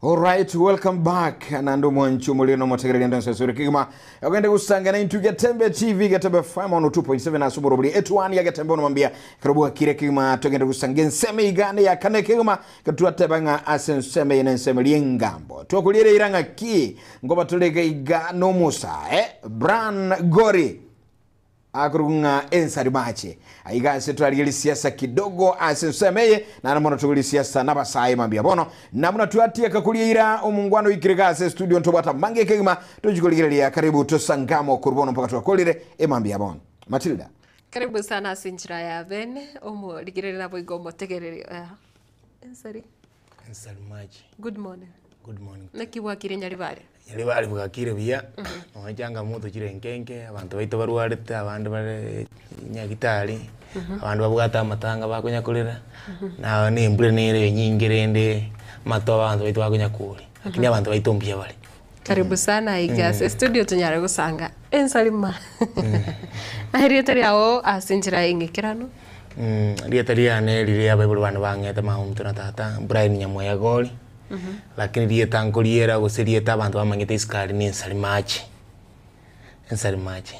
Alright, welcome back. Nande omwanchi omorire na omotegereri ande onsi ase ore kegima. Ogende gosanga na intwe Getembe TV, Getembe FM on 2.7 ase oborobori etuani ya Getembe ono mambia. Ekero bwakire kegima togende gosanga ensemo iga ne ya kane kegima. Ekero twateba ng'a ase ensemo eye nensemo eria engambo. Twakoriera eira ng'a ki? Ngoba tore iga iga nomosae Bran Gori. Akorokwa ng'a ensarimache. Aiga ase twarigia risiasa kidogo ase ensemo eye, naende mono togwe risiasa nabasae mambia bono. Na buna twatieka koria eira, omongwana oikire iga ase estudio ntobwate amange kegima tochie korigereria. Karibu tosangamo korwa bono mpaka twakorire emambia bono. Matilda. Karibu sana ase enchera ya bene, omorigereria naboigo omotegereri ensari. Ensarimache. Good morning. Good morning. Naki bwakire Nyaribari? Nyaribari bwakire buya, nonya changamoto chire nke nke, abanto baito barwarete, abande bare nyagitari, abande babwate amatanga bakonya korera, na na embura nere enyinge rende, amatobe abanto baito bakonya koria, lakini abanto baito mbuya bare. Karibu sana iga ase estudio tonyare gosanga ensarima. Aye erieta riago ase enchera eng'ekeranu. Erieta riane riria abaibori bane bang'ete mama ominto na tata, Brian Nyamweya Gori, lakini rieta nkoriera gose rieta abanto bamanyete isiko aria ne ensarimache, ensarimache.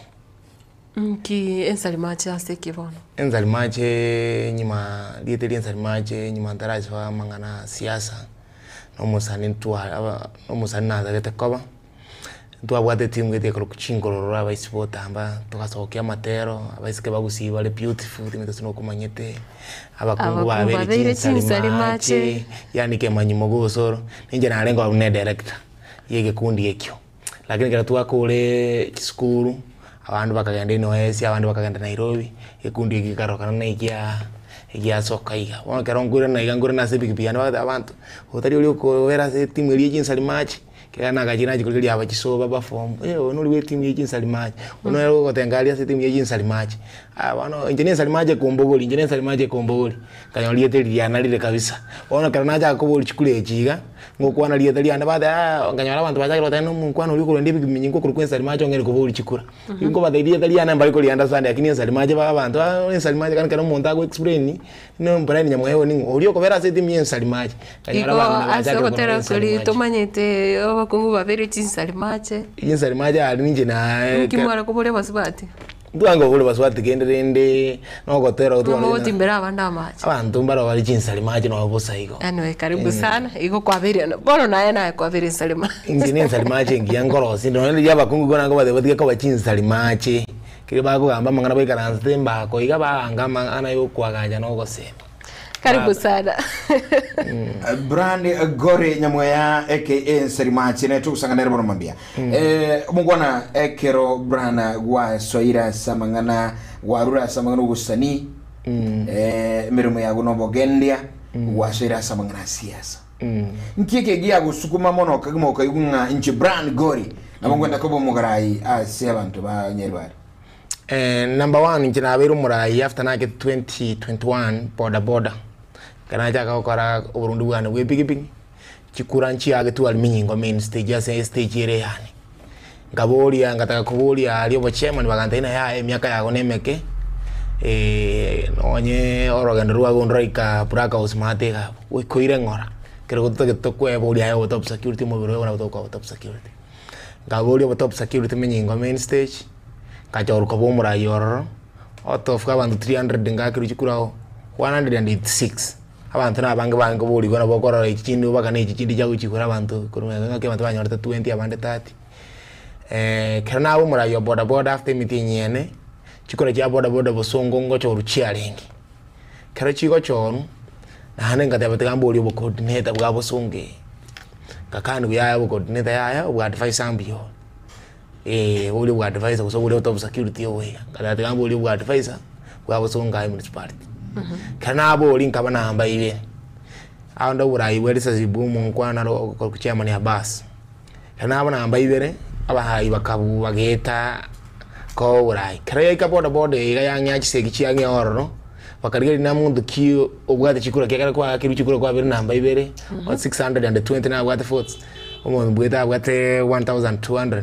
Nki ensarimache ase ki bono? Ensarimache nyuma rieta ria ensarimache nyuma ntarasoa amang'ana a siasa, na omosani ntwa aba omosani natagete koba. Ntwabwate etimu gete ekorokwa chinkororo abaisi botamba, togasokia amatero, abaiseke bagusii bare beautiful timanyeti gose nokomanyete, abakungu Abakungu babeire babeire chinsari chinsari mache, mache. yaani kemanyi mogosoro, ninche narenge abwo na edirector ya egekundi ekio. Lakini ekero twakoreee chisukuru, abandu bakagenda NYS, abande bakagenda Nairobi, egekundi ekio gekarokana na ekiaa egiasoka iga. Bono ekero nkoirana iga nkoirana ase epikipiki yane bagoteba abanto, otari oria okobera ase etimu eria ya chinsari mache. Ekero nagachire nachia korigereria aba chisoba bafomu, eh oyo nori bwa etimu ya chinsari mache, oyo nere ogotenga aria ase etimu ya chinsari mache, aya bono inche na ensari mache ekombogori, inche na ensari mache ekombogori, nkanyora rieta eri rianarire kabisa. Bono ekero nachaka koboria chikura echi iga, ngokwana rieta riane bateba ah, nkanyora abanto bachakire goteba na omokwana oria okorenda ebikiminyinga okorokwa ensari mache ong'e koboria chikura. Nkobatebia rieta riane mbari koriunderstand lakini ensari mache ba abanto ah ensari mache ekero omonto ago explain. Nombrani nyamweya oyo ning'o? Oria okobera ase etimu y'ensari mache. Nkanyora Igo abang'ina ase bachakire ogotera korora ensari koria mache. tomanyete abakungu babere chinsari mache. Chinsari mache aria ninche na Nki mware koboria abasubati? Ntwange koboria abasubati kende rende nogotera Ng'a otware mogotimbera abande amache. Abanto mbaro bare chinsari mache nonya bosa igo. Anyway karibu sana, igo kwabeire bono naye naye kwabeire ensari mache. Inche ne ensari mache engiya nkorosia nonya riria abakungu igo nakobatebia batige koba chinsari mache. Ekero bakogamba amang'ana baikaransete embako iga baganga amang'ana ya okoagacha na ogosema. Karibu sana. Brand Gore Nyamweya aka Nserimache ne togosanga nere bono mambia. Eh omongwana ekero Brand gwasoire ase amang'ana gwarure ase amang'ana obosani eh emeremo yago nobogendia gwasoire ase amang'ana a siasa. Nki eke giagosukuma mono kegima okaigwa ng'a inche Brian Gori nabo nkwenda koba omogarai ase abanto ba Nyaribari? Number one inche nabeire omorai after nakete 2021 boda boda, ekero nachaka gokora oborundi bwane bwa epikipiki, chikura nchiagetwe aria minyingo main stage ase estage ere yane. Nkaboria ngataka koboria aria obochairman bagantebia ng'a yaya emiaka yago na emeke, nonye orogendo rwago nroika black house maate iga abwo, goika oire ng'ora, ekero totagete tokweboria aye obe top security omobere oyo nabo tokoba top security. Nkaboria obo top security menyingo main stage, nkachorwa koba omorai ororo, out of abanto 300 ngakerwa chikura 186. Abanto nabange bange koborigwa nabo okorora echi chinde obaka na echi chinde chiagochia abanto korwa magega ng'aki abanto banyorete twenty abande thirty. Ekero naba omorai o boda boda after emetienyi ene, chikura chia boda boda bosongo ngochorwa chiarenge. Ekero chigochorwa, naende ngateba tiga mborie obocoordinator bwa bosongo eye, ngakaniwa yaya obocoordinator yaya oboadvisor mbuya ore, eh oria oboadvisor gose oboria top security obo iga, ngateba tiga mborie oboadvisor bwa bosongo aye municipality. Ekero naboria nkaba namba ibere, ande oborai bwa risasi bwa omonkwana naro okorokwa chairman Abbas, ekero naba namba ibere, abarai bakabua bageta koa oborai. Ekero yaika boda boda iga yang'ea chisegi chiang'ea ororo, bakarigereria na monto ki obwate chikura ekiagera kwaakerwe chikura kwabeire namba ibere, 620 nabwate votes, omonto mbwete abwate 1200.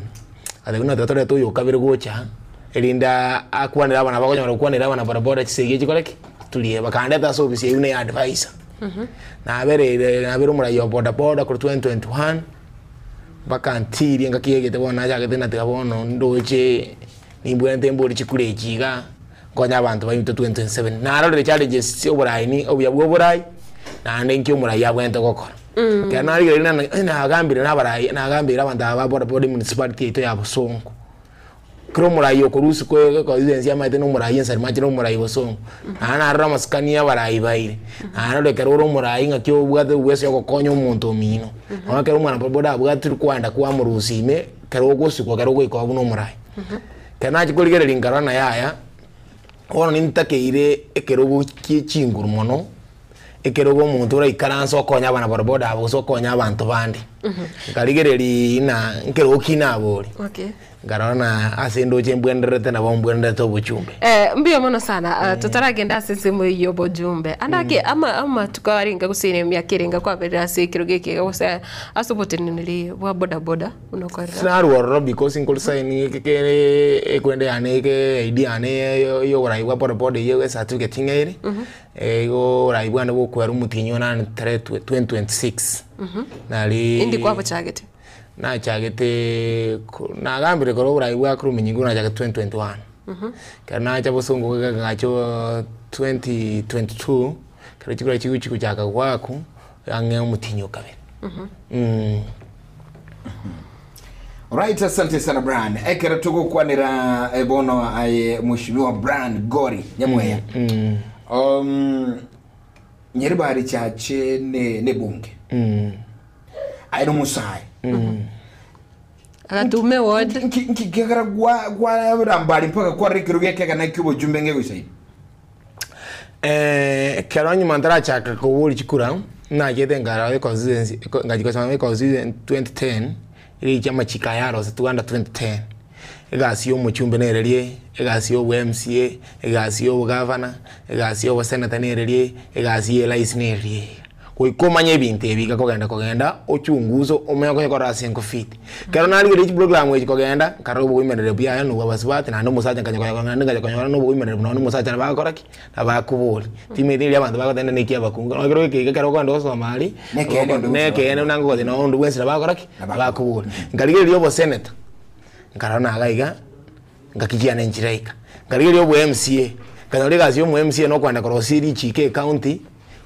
Gateba buna torete oyo okabere gocha, erinde akwanere abana bakonyora gokwanera abana boda boda chisegi echi chikore ki? Chiturie. Bakandeta ase ofisi eywo na advisor. Nabereire nabere omorai o boda boda korwa 2021 mpaka ntirie engaki egete bono nachagete natiga bono ndoche nimbwenerete mbori chikura echi iga, nkonye abanto baminto 2027. Narorire challenges chia oborai ni obuya bwa oborai, naende nki omorai abwenerete gokora. Ekero narigereria nana eh nagambire na abarai nagambeire abanto aba ba boda boda emunicipality yaito ya Bosongo. Kera omorai okorwa isiko econstituency amaete na omorai ensemo amache na omorai bosongo. Naende narora amasikani ya abarai baire, narora ekero ore omorai ng'aki obwate uweso ya ogokonya omonto omino. Nonya ekero omwana bodaboda abwatire kwagenda kwamorusia ime, ekero ogosikwa ekero ogoika buna omorai. Ekero nachia korigereria nkarora naye aya, bono nintakeire ekerogo kie chinguru mono, ekerogo omonto oraikaranse okonye abana bodaboda aba gose okonye abanto bande. Nkarigereria ng'a nkerogo ki nabori. Okay. Nkarora na ase ndoche mbwenerete nabo mbwenerete obochumbe. Eh, mbuya mono sana mm. Totaragenda ase ensemo eyio obojumbe andake ama amatuko arenge gose ere emiaka erenge kwaberire ase ekerogo eke iga gose ase oboteneneri bwa boda boda buna okorera Sinarwa ororo because nkori sign kere ekwende yane eke ID yane ya oborai bwa boda boda eyio ecertificate ng'a ere igo oborai bwane bokwera omotienyi one nane tarehe 2026 nari Indi kwabochagete? Nachagete ko nagambire korwa oborai bwa Kuruminyigo nachagete 2021. Ekero nacha bosongo iga ngacha 2022, ekero chikura chigochi gochaka goakwa, ang'e omotienyi o kabere. Alright, asante sana Brian. Ekero togokwanera eh, bono aye Mheshimiwa Brian Gori Nyamweya. Um, Nyaribari chache ne, ne bunge. Aye nomosae. Agatume ward. Nki nki kegera gwa gwarambari mpaka kwarora ekero giakegana eki'obochumbe ngegoisaine. Ekero nyuma ntarachaka koboria chikura, nachete nkarora econstituency eko ngachia gosoma econstituency 2010, riria amachiko aya arosetwe under 2010. Egasi ya omochumbe nere rie, egasi ya obo MCA, egasi ya obogavana, egasi ya oboseneta nere rie, egasi ya erais nere rie. Goika omanye ebinto ebi iga kogenda kogenda ochunguse omanye okonye korora ase enkofiti. Ekero narigereria chiprogram echi kogenda, nkarora oboimereri buya na obwa abasubati naende omosacha nkanya konya naende nkanya konyora na oboimereri buna omosacha nabo agokora ki? Nabo akoboria. Timanyeti riria abanto bagoteba neki abakungu, nonye ekero eke iga ekero okogenda gosoma aria, Nekeene onde bwensi nekeene buna ngogotebia nonye onde bwensi nabo agokora ki? Nabo akoboria. Nkarigereria oboseneta, nkarora naga iga. Ngaki chiane nchiraika. Nkarigereria obo MCA, nkanyora egasi ya omo MCA nokoenda korosia richiiko ecounty,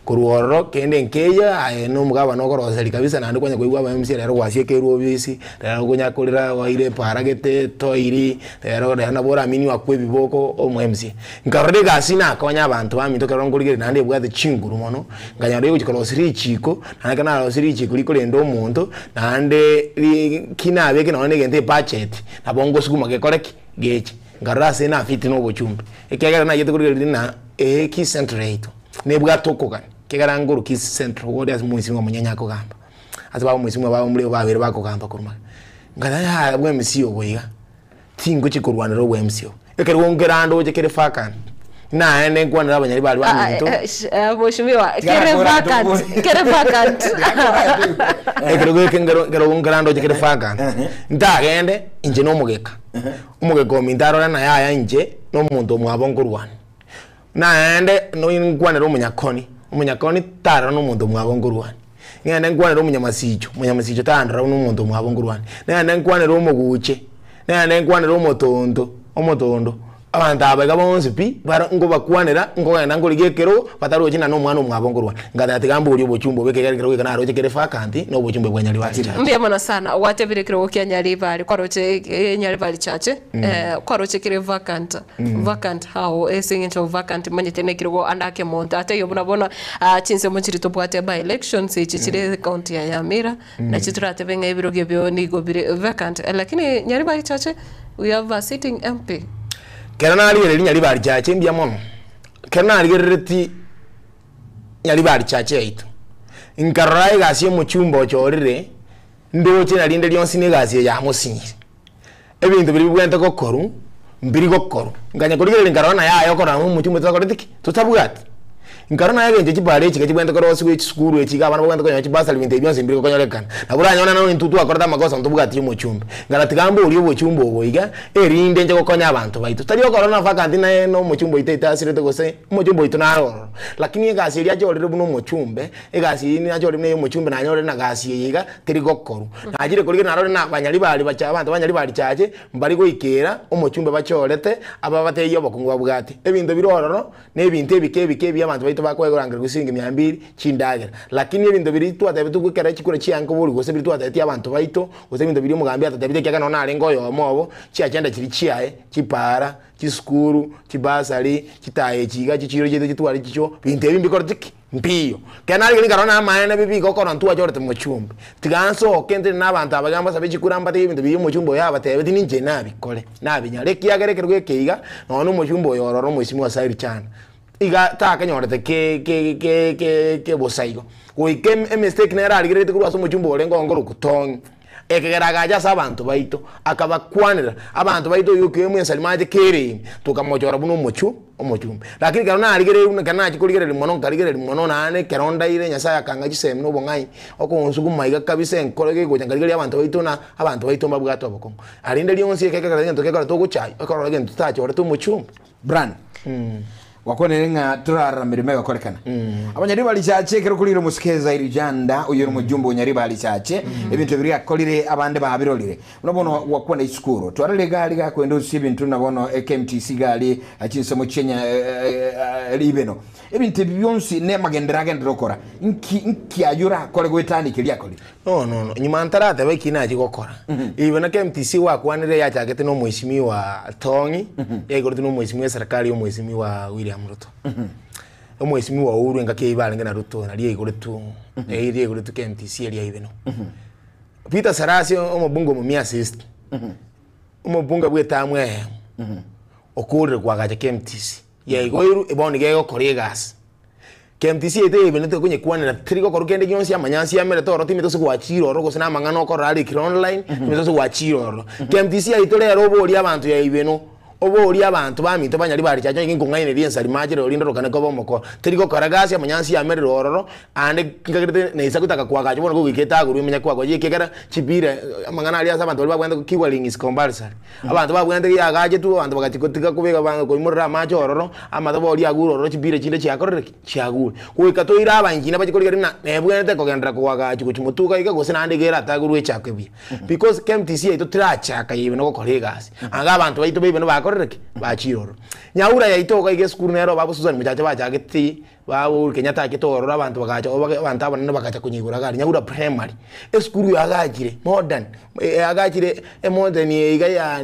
korwa ororo kende nkeiyo aye na omogabana okoroseria kabisa naende kwanya koigwa aba MCA rero gwasiekeirwe obisi, rero okonya korera oire epaara gete etoiri, rero rero nabo oraminiwe akwe ebiboko omo MCA. Nkarora egasi nakonya abanto baminto ekero nkorigereria naende ebwate chinguru mono, nkanyora egochia korosia richiiko, naende ekero narosia richiiko rikorenda omonto, naende ri ki nabeke nonye na egento ebudget. Nabo ngosuguma gekore ki? Geche. Nkarora ase nafiti na obochumbe, ekiagera nayete korigereria ng'a ee Kisii Central yaito nebwate okogania, ekiagera nkorwa Kisii Central igo oria ase omwesimwa omonyenye akogamba, ase baba omwesimwa baba omoreo babere bakogamba korwa magega. Nkarora yaya bwa MC obo iga, tingochi korwanera obwa MC obo. Ekero nkerandoche kere vacant, naende nkwanere abanyari baria baminto. Mheshimiwa, kere vacant, kere vacant. Ekero geke nkero nkero nkerandoche kere vacant, ntagende inche na omogeka, omogeka ominto arore naye aya inche na omonto omwabo nkorwana. Naende nonya nkwanere omonyakoni, omonyakoni tarora na omonto omwabo nkorwana. Ng'ende nkwanere omonyamasicho, omonyamasicho tandora buna omonto omwabo nkorwana. Nagende nkwanere omoguche, nagende nkwanere omotonto, omotondo, abanto aba iga bonsi pi, bare nkobakwanera, nkogenda nkorigia ekerogo, batarochi ng'a na omwana omwabo nkorwana. Ngateba tiga mborie obochumbe obo ekegera ekero goika naroche kere vacant, na obochumbe bwa Nyaribari Church. Mbuya mono sana, gwatebire ekerogo kia Nyaribari, kwaroche Nyaribari Church, kwaroche kere vacant. Vacant how? Ase eng'encho vacant manyete nekerogo ande ake monto ataiyo buna bono chinsemo chiri tobwate by elections echi chire ecounty ya Nyamira nachi toratebe ng'a ebirogo ebio nigo bire vacant lakini Nyaribari Chache we have a sitting MP. Kero narigereria Nyaribari Chache mbuya mono, kero narigereretie Nyaribari Chache yaito, nkarora egasi ya omochumba ochorire, ndoche na rinde rionsi na egasi eye yamosinyire. Ebinto biria bibwenerete gokorwa, mbiri gokorwa. Nkanya korigereria nkarora naye aye okorora ng'a omochie omoito tokoreti ki? Totabwati. Nkaro naye egento chibara echi iga chibwenerete korosiwa echisukuru echi iga abana babwenerete konyora chibasari binto ebi bionsi mbiri gokonyorekana. Nabo oranyore nonye intwe twakorete amakosa ntobwati omochumbe. Nkara tiga mborie obochumbe obo iga, erinde inche gokonya abanto baito. Tari okorora na vacant naye na omochumbe oito aitasirete gose omochumbe oito nare ororo. Lakini egasi eria achorire buna omochumbe, egasi eyio nachorire buna eya omochumbe nanyorire na gasi eye iga teri gokorwa. Nachire korigereria narorire na abanyaribari bacha abanto banyaribari chache, mbari goikera omochumbe bachorete, ababatebie obokongu babwate. Ebinto bire ororo. Na ebinto ebike ebike ebi abanto baito bakoegorangeria gose siringi mia mbiri chindagera. Lakini ebinto biria twatebetigwe ekero chikura chiange koborwa gose biria twatebetie abanto baito, gose ebinto biria omogambi atotebetie ekiagera nonye narenge oyomo obo, chiagenda chiria chiaye, chipaara, chisukuru, chibasari, chitaya echi iga, chichiiro chiaito chitware chicho, binto ebi mbikoreti ki? Mbiyo. Ekero narigereria nkarora namaene bibi iga okoro ntwachorete mochumbe. Tiga nsoke ntende na abanto aba iga mbasabe chikura mbatebie ebinto biria omochumbe oyo abatebetie ninche nabikore, nabinyare. Ekiagera ekerogo eke iga, nonya na omochumbe oyo ororo omoisimwa ase Richana, iga takenyorete ke ke ke ke ke bosa igo. Goika eme emistake nere arigereretie korwa ase omochumbe orenge ongoro Tong'i. Ekegera agacha ase abanto baito, akabakwanera, abanto baito oyio okiwa ensari mache kere ime, tokamochora buna omochwo omochumbe. Lakini ekero narigereria buna ekero nachia korigereria mono nkarigereria mono naende ekero ndaire Nyasaye akang'a chisemi na obong'aini, okonsuguma iga kabisa enkoro gegocha nkarigereria abanto baito na abanto baito mbabwate obokong'u. Arende rionsi eke ekero egento gekore togochaywa, ekorora egento totachorete omochumbe. Brian, Gwakwanire ng'a torarora meremo egokorekana. Abanyaribari chache ekero korire omosike Zairi Janda oyo ore omojumbe o Nyaribari chache ebinto biria akorire abande babirorire. Buna bono gwakwana isukuru twarore egari gakoenda osie ebinto na bono KMTC gari chinsemo chia ribeno. Ebinto ebi bionsi ne amagenderero agenderere okora. Nki nki ayio orakore goetania keria akorire? No, no, no. Nyuma ntarateba eki nachia gokora. Igo na KMTC gwakwanire yachagete na omweshimiwa Tong'i, yaigorete na omweshimiwa eserikari ya omweshimiwa William Ruto. Omweshimiwa Uhuru engaki eyio barenge na Ruto nario yaigoretwe, eria yaigoretwe KMTC eria Ibeno. Peter Salasya omobunge omomia East, omobunge bwa etamu eyemo, okorire koagacha KMTC. Yaigoirwe bono nigo egokora egasi. KMTC yaito eyebenete konyekwanera teri gokorwa kende gionsi amanyansi amerete ororo timanyeti gose gwachire ororo gose namang'ana okorora arikire online timanyeti gose gwachire ororo. KMTC yaito rero oborie abanto yaibeno oborie abanto baminto banyari bare chache onye nkong'aineria ensari mache rero rinde orokane kobe omokoro. Teri gokora gasi amanyansi amerire ororo aande nkagerete naisa gotaka koagacha bono gogoika etagorwa emanye koagacha ekiagera chipira amang'ana aria ase abanto baria babwenerete kiwaring is compulsory. Abanto babwenerete yagachetwe abanto bagachia gotiga kobeka ba koimorera amache ororo, amatobori agure ororo chipira chinde chiakorire ki? Chiagure. Goika toire abanchina bachie korigereria ng'a nebwenerete kogenderera koagachwa gochia motuko iga gose naende iga eratagorwe echakwe buya. Because KMTC yaito terachaka yabe nogokora egasi, anga abanto baito baibe bakorire ki? Bachire ororo. Nyaura yaito iga iga esukuru nero babo Susan Mochache bachagete Baba Uhuru Kenyatta achete ororo abanto bagacha abanto abanene bagacha konyeigora iga aria Nyaura primary, esukuru yagachire modern, yagachire emodern eye iga ya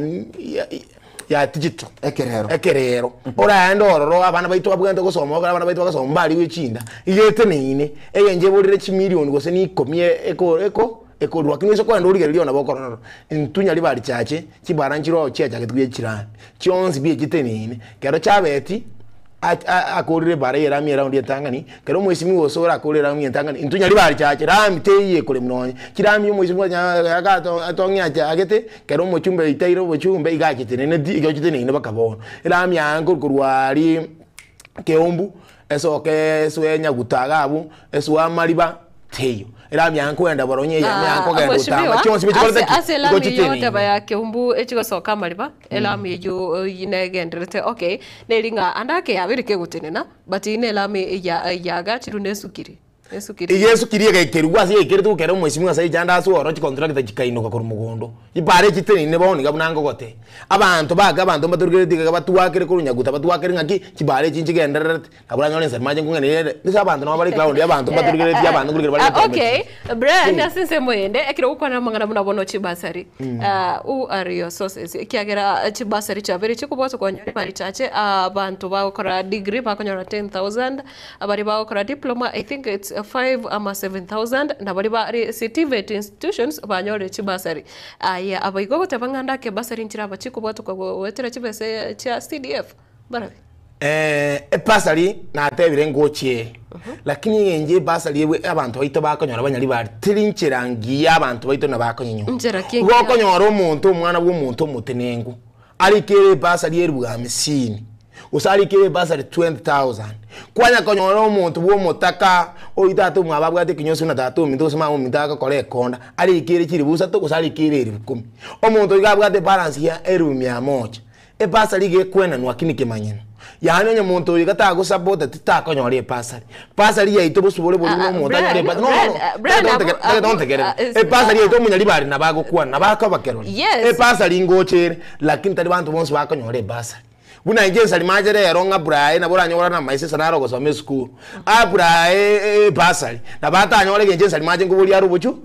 ya digital Ekerero. ekerero. Oraende ororo abana baito babwenerete gosoma ekero abana baito bagasoma mbarigwe chinda, iga eteneine, egencho eborire chimilion gose na ikomi eko eko ekorwa lakini ase okogenda origereria nabo okorora ororo. Intwe Nyaribari chache, chibara nchire oo chiachagete buya chirami, chionsi pi echiteneine, ekero chabeti. akorire ebara y'erami eraundi entang'ani, ekero omwesimigwa gose orakore erami entang'ani, intwe nyaribari chache, rami teiyo ekoremwa nonye. Chirami omwesimigwa atong'e achagete, ekero omochumbe oitaire obochumbe, iga achiteneneti, iga ochiteneine mpaka bono. Erami yaye nkoru korwa aria keumbu, esoke esoe nyaguta iga abwo, esoe amariba, teiyo. Erami yaye nkoenda boronye eyemo yaye nkogenda Mheshimiwa, otama, chionsi bichikorete ase ki? ase Igo elami eyio chiteneine. oteba ya Keumbu echigosoka amariba, Elamu eyio negendererete okay, neri ng'a ande ake yabere kegotenena, but eye nelamu ya yagachirwe nesukiri, nesukiri. Iga esukiri egaikerigwa ase yaikeretwe gokera omwesimwa ase richanda ase oro chicontractor chikainoka korwa mogondo. Chipara echi chiteneine bono iga buna ngogotebia. Abanto bake abanto mbatorugereti iga batwakere korwa nyaguta batwakere ng'aki chipara echi nchigendererete. Nabo oranyore ense mache nkong'aina ere, ase abanto nabo bare ground, abanto mbatorugeretie abanto nkorikera bare Ah, gotemba okay chinse. Brian ase ensemo eyende ekero ogokwana amang'ana buna bono chibasari ah, who are your sources ekiagera chibasari chiabeire chikobwatwa konyora ebarichache abanto bagokora degree bakonyora 10000 abaria bagokora diploma I think it's 5 ama 7000 na baria bare ase TVET institutions banyorire chibasari aye abaigo ogoteba ng'a ndake ebasari nchire aba chikobwatwa goetera chibesa chia CDF barabi. Ebasari natebire ngochie lakini eng'encho ebasari ebwe abanto baito bakonyora banyaribari teri nchera ngiya abanto baito nabakonyenyora. Nchera ki Igo engiya? okonyora omonto omwana bwa omonto omotenenku arikere ebasari eribu hamsini, Gose arikere ebasari 20,000. Kwanya konyora omonto bwa omotaka, oyio tata omwabo abwate ekenyosi buna tata ominto gose mama ominto agokora ekonda, arikere chilifu isato gose arikere elifu kumi. Omonto oiga abwate ebalance ya elifu mia moja. Ebasari iga ekwenanwa lakini kemanyeno. Yaani onye monto oyo iga tagosapoteti takonyora ebasari. Basari yaito bosibore boria buna Ah, ah, omonto anyore Brian, ebasari. No, no, Brian, no. ah, Brian, Tagete abu- ontegere- tagete abu- ontegerere. ah, is- Ebasari ah, yaito omonyaribari nabo agokwana, nabo akoba kerori. Yes. Ebasari ngocha ere, lakini tari banto bonsi bakonyora ebasari. Buna inche nsarima rero ng'a Brian nabo oranyore na maisesa naro ogosoma esukuru. Aburae ebasari, nabo atanyore egento nsarima nkoboria are obochu,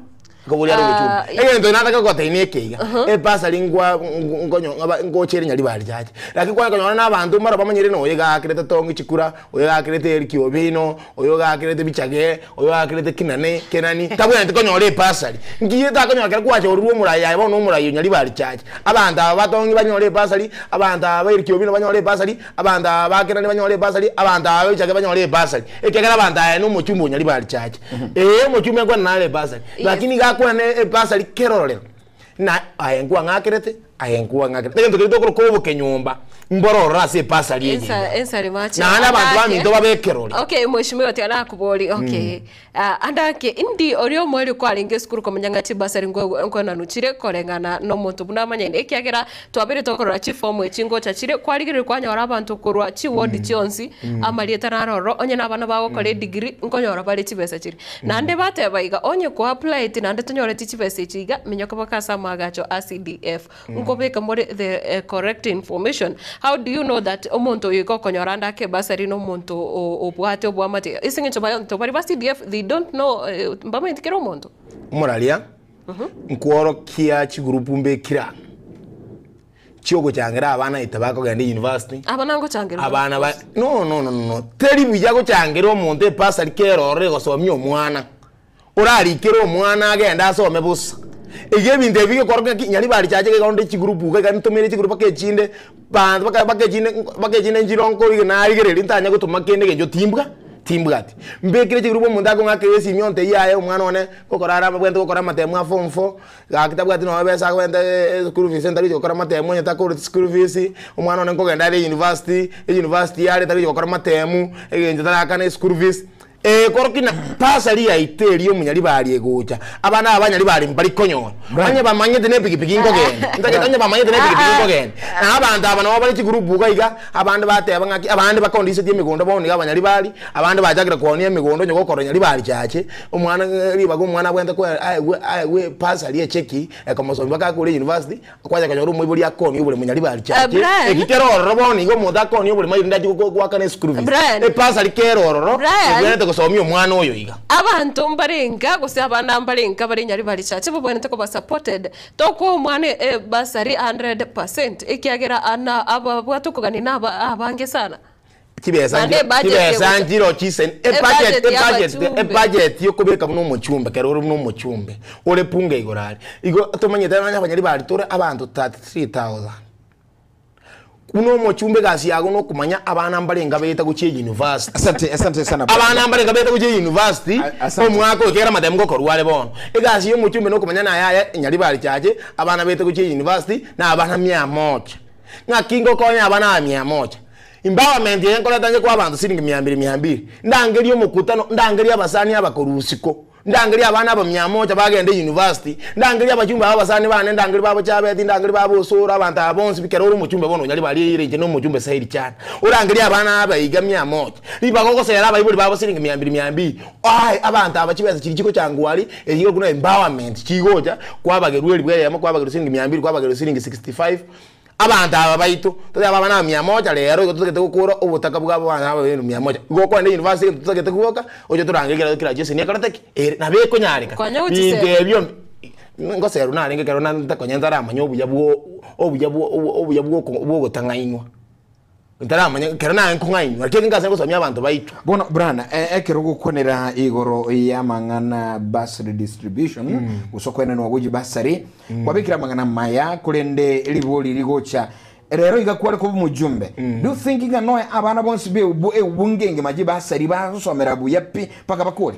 nkoboria are obochumbe. Ah, Egento nataka gogotebia na eke iga, ebasari nkwa nkonyo ngocha ere nyaribari chache. Lakini kwanya konyora na abanto mbaro bamanyire na oyo iga akerete tongi chikura, oyo iga akerete Eric Obino, oyo iga akerete Bichage, oyo iga akerete Kinane, Kenani, tabwenereti konyora ebasari. Nki takonyora ekero kwachorurwe omorai aye bono omorai o nyaribari chache. Abanto aba batongi banyore ebasari, abanto aba ba Eric Obino banyore ebasari, abanto aba ba Kenani banyore ebasari, abanto aba ba Bichage banyore ebasari. Ekiagera abanto aya na omochumbe o nyaribari chache. Ee omochumbe nkwana nare ebasari, lakini iga akwane ebasari kerorero, na aye nkwang'akerete, aye nkwang'akerete. Egento keria tokoroka obokenyomba, mborororo ase ebasari eye Ensa iga. ensari mache Naende abanto andake baminto babe ekerori. Okay mheshimiwa tiga nakobori okay Ah, andake indi oria omoerio kwarenge esukuru komanya ng'a chibasari nkwe nkwenanu chire koreng'ana na omonto buna amanyaine ekiagera twabeire tokorora chifomu echi ngocha chire kwarigereria kwanyora abanto korwa chiward chionsi amarieta naro ororo onye na abana bagokora edegree nkonyora bare chibesa chiria. Naende bateba iga onye kwa applyeti naende tonyoreti chibesa echi iga minyoka baka ase amaagacho a CDF. Nkobeka more the correct information. How do you know that omonto oyo iga okonyora ande ake ebasari na omonto obwate oboamate ase eng'encho abanto baria ba CDF they don't know mbamaeti kera omonto. Omoraria, nkworokia chigurupu mbekire aa, chiogochangera abana aye tabakogenda university, Aba nangochangera abana ba no no no no teri buya gochangera omonto ebasari kera ororo egosomia omwana. Orarikere omwana agende asome bosa. Iga ebinto ebi bigekora ng'aki nyaribari chiache iga onde chigroup iga iga ntomere chigroup mpaka echinde, banto mpaka mpaka echinde mpaka echinde nchire nkorigia narigereria ntanya gotoma kende egento timbwa timbwati. Mbekire chigroup omonto akong'akera esimi ontebie yaya omwana one, gokora are abwenerete gokora amatemo a form four, gaki tabwati nonye besa akobwate school fees ntari gochia gokora amatemo onye takoreti school fees, omwana one nkogenda are university, university are tari gochia gokora amatemu, egento tarakana eschool fees. Ee, korokia na basari yaito eria omonyaribari egocha, abana aba banyaribari mbari konyora. Onye bamanyete na epikipiki nkogenda, ntagete onye bamanyete na epikipiki nkogenda. Na abanto aba nabo bare chigroup iga iga, abande bateba ng'aki, abande bakondisetie emegondo bono iga abanyaribari, abande bachakire koonia emegondo onye gokora nyaribari chache, omwana ribaga omwana abwenerete koe aegwe aegwe basari echeki, ekomosomi mpaka akore university, Kwanya konyora omoibori akoonie oboremo nyaribari Eh, chiache. Brian. Eki kere ororo bono iga omonto akoonie oboremo aye rinde achie goakana eschool fees. Brian. Ebasari kere ororo Brian. ebwenerete gosomia omwana oyo iga. Abanto mbarenga gose abana mbarenga bare nyaribari chiache babwenerete koba supported. Tokoa omwana ebasari 100% ekiagera ana ababwate okogania na aba abange sana. Chibesa Naende nchiro ebudget chibesa egocha- nchiro chisen Ebudget ebudget ebudget y'abachumbe. ebudget yokobeka buna omochumbe kero ore buna omochumbe ore punga igoro aria. Igo tomanyete nonye abanyari bari tore abanto 33,000. Buna omochumbe egasi yago nokomanya abana mbarenga beta gochia university. Asante, asante sana. Abana mbarenga beta gochia university Asante. omwaka oyo kera amatemu ngokorwa are bono. Egasi ya omochumbe nokomanya naye aya nyaribari chache abana beta gochia university na abana mia moja. Ng'aki ngokonya abana aba mia moja. Empowerment eye nkoreta nche kwa abanto siringi mia mbiri mia mbiri. Ndangerie omokutano, ndangerie abasani abakorwa isiko, ndangerie abana aba mia moja bagende university, ndangerie abachumbe aba abasani bane, ndangerie babo chabeti, ndangerie babo osoro, abanto aba bonsi bikero ore omochumbe bono onyari baria eire inche na omochumbe sairi chana. Orangerie abana aba iga mia moja. Ribaga ogosera abaibori babo siringi mia mbiri mia mbiri. Aye abanto aba chibesa chiria chigochangwa aria, eria igokuna empowerment chigocha, kwabagerwa eribu eyemo, kwabagerwa siringi mia mbiri, kwabagerwa siringi 65, Abanto aba baito, totebe abana aba mia moja rero igo totagete gokora obotaka bwa abana aba benu mia moja. Igo okoenda university egento totagete gwoka, oche torange ekero graduation ekorete ki? Ere nabo ekonyareka. Konya Binto gochiserwa. ebio ngoserwa narenge ekero na ntakonya ntaramanya obuya bwo obuya bwo obuya bwo bwa ogotang'ainwa. Ntaramanya ekero naye nkong'ainwa, lakini ngase ngosomia abanto baito. Bono Brian, ekero ogokwanera igoro y'amang'ana bursary distribution, gose okoenanwa gwe chibasari, kwabekire amang'ana maya korende ribori rigocha rero iga kware koba omojumbe. Do you think ng'a noe abana bonsi be ebunge engima chibasari bagosomera buya pi mpaka bakore?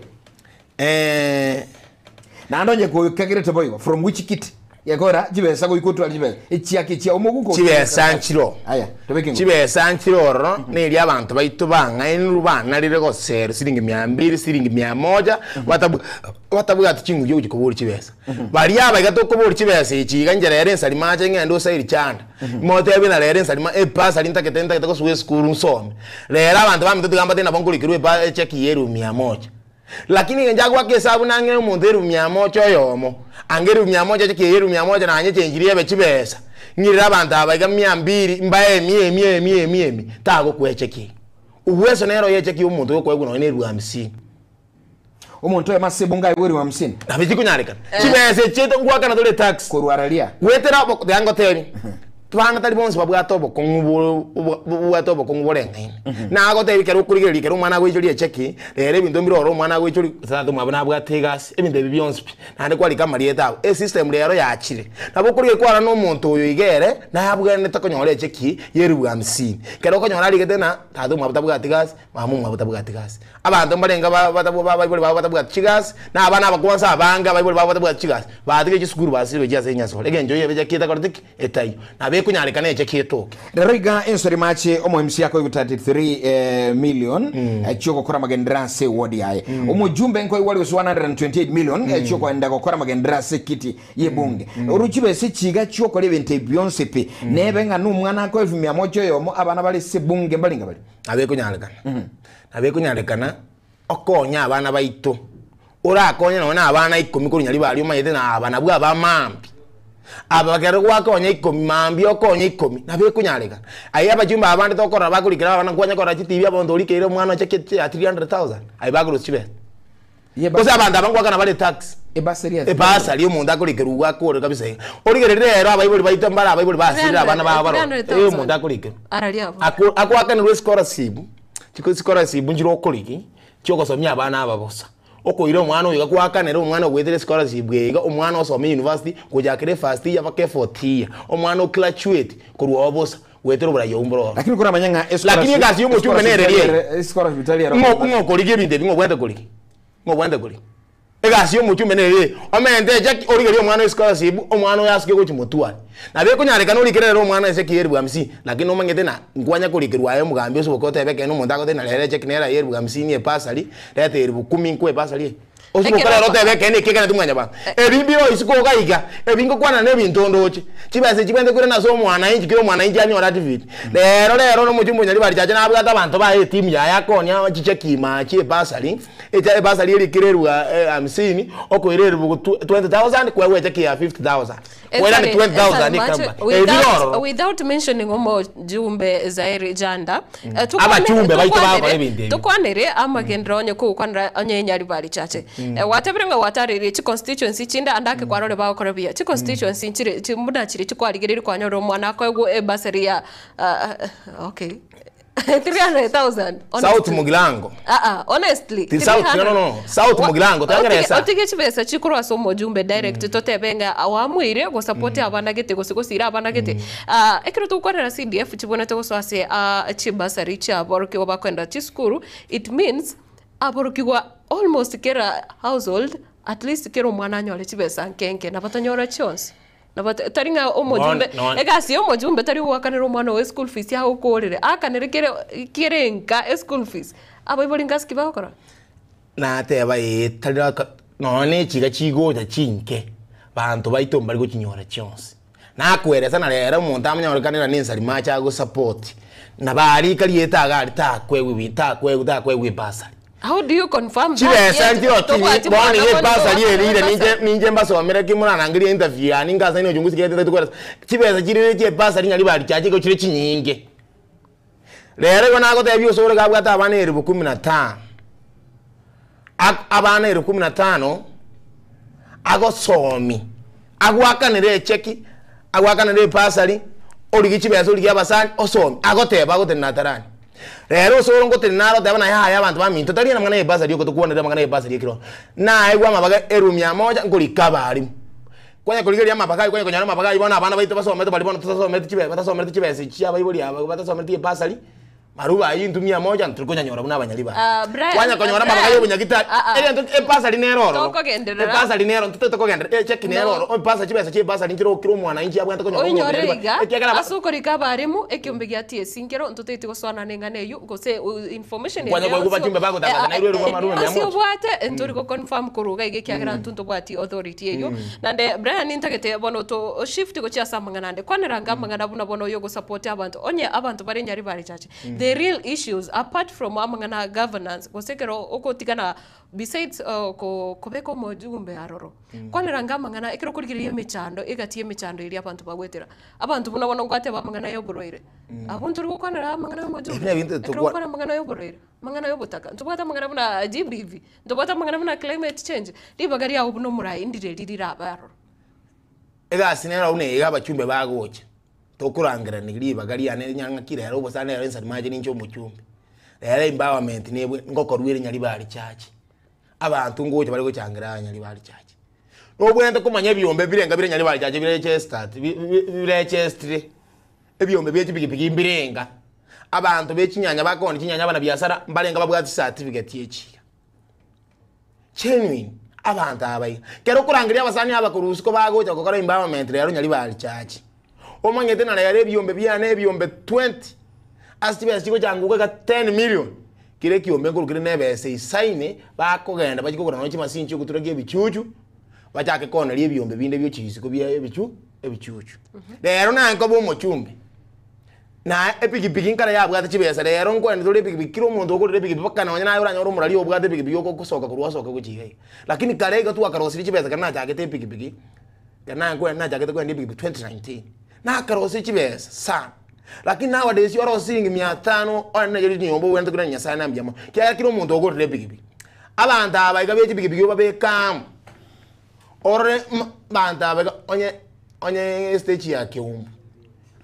Naende onye kokagerete boigo, from which kit? Gekora chibesa goika otware chibesa echiake chia omoguko. Chibesa nchiro. Aya, tobeke ng'o. Chibesa nchiro ororo neria abanto baito bang'ainirwe banarire goserwa siringi mia mbiri, siringi mia moja, batabwa batabwati chinguru chia gochia koboria chibesa. Baria aba iga tokoboria chibesa echi iga inche rero ensari mache ng'ende osairi chanda, motebie ng'a rero ensari ma ebasari ntagete ntagete gosoa esukuru nsome. Rero abanto baminto tiga mbatebie nabo nkorikerwa eba echeki ya erubu mia moja. Lakini engencho agoaka esabu nang'e omonto erubu mia moja oyomo, ange erubu mia moja echeki eye erubu mia moja nanyechenchirie ebe chibesa, ng'irere abanto aba iga mia mbiri, mbae emia emia emia emia emia, tagokwa echeki eyio. Uweso nere oyo echeki ya omonto oyokoegwa nonye na erubu hamsini. Omonto oyomo ase ebunga aegwe erubu hamsini. Nabo chikonyarekana. Chibesa echi chiaito ngoakana tore etax. Korwa araria. Goetera obo tiga ngotebie, Abana tari bonsi babwate obokong'u bobwate obokong'u boreng'aine. Nagotebia ekero okorigereria ekero omwana agoichoria echeki, rero ebinto mbire ororo omwana agoichoria, gose tata omwabo nabwate egasi, ebinto ebi bionsi pi, naende kwarika amarieta abo, esystem rero yachire. Nabo okorigereria kwarora na omonto oyo iga ere, nabwenerete konyora echeki ya eribu hamsini. Ekero okonyora arigete ng'a tata omwabo tabwati gasi, mama omwabo tabwati gasi. Abanto mbarenge abaibori babo batabwati chigasi, na abana abakwansa abange abaibori babo batabwati chigasi, batigire chisukuru basirwe gochia ase enyasore. Egencho eyio ebeche ki etakoreti ki? Etaiyo. Nabo ekonyarekana eche ki etoke. Rero iga ensori mache omo MC akoigwa 33 million chiogokora amagenderero ase eward yaye. Omojumbe nkoigwa ari gose 128 million chiokoenda gokora amagenderero ase ekiti y'ebunge. Oro chibesa echi iga chiokora ebinto ebi bionsi pi. Nebe ng'a nomwana akoe elfu mia moja oyomo abana bare ase ebunge mbarenga bare? Nabo ekonyarekana. Nabo ekonyarekana okonye abana baito, orakonye nonye na abana ikomi korwa nyaribari omanyete na aba nabwo aba mambia. Aba ekero gwakonya ikomi mambia okonye ikomi, nabo ekonyarekana. Aye abachumba aba bande tokorora bakorikera abana nkwanya korora chitibi abanto orikeire omwana oche keti ya 300,000, aye bakorusia chibesa. Gose abanto aba ngoakana bare tax. Ebasari omonto akorikerwa igo akore kabisa iga. Origererie rero abaibori baito mbare abaibori basirire abana babo baroro. Eh omonto akorikerwa. Ako akoakanerwa escholarship, chiko scholarship nchire okorigi, chiogosomia abana aba bosa. Okoira omwana oyo iga kwakanera omwana ogoetera escholarship eye iga, omwana osome university, gochakera efirst year mpaka efourth year, omwana ograduate korwa oo bosa. Goetera oboraia obwo mboro oro. Lakini koramanye ng'a Lakini egasi y'omochumbe nere eria eye. Escholarship tari ero. Ng'o ng'o okorigia ebinto ebi ng'obwate korigia? Ng'obwate korigia? Egasi y'omochumbe nere eye, omente echaki origerie omwana escholarship, omwana oyo asuke gochia motware. Nabo ekonyarekana orikere rero omwana ase ekiya elifu hamsini, lakini nomanyete na nkwanya korikerwa aye omogambi osoboke otebe ekeene omonto agotebia na rero echeki nere aye elifu hamsini ebasari, reta elifu kumi nkoe ebasari eye. Osoboke rero otebe ekeene eki ekeene timwanyabanto. Ebi mbire isiko iga iga, ebi ngokwana nebinto ndoche. Chibesa echi bwente koirana ase omwananchi kera omwananchi anyore advert. Rero rero nomochumba o Nyaribari Chache nabwate abanto baye etimu yaye akonia chicheki ime chie ebasari, echa ebasari eria kera eribu hamsini, okoira eribu 20,000 kwegwa echeki ya 50,000. Koirani 20,000 ekamba. Ebi bire ororo. Without mentioning omojumbe Zairi Janda, eh, Abachumbe baito bagokora ebinto ebio. Tokwanere amagenderero onye kogokwanera onye Nyaribari Chache. Eh, gwatebire ng'a gwatareire chiconstituency chinde ande ake kwarore bagokora buya. Chiconstituency nchire chi buna chiria chikwarigereiri kwanyora omwana akoegwa ebasari ya ah, ah, okay 300,000 South honestly. Mugirango. Ah, ah, honestly Ti South, no, no, no. South Mugirango, tangeresa. Otige chibesa chikorwa ase omojumbe direct totebe ng'a wamweire gosupport abana gete gose gosira abana gete. Ah, ekero togokwanera CDF chibonete gosoa ase ah, chibasari chia aborokigwa bakoenda chisukuru it means aborokigwa almost kera household at least kera omwana anyore chibesa nke nke nabo tanyora chionsi. Nabo tari ng'a omojumbe Bono- egasi ya omojumbe tari goakanera omwana oye eschool fees agokorere aakanere kere kere enka eschool fees abaibori ngasi ki bagokora? Nateba ee tari aka nonya na echiga chigocha chinke, banto baito mbari gochinyora chionsi. Nakoeresa na rero omonto amonyorekane na nensari mache agosupport, nabo arika rieta iga aria takoegwa ebi takoegwa takoegwa ebasari. How do you confirm that Chibesa yet nchiro tobwati chinyi bono mwana iga bono ebasari tobwati erire ebasari? ninche ninche mbasomere ki morarangerie interview yane ingasaine uchunguzi kegete ntagete koeresa. Chibesa chirire chia ebasari nyari barichache igo chire chinyinge. Rero igo nagotebia osore iga abwate abana elifu kumi na tano, ak abana elifu kumi na tano, agosomi, agoakanere echeki, agoakanere ebasari, origie chibesa origie abasani, osomi, agoteba agotenena atarani. Rero osoro ngotenena are oteba naye yaya abanto baminto tari amang'ana ya ebasari okotokwanera amang'ana ya ebasari ekero naegwe amabaga eroom ya moja nkorika abalimu. Kwanya korigereria amabaga aywo kwanya konyora amabaga aywo bono abana baito basomete baria bono totasomereti chibe batasomereti chibesa echi chia abaibori aba batasomereti ebasari. Marube ayio intwe mia moja ntori konyanyora buna abanyaribari. Ah, Brian, Kwanya konyora ah, amabaga Brian. y'obonyagitari. Ah, ah. Egento ebasari nere ororo. Tokogenderera. Ebasari nere ntotete kogenderera. Echeki nere No. ororo. Ebasa chibesa chia ebasari nchire okire omwananchi abwate konyora Oinyore omonyaribari. iga, Ekiagera aba- ase okorika abarimu, ekiombe gia TSC nkero ntotaeti gosoana na eng'ana eywo, gose information Kwanya ere koigwa ase- bachumbe bagotangaza nairwe erigwa amarube mia ase moja. obwate, ntori go confirm korwa iga iga ekiagera intwe ntobwati authority eywo. Naende Brian ntagete bono to shift gochia ase amang'ana ande. Kwanera ange amang'ana buna bono oyo ogosupport abanto, onye abanto bare Nyaribari Church, the real issues apart from amang'ana a governance gose ekero ogotigana besides ko kobeka omojumbe aroro, kwanera ange amang'ana ekero okorigereria emechando egati ya emechando eria abanto bagoetera. Abanto buna bono ngwateba amang'ana ya oborwaire, abwo ntori gokwanera amang'ana ya omojumbe, Ebi nebinto ekero tokwa- ogokwana amang'ana ya oborwaire, amang'ana ya obotaka, ntobwate amang'ana buna GBV, ntobwate amang'ana buna climate change, ribaga riago buna omorai ndire ririrabe aroro. Egasi nero buna eye abachumbe bagocha, tokorangerania ribaga riane rinyare ng'aki rero obosani rero inse mache ninche omochumbe. Rero empowerment nebwe ngokorwa ere Nyaribari church, abanto ngocha bare gochangera aa Nyaribari church. Nobwenerete komanya ebiombe birenga bire Nyaribari church bire registered bi- bi- biregestire, ebiombe bia chipikipiki mbirenga, abanto be chinyanya bakooni chinyanya abanabiasara mbarenga babwate chicertificate echi iga. Genuine, abanto aba iga. Kero okorangeria abasani aba korwa isiko bagocha gokora empowerment rero Nyaribari church, omanyete na rero ebiombe biane ebiombe 20, ase chibesa chigochanguka iga 10 million, kera ekiombe nkorwa kere na ebesa eisaine, bakogenda bachie kogora nonye chimasini chia ogotura kia ebichuchu, bachake kooneria ebiombe binde bia ochisiko bia ebichu ebichuchu. Rero naye nkoba omochumbe. Na epikipiki nkare yabwate chibesa rero nkogenda tore epikipiki kera omonto ogorire epikipiki mpaka nonye naye oranyore omorari obwate epikipiki ogosoka korwa osoke gochia iga iga. Lakini kare iga twakarosirie chibesa ekero nachagete epikipiki, ekero naye nkoenda nachagete koenda epikipiki 2019, nakarosia chibesa sana. Lakini nowadays orosie siringi mia tano onye naye rinyomba obwenerete korenda Nyasaye na mbuya mono, ekiagera kera omonto ogorire epikipiki. Abanto aba iga be chipikipiki obabeke amo, orore mh abanto aba iga onye onye estage ya Keumbu.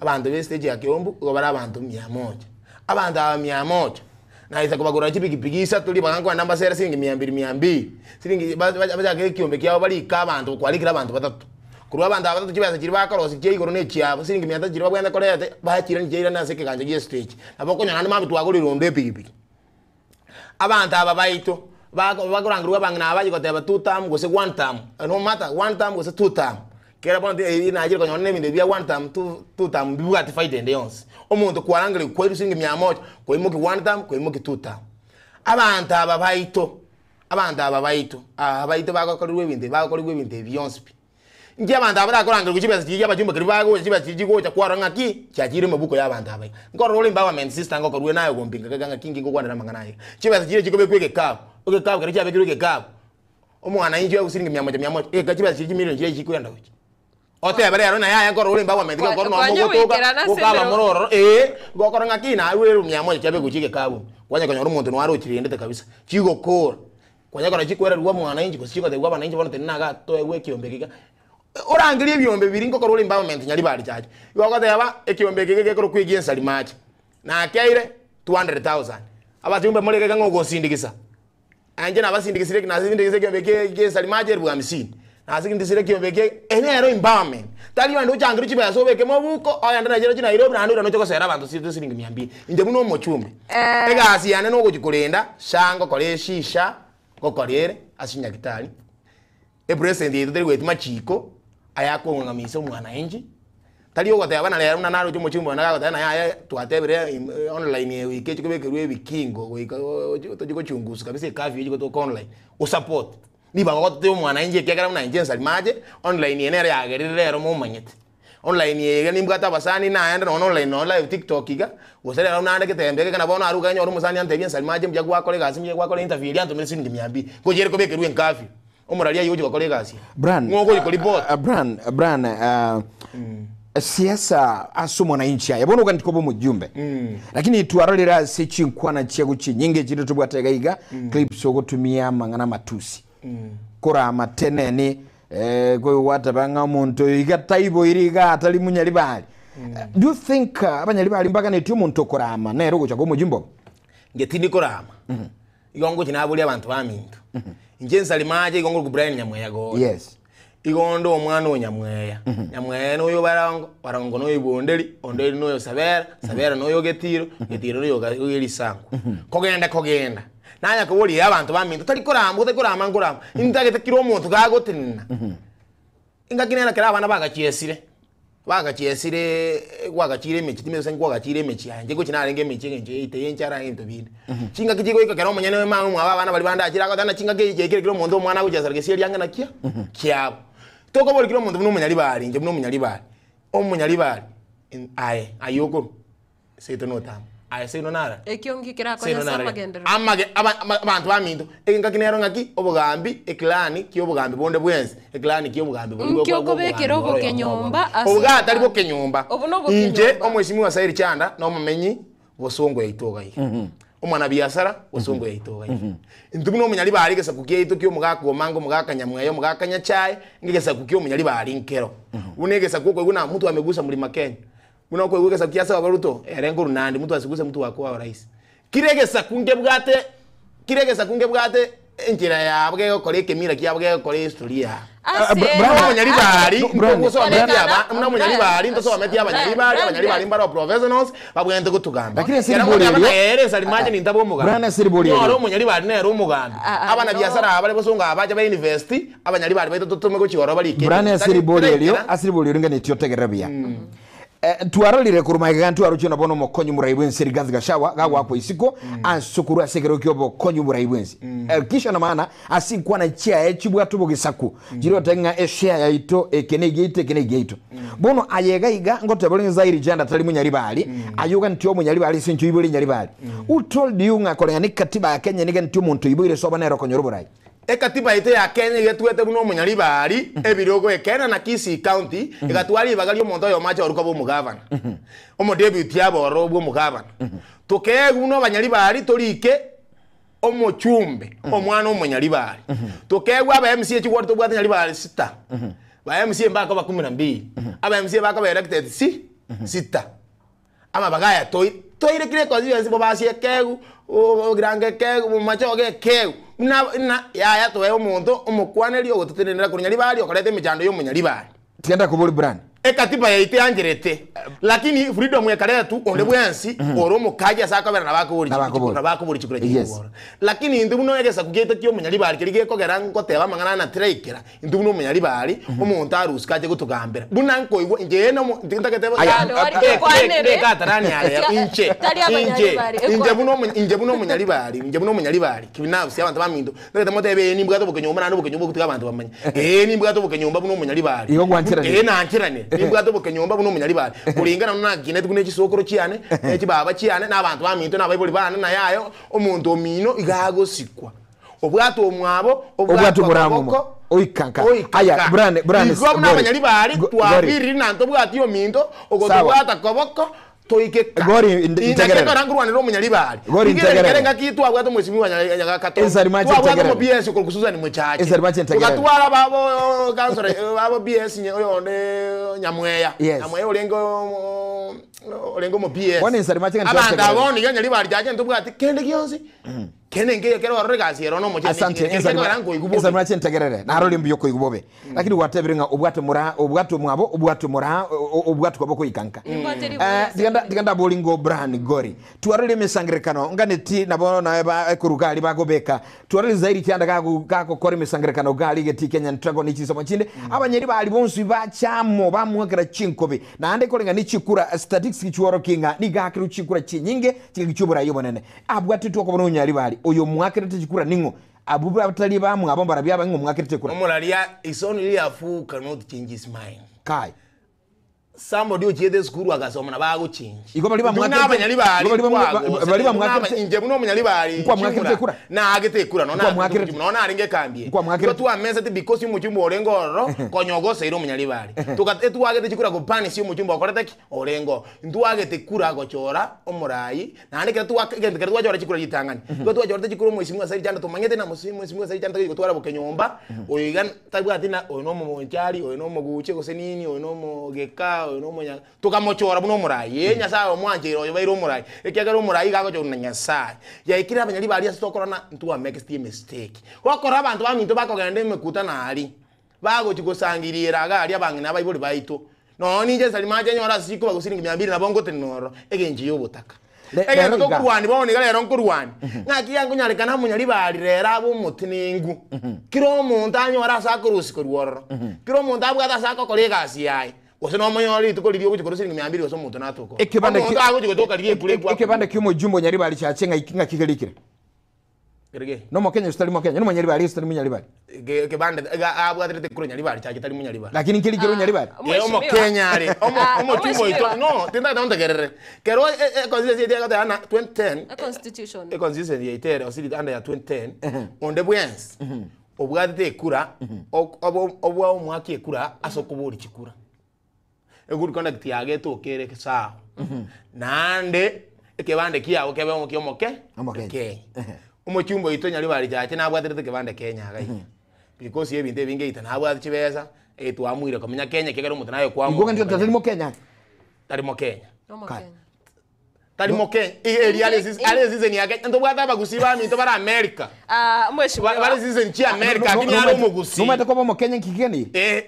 Abanto be stage ya Keumbu igo bare abanto mia moja. Abanto aba mia moja, naisa kobagorera chipikipiki isato ribaga nkoenda mbasere siringi mia mbiri mia mbiri, siringi ba- ba- bachake ekiombe kiabo barike abanto kwarikire abanto batato. Korwa abanto aba batato chibesa chiria bakorosia chia igoro na echiabo, siringi mia tatu chiria babwenerete koreta, bachirani chiairana ase ekegancha gia estage. Nabo okonyora naende mambia twagorire onde epikipiki. Abanto aba baito, bako bakorangerigwa abang'ina aba baye goteba two term gose one term, no matter one term gose two term, kera bono eyio nachire konyora na ebinto ebi bia one term, two two term mbibwati faida ende yonsi. Omonto kwarangerigwa kwairwa siringi mia moja, kwaimokia one term, kwaimokia two term. Abanto aba baito, abanto aba baito, aba baito bagokorerwa ebinto ebi bagokorerwa ebinto ebi bionsi pi. Inki abanto aba barakorangerigwa chibesa chiria chi'abachumba keria bagocha chibesa chiria chigocha kwarora ng'aki chiachire emebuko y'abanto aba iga. Nkorora ore empowerment sister ngokorwa naye ogompinga gaiga ng'aki inki ngokwanera amang'ana aya iga. Chibesa chiria chikobekwa egekabu, egekabu ekero chiabekirwe egekabu, omwananchi oegwe siringi mia moja mia moja, egeka chibesa chiria chimilion chiria chikoenda gochia. Otebe rero naye aye nkorora ore empowerment iga nkorora Kwanya nomo ogotoka, goikerana ase gokaba emerero. more ororo eh, ngokora ng'aki narure mia moja chiabekwa gochia egekabu ime. Kwanya konyora omonto naro ochirendete kabisa, chigokora. Konya korora chikwererigwa omwananchi gose chigotebiwa abananchi bono tenena igaa toegwe ekiombe eke iga. Orangerie ebiombe biria ngokora ore empowerment Nyaribari church. Igo ogoteba, ekiombe eke iga gekorokwa egia ensari mache, nakeire 200,000. Abachumbe more iga iga ng'a ogosindikisa, inche nabasindikisire nasindikisire ekiombe eke egia ensari mache elfu hamsini, nasindikisire ekiombe eke, eye nero empowerment. Tari onde ochangerwe chibesa obeke mobuko, ogende naye chirochio Nairobi naende oirane oche gosera abanto siringi mia mbili. Inche buna omochumbe. Egasi yane nogochia korenda sha ngokora eshisha ngokora ere ase chinyagitari, epresident yaito teri goetia machiko aya akong'amisa omwananchi, tari ogoteba na rero buna naroche omochumbe one gagoteba naye aye twatebire im online eye goika echi kobekerwa ebikingo goika ochi tochi gochungusa kabisa ecurfew echi gotoka online, osupport. Nigo bagotebia omwananchi ekiagera buna inche nsari mache, online eye nere yagerire rero momanyete. Online eye iga nimbwate abasani naende nonya online nonya live tiktok iga, gose rero naende getembe eke na bono aria okanyora omosani antebie nsari mache mbuya gwakora egasi mbuya gwakora interview eria antomere siringi mia mbili, ngochi ere kobekerwa encurfew, omorari aywo ogochi gokora egasi eye. Brian, Ng'o ogochi koripoti? Brian, Brian, siasa ase omwananchi aye bono oganeti koba omojumbe lakini twarorire ase chinkwana chiago chinyinge chire tobwate iga iga clips ogotumia amang'ana amatusi korama teneni eh, gwateba ng'a omonto oyo iga taiboiri iga atari munyaribari do you think abanyaribari mbaganeti omonto okorama nere ogocha koba omojumbe obo? Inche tindi korama, igo ngochi naboria abanto baminto, inche nsari mache igo ngorokwa Brian Nyamweya Gori. Yes. Igo onde omwana o Nyamweya, Nyamweya noyo Barongo, Barongo noyo Bonderi, Onderi noyo Sabera, Sabera noyo Getiro, Getiro noyo Ga- oyo Erisango. Kogenda kogenda, nanya koboria abanto baminto, tari korama otari korama nkorama, intagete kera omonto gagotenena. Engaki nere ekero abana bagachiesire, bagachiesireee gwagachire emechie timanyeti gose nkwagachire emechie aye, inche ngochia narenge emechie eng'encho yaito ya enchara ebinto binde. Chingaki chigoika ekero omonyene mama omwabo abana baria bande achire agoteba ng'a chingaki echi chiaikire kera omonto omwana agochiesera gesieri ange nakia kiabo. Tokoboria kera omonto buna omonyaribari inche buna omonyaribari, omonyaribari aye aye okorwa. Seito notama. Aye seino nara. Ekio nki Seino kerakonye ase nara. amagenderero? Amage aba- aba- abanto baminto engaki nero ng'aki obogambi eclan kia obogambi bonde bwensi eclan kia obogambi boria Nki bwa- bwa- okobekera obogambi oro oyomo obokenyomba obono. ase Oboga atari obogambi? bokenyomba Obo nobokenyomba. inche omweshimiwa Sairi Chanda na omomenyi bosongo yaito iga iga omwanabiasara bosongo yaito iga iga intwe buna omonyaribari egesaku kiaito kia omogaka omanga omogaka nyamweya omogaka nyachae ngegesaku kia omonyaribari nkero buna egesaku okoigwa na mtu amegusa mlima Kenya Buna okoigwa egesaku kia Sababu Ruto, ere nkorwa Nandi, mtu asiguse mtu wakoa orais. Kira egesaku nkebwate kira egesaku nkebwate enchera yabo gegokora ekemira kiabo gegokora ehistory yabo. Ase Brian, Buna omonyaribari, No, Brian. ntogosometi aba, Korekana, buna omonyaribari, Brian, ntosometi abanyaribari, Brian, abanyaribari mbaro professionals, babwenerete gotogamba. Lakini ase Ekero ribori ngoteba erio- ng'a ere nsari mache nintabe omogambi. Brian, ase ribori Nyore erio. omonyaribari nere omogambi. Ah, ah, Abana no. biasara aba bare bosongo aba bache ba invest, abanyaribari baito totome gochia ororo barike Brian ebinto. ase Tari- ribori erio taraikera. ase ribori erio nganeti otegerere buya Twarorire korwa magega ntwarochio na bono omokonyi omorai bw'ense Rigathi Gachagua gagoakwa isiko ase okorua ase ekerogo ki'obokonyi oborai bw'ense. Kisha na maana ase inkwana chiaye chibwate obogesaku chiria goteba ng'a eshare yaito eke negiaito eke negiaito. Bono aye iga iga ngoteba ore Zairi Janda tari monyaribari aye ogantie omonyaribari ase enchera oiboire nyaribari. Who told you ng'a koreng'ana ekatiba ya Kenya niga ntie omonto oiboire sobo nere okonyora oborai? Ekatiba yaito ya Kenya egetwete buna omonyaribari, ebirogo ekeene na Kisii County egatwara ribaga ri'omonto oyomo ache orokwa bw'omogavana, omodeputy abe ororo bw'omogavana. Tokeegwa buna abanyaribari torike omochumbe omwana omonyaribari. Tokeegwa aba MCA chigwori tobwate nyaribari sita, ba MCA mbakoba kumi na mbili, aba MCA bakoba elected si sita. Amabaga aya toi toire kera econstituency Bobasi ekegu, Ogirango ekegu, Bomachoge ekegu, buna buna yaya toe omonto omokwaneri ogototenenera korwa Nyaribari okoreta emechando ya omonyaribari. Tiga ndakobori Brian. Ekatiba yaito yancherete lakini freedom ekaretwa onde bwensi ore omokaji ase akobera nabo akobori Nabo akobori. nabo akobori chikura Yes. chikobora. Lakini intwe buna egesaku kiaito kia omonyaribari keria gekogera ngoteba amang'ana aya natiraikera Intwe buna omonyaribari, omonto arusike ache gotogambera. Buna nkoigwa inche ee nomo ntagete Aya, Alo, ari ekwanere. ekatarani aya inche Tari inche abanyaribari, inche ekwanere. buna omo inche buna omonyaribari inche buna omonyaribari kibinafsi abanto baminto ntagete motebe ee nimbwate obokenyomba naende obokenyomba ogotiga abanto bamanye ee nimbwate obokenyomba buna omonyaribari Igo gwancheranire. ee nancheranire nimbwate obokenyomba buna omonyaribari kulingana buna nakinetwe buna chisokoro chiane ne chibaba chiane na abanto baminto na abaibori bane na yaye omonto omino iga agosikwa. Obwate omwabo, Obwate obwate omorango okoboko, oikanka. oikanka. Aya, Brian, Brian, Igo buna Gori. abanyaribari Go- Gori. twabiriri na ntobwati ominto Sawa. ogotobwata koboko toike ka. Gori, Inaki ntegerere. ekero nkorwanera omonyaribari. Gori, Rigere ntegerere. rikere ngaki twabwate omwesimigwa Nyagakato. Ensari mache Twabwate ntegerere. omo PS okorokwa Susan Mochache. Ensari mache ntegerere. Togatwara babo councillor babo PS oyonde Nyamweya. Yes. Nyamweya orenge omo orenge omo PS. Bono ensari mache ng'a Abanto ntegerere. aba bono iga nyaribari chache ntobwati kende gionsi. Kende nkeiyo ekero orore egasi ero nomochie Asante, ekero ensari ekogera nkoigwa bobe. ensari mache ntegerere narore mbuya okoigwa bobe lakini gwatebire ng'a obwate moraa obwate omwabo obwate moraa obwate kwabo koikanka Nimbwate ribuya Eh, ase tiganda kore. tiga ndabori ngo Brian Gori twarore emesangerekano nganeti nabo naye ba ekoru gari bagobeka twarore Zairi kianda gago gagokora emesangerekano gari geti Kenya Dragon chinsemo chinde abanyeri bari bonsi bachamo bamwakera chinkobi naende koreng'ana ne chikura statistics chiorokia ng'a nigo akerwe chikura chinyinge chingaki chioborai obonene Abwatetwe okoba nonyaribari, oyo omwakerete chikura ning'o? Abwo batari bamwabo mbarabwo abe ng'a omwakerete ekura. Omoraria is only a fool cannot change his mind. Kai. Somebody ochiete esukuru agasoma nabo agochange. Igo baria Intwe buna bamwakerete- abanyaribari igo baria bamwa- twagosete, baria buna aba- bamwakerete- inche buna omonyaribari Nkwamwakerete chimura, ekura? naagete ekura nonya naagete Nkwamwakerete? omochumba, nonya narenge ekambi eye. Nkwamwakerete? Igo twamesete because omochumba orenge ororo konya ogoseire omonyaribari. Toka etwagete chikura gopunish omochumba okorete ki? Orenge oo. Ntwagete kura gochora omorai Naende ekero twa egento ekero twachora chikura ritang'ani, igo twachorete chikura omoisimwa ase richando tomanyete na mosi omoisimwa ase richando tari gotwara bokenyomba, oyo iga tabwati na oyo na omomonchari, oyo na omoguche gose nini, oyo na omogeka, oyo na omonya tokamochora buna omorai, ee Nyasaye omwancheire oyo baire omorai, ekiagera omorai iga agochorwa na Nyasaye. Yaikire abanyaribari ase tokorora ntwamekeseti emistake. Gokora abanto baminto bakogenda emekutano aria. Bagochia gosangiriera iga aria abang'ina abaibori baito, nonya ninche nsari mache nyore ase chikoba gose siringi mia mbiri nabo ngotenena ororo, egencho ya obotaka. Le- Egento rero iga. tokorwania bono iga rero nkorwania, ng'aki yankonyarekana omonyaribari rero abe omotenengu, kera omonto anyore ase akorusia korwa ororo, kera omonto abwate ase agokora egasi yaye, gose nomonyore rituko riria ogochia korwa siringi mia mbiri gose omonto natoka ororo. Ekebanda Omonto ki- agochia gotoka riria ekura ekwa Ekebanda kia omojumbe onyaribari chache ng'ai ng'aki kerikire? Kereke. Nomokenya gose tari mokenya, nomonyaribari gose tari monyaribari. Eke- Ekebanda iga abwaterete korwa nyaribari chache tari monyaribari. Lakini nkerikire onyaribari. Eh, Mheshimiwa. omokenya are omo- Ah, omochumba oito mheshimiwa. no tintagete ontegerere kero e- e- econstituency yaito egoteba na 2010 A constitution. econstituency yaito ere osiri under ya 2010 onde bwensi obwatete ekura ok- obo- obwa omwaka ekura ase okoboria chikura Egood conduct yago etoke ere sawa. Naende ekebande kiago kebe omokia omoke Omokenya. Kenya. Omochumba oito Nyaribari Chache nabwaterete ekebande Kenya iga iga. Because ya ebinto ebinge eita nabwate chibesa, eh twamuire komenya Kenya ekiagera omonto naye Igo kwamua gento tari mokenya. Tari mokenya. Omokenya. Tari mokenya. Eria are sis- are citizen ya Kenya. Ntobwate abagusii baminto bare America. Ah, mheshimiwa. Bare citizen chia America lakini are omogusii. Nomanyete koba omokenya nkigenire. Eh.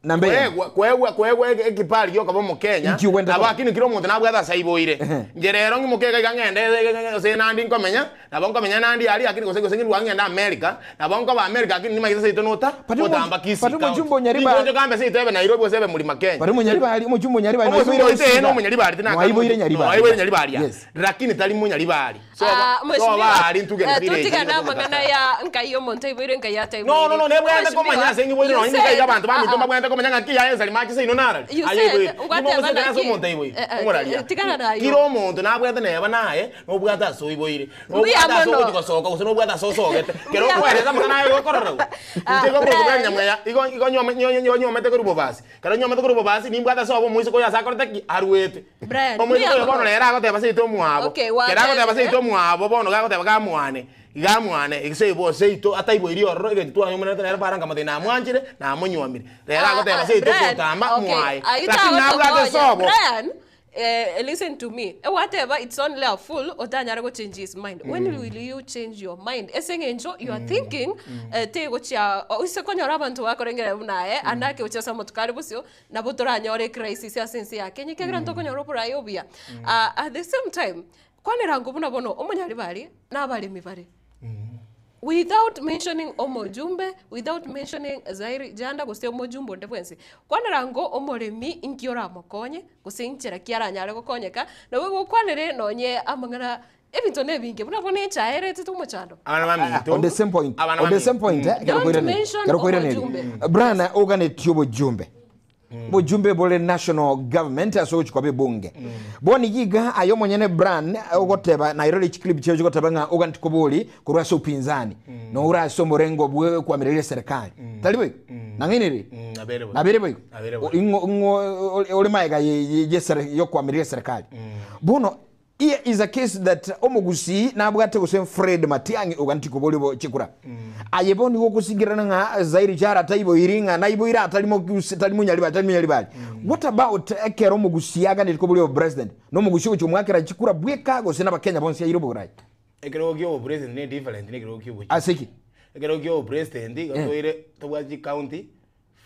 Namba eyemo. Koegwa, koegwa, koegwa ege- ekipari giokoba omokenya, Inki ogwenta nabo koba? akini kera omonto nabwate ase aiboire. Ehe. Inche rero ng'imoke iga iga ng'ende e- e- e- gose nandi nkomenya, nabo nkomenya nandi aria lakini gose gose ng'indwa ng'ende America, nabo nkoba America lakini nimanyete seito nota, But omo- otamba Kisii but County. omochumba onyaribari- Ninche ngambe seito ebe Nairobi gose ebe Mlima Kenya. Bari omonyaribari, omochumba onyaribari, Omochumba noiboire oito eye gosira. nomonyaribari tinakana Mwaiboire omochumba- nyaribari. noiboire nyaribari aa. Yes. Lakini tari monyaribari. Soba, Ah, soba mheshimiwa, ari ntuge eh, na village, totigane nigo amang'ana togotaka. ya nkai omonto aiboire nkai ataiboire. No, no, no, nebwate Mheshimiwa, komanya ase eng'iboire you nonye niga iga said- abanto baminto ah, ah. mbabwate komanya ng'aki yaye ensari mache seino narari. You Aye said, iboire. ngwateba Nigo ogosete ase naki- omonto aiboire. Eh, eh, Omoraria. tigana nayo. Kira omonto nabwate neba naye, nobwate ase oiboire. Mbuya Nobwate ase mono. ogochi gosoka gose nobwate ase osogete. Kero Mbuya okweresa amang'ana aye gokorora bo. Ah, Inche igo Brian. korwa nyamweya, igo igo nyuome nyo- nyo- nyuomete korwa bobasi. Kero nyuomete korwa bobasi, nimbwate ase obo omoiseke oyo ase akorete ki? Arwete. Brian, Omoiseke mbuya oyo bono mono. rero agoteba seito omwabo. Okay, Kero agoteba watebire. seito omwabo bono gagoteba gamwane, gamwane, ase igo seito ataiboiri ororo egento twanyomanete nere para nkamotebia namwanchire, namonyuomire. Rero Ah, agoteba ah, seito Brian, ogotamba okay, mwaye. ayio Lakini nabwate tagotokonya. sobo. Brian, eh, listen to me. Ewateba it's only a fool otanyare go change his mind. When will you change your mind? Ase eng'encho you are thinking eh, tegochia oise konyora abanto bakorengera buna aye ande ake gochia ase amatuko are bosio Nabo toranyore ecrisis ase ense ya Kenya ekiagera ntokonyora oboraai obuya. Ah, at the same time, kwanera ng'o buna bono omonyaribari na abaremi bare. Without mentioning omojumbe, without mentioning Zairi Janda gose omojumbe onde bwensi, kwanera ng'o omoremi inki oramokonye, gose inchera ki aranyare gokonyeka, nabo gokwanere nonye amang'ana ebinto na ebinge buna bono echae eretete omochando. Abana baminto. On the same point. Abana On the baminto. same point, eh, Don't kero koiraneri. mention Kero koiraneri. omojumbe. Brian oganetie obojumbe. Obojumbe bore national government ase ogochia koba ebunge. Bono iga iga aye omonyene Brian ogoteba nairore chiclip chiao chigoteba ng'a oganeti kobori korwa ase upinzani. Noura ase omorengo bwe kwamireria eserikali. Tari boigo? Nang'ainire? Nabere boigo. Nabere boigo? Nabere boigo. Ing'o ing'o ore maega ye ye ye yokwamireria eserikali. Bono Here is a case that omogusii nabwate gose Fred Matiang'i oganeti koboria bo chikura. Aye bono nigo ogosingerana ng'a Zairi Jara taiboiri ng'a naiboire atari mogusi tari monyaribari tari monyaribari. What about ekero omogusii aganeti koboria obopresident? Nomogusii ogochia komwakera chikura bweka gose nabakenya bonsi aire oborai? Ekerogo kia obopresident ne different na ekerogo kia obochie. Ase ki? Ekerogo kia obopresident igo toire tobwate chicounty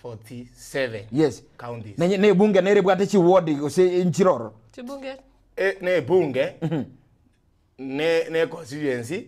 47 Yes. counties. Nenye ne ebunge nere ebwate chiward gose nchiroro. Chibunge. E- ne ebunge ne ne constituency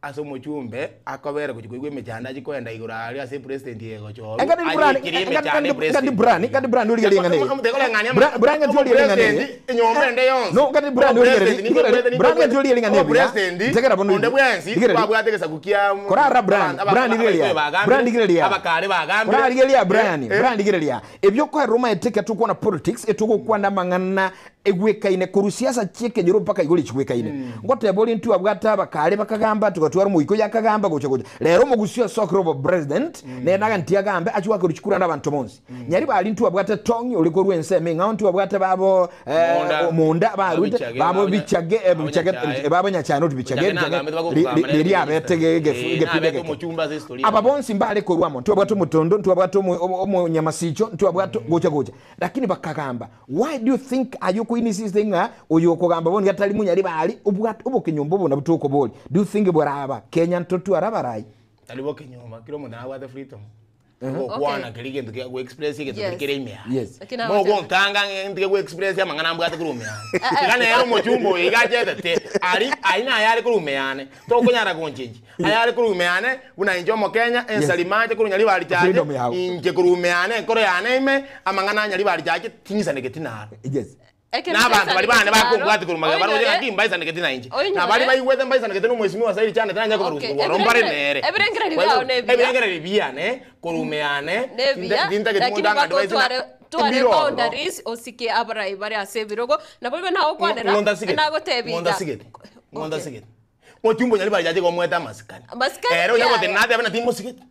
ase omochumbe akobera gochia koigwa emechando achie koenda igoro aria ase epresident egochorwa Engani Brian, ayekerie engani emechando engani Brian, engani Brian origereria eng'ana eye. Bra- Brian ng'ati origereria eng'ana eye. enyomba ende yonsi No, ngati Brian origereria- rigereria- Brian ng'ati origereria eng'ana eye buya. Ntegera bono onde rigereria. bwensi Rigereria. twabwate egesaku kia Korara Brian, Brian rigereria. Brian rigereria. abakare bagambire Korara rigereria Brian, Eh, eh. Brian rigereria. Ebiokoerera omaete ekero tokwana politics, etogokwana amang'ana egwekaine korwa siasa chi'ekenyoro mpaka igoro echigwekaine. Ngoteba ore intwe abwate abakare bakagamba, togatwara omoika oyo akagamba gocha gocha. Rero omogusii osokire obopresident, nere naganeti agambe achie goakerwa chikura nabanto bonsi. Nyaribari intwe abwate Tong'i ore korwa ensemo eng'ao, intwe abwate babo Monda. Monda barwete, Babichage, babo babo Nya- Bichage, babo Bichage, Nyachae. babo Nyachae not Bichage, Bichage Bichage, nagambete bagokogamba nere riria minister. abete Eh, egepinde nabete geke. omochumba ase historia. Aba bonsi mbare korwa amo, ntwabwate omotondo, ntwabwate omonyamasicho, ntwabwate gocha gocha. Lakini bakagamba Why do you think aye okoinsist ng'a oyo okogamba bono iga tari monyaribari obwate obokenyomba obo nabwo tokoboria? Do you think boraba Kenya ntotware abarai? Tari bokenyomba, kera omonto nabwate freedom. Gokwana keri gento kia go express egento Yes. kere ime yane. Yes. Lakini agote- Mogontanga ng'e ntige go express amang'ana mbwate korwa ime yane. Iga nere omochumba oyo iga achete ari ari naye are korwa ime yane. Tokonyara gonchenchi. Ayare korwa ime yane buna inche omokenya ensarima nche korwa Nyaribari chache Freedom yao. inche korwa ime yane enkoro yane ime amang'ana a Nyaribari chache ting'isanegeti naro. Yes. Ekero Na abanto baria bane naro, bakombwati korwa magega baroche oinyore- ng'aki mbaisanegeti na inche. Oinyore- Na baria baigwete mbaisanegete na omwesimwa Sairi Chande taranyare kobarusia Okay, korwa ororo mbare ebirengererio- nere. ebirengererio Kwa hivyo, biao nebiya. ebirengererio biane korwa ime yane nebiya tintageti lakini monto ang'ande bako baise na tware tware ebiro ororo. boundaries osike abarai bare ase ebirogo nabo igo nagokwanera Ng'ondasigete. nagotebi iga. Ng'ondasigete. Okay. Ng'ondasigete. Mochumba onyari bari chache komwete amasikani. Amasikani Ere onya kiaya. goteba natebe na timosigete.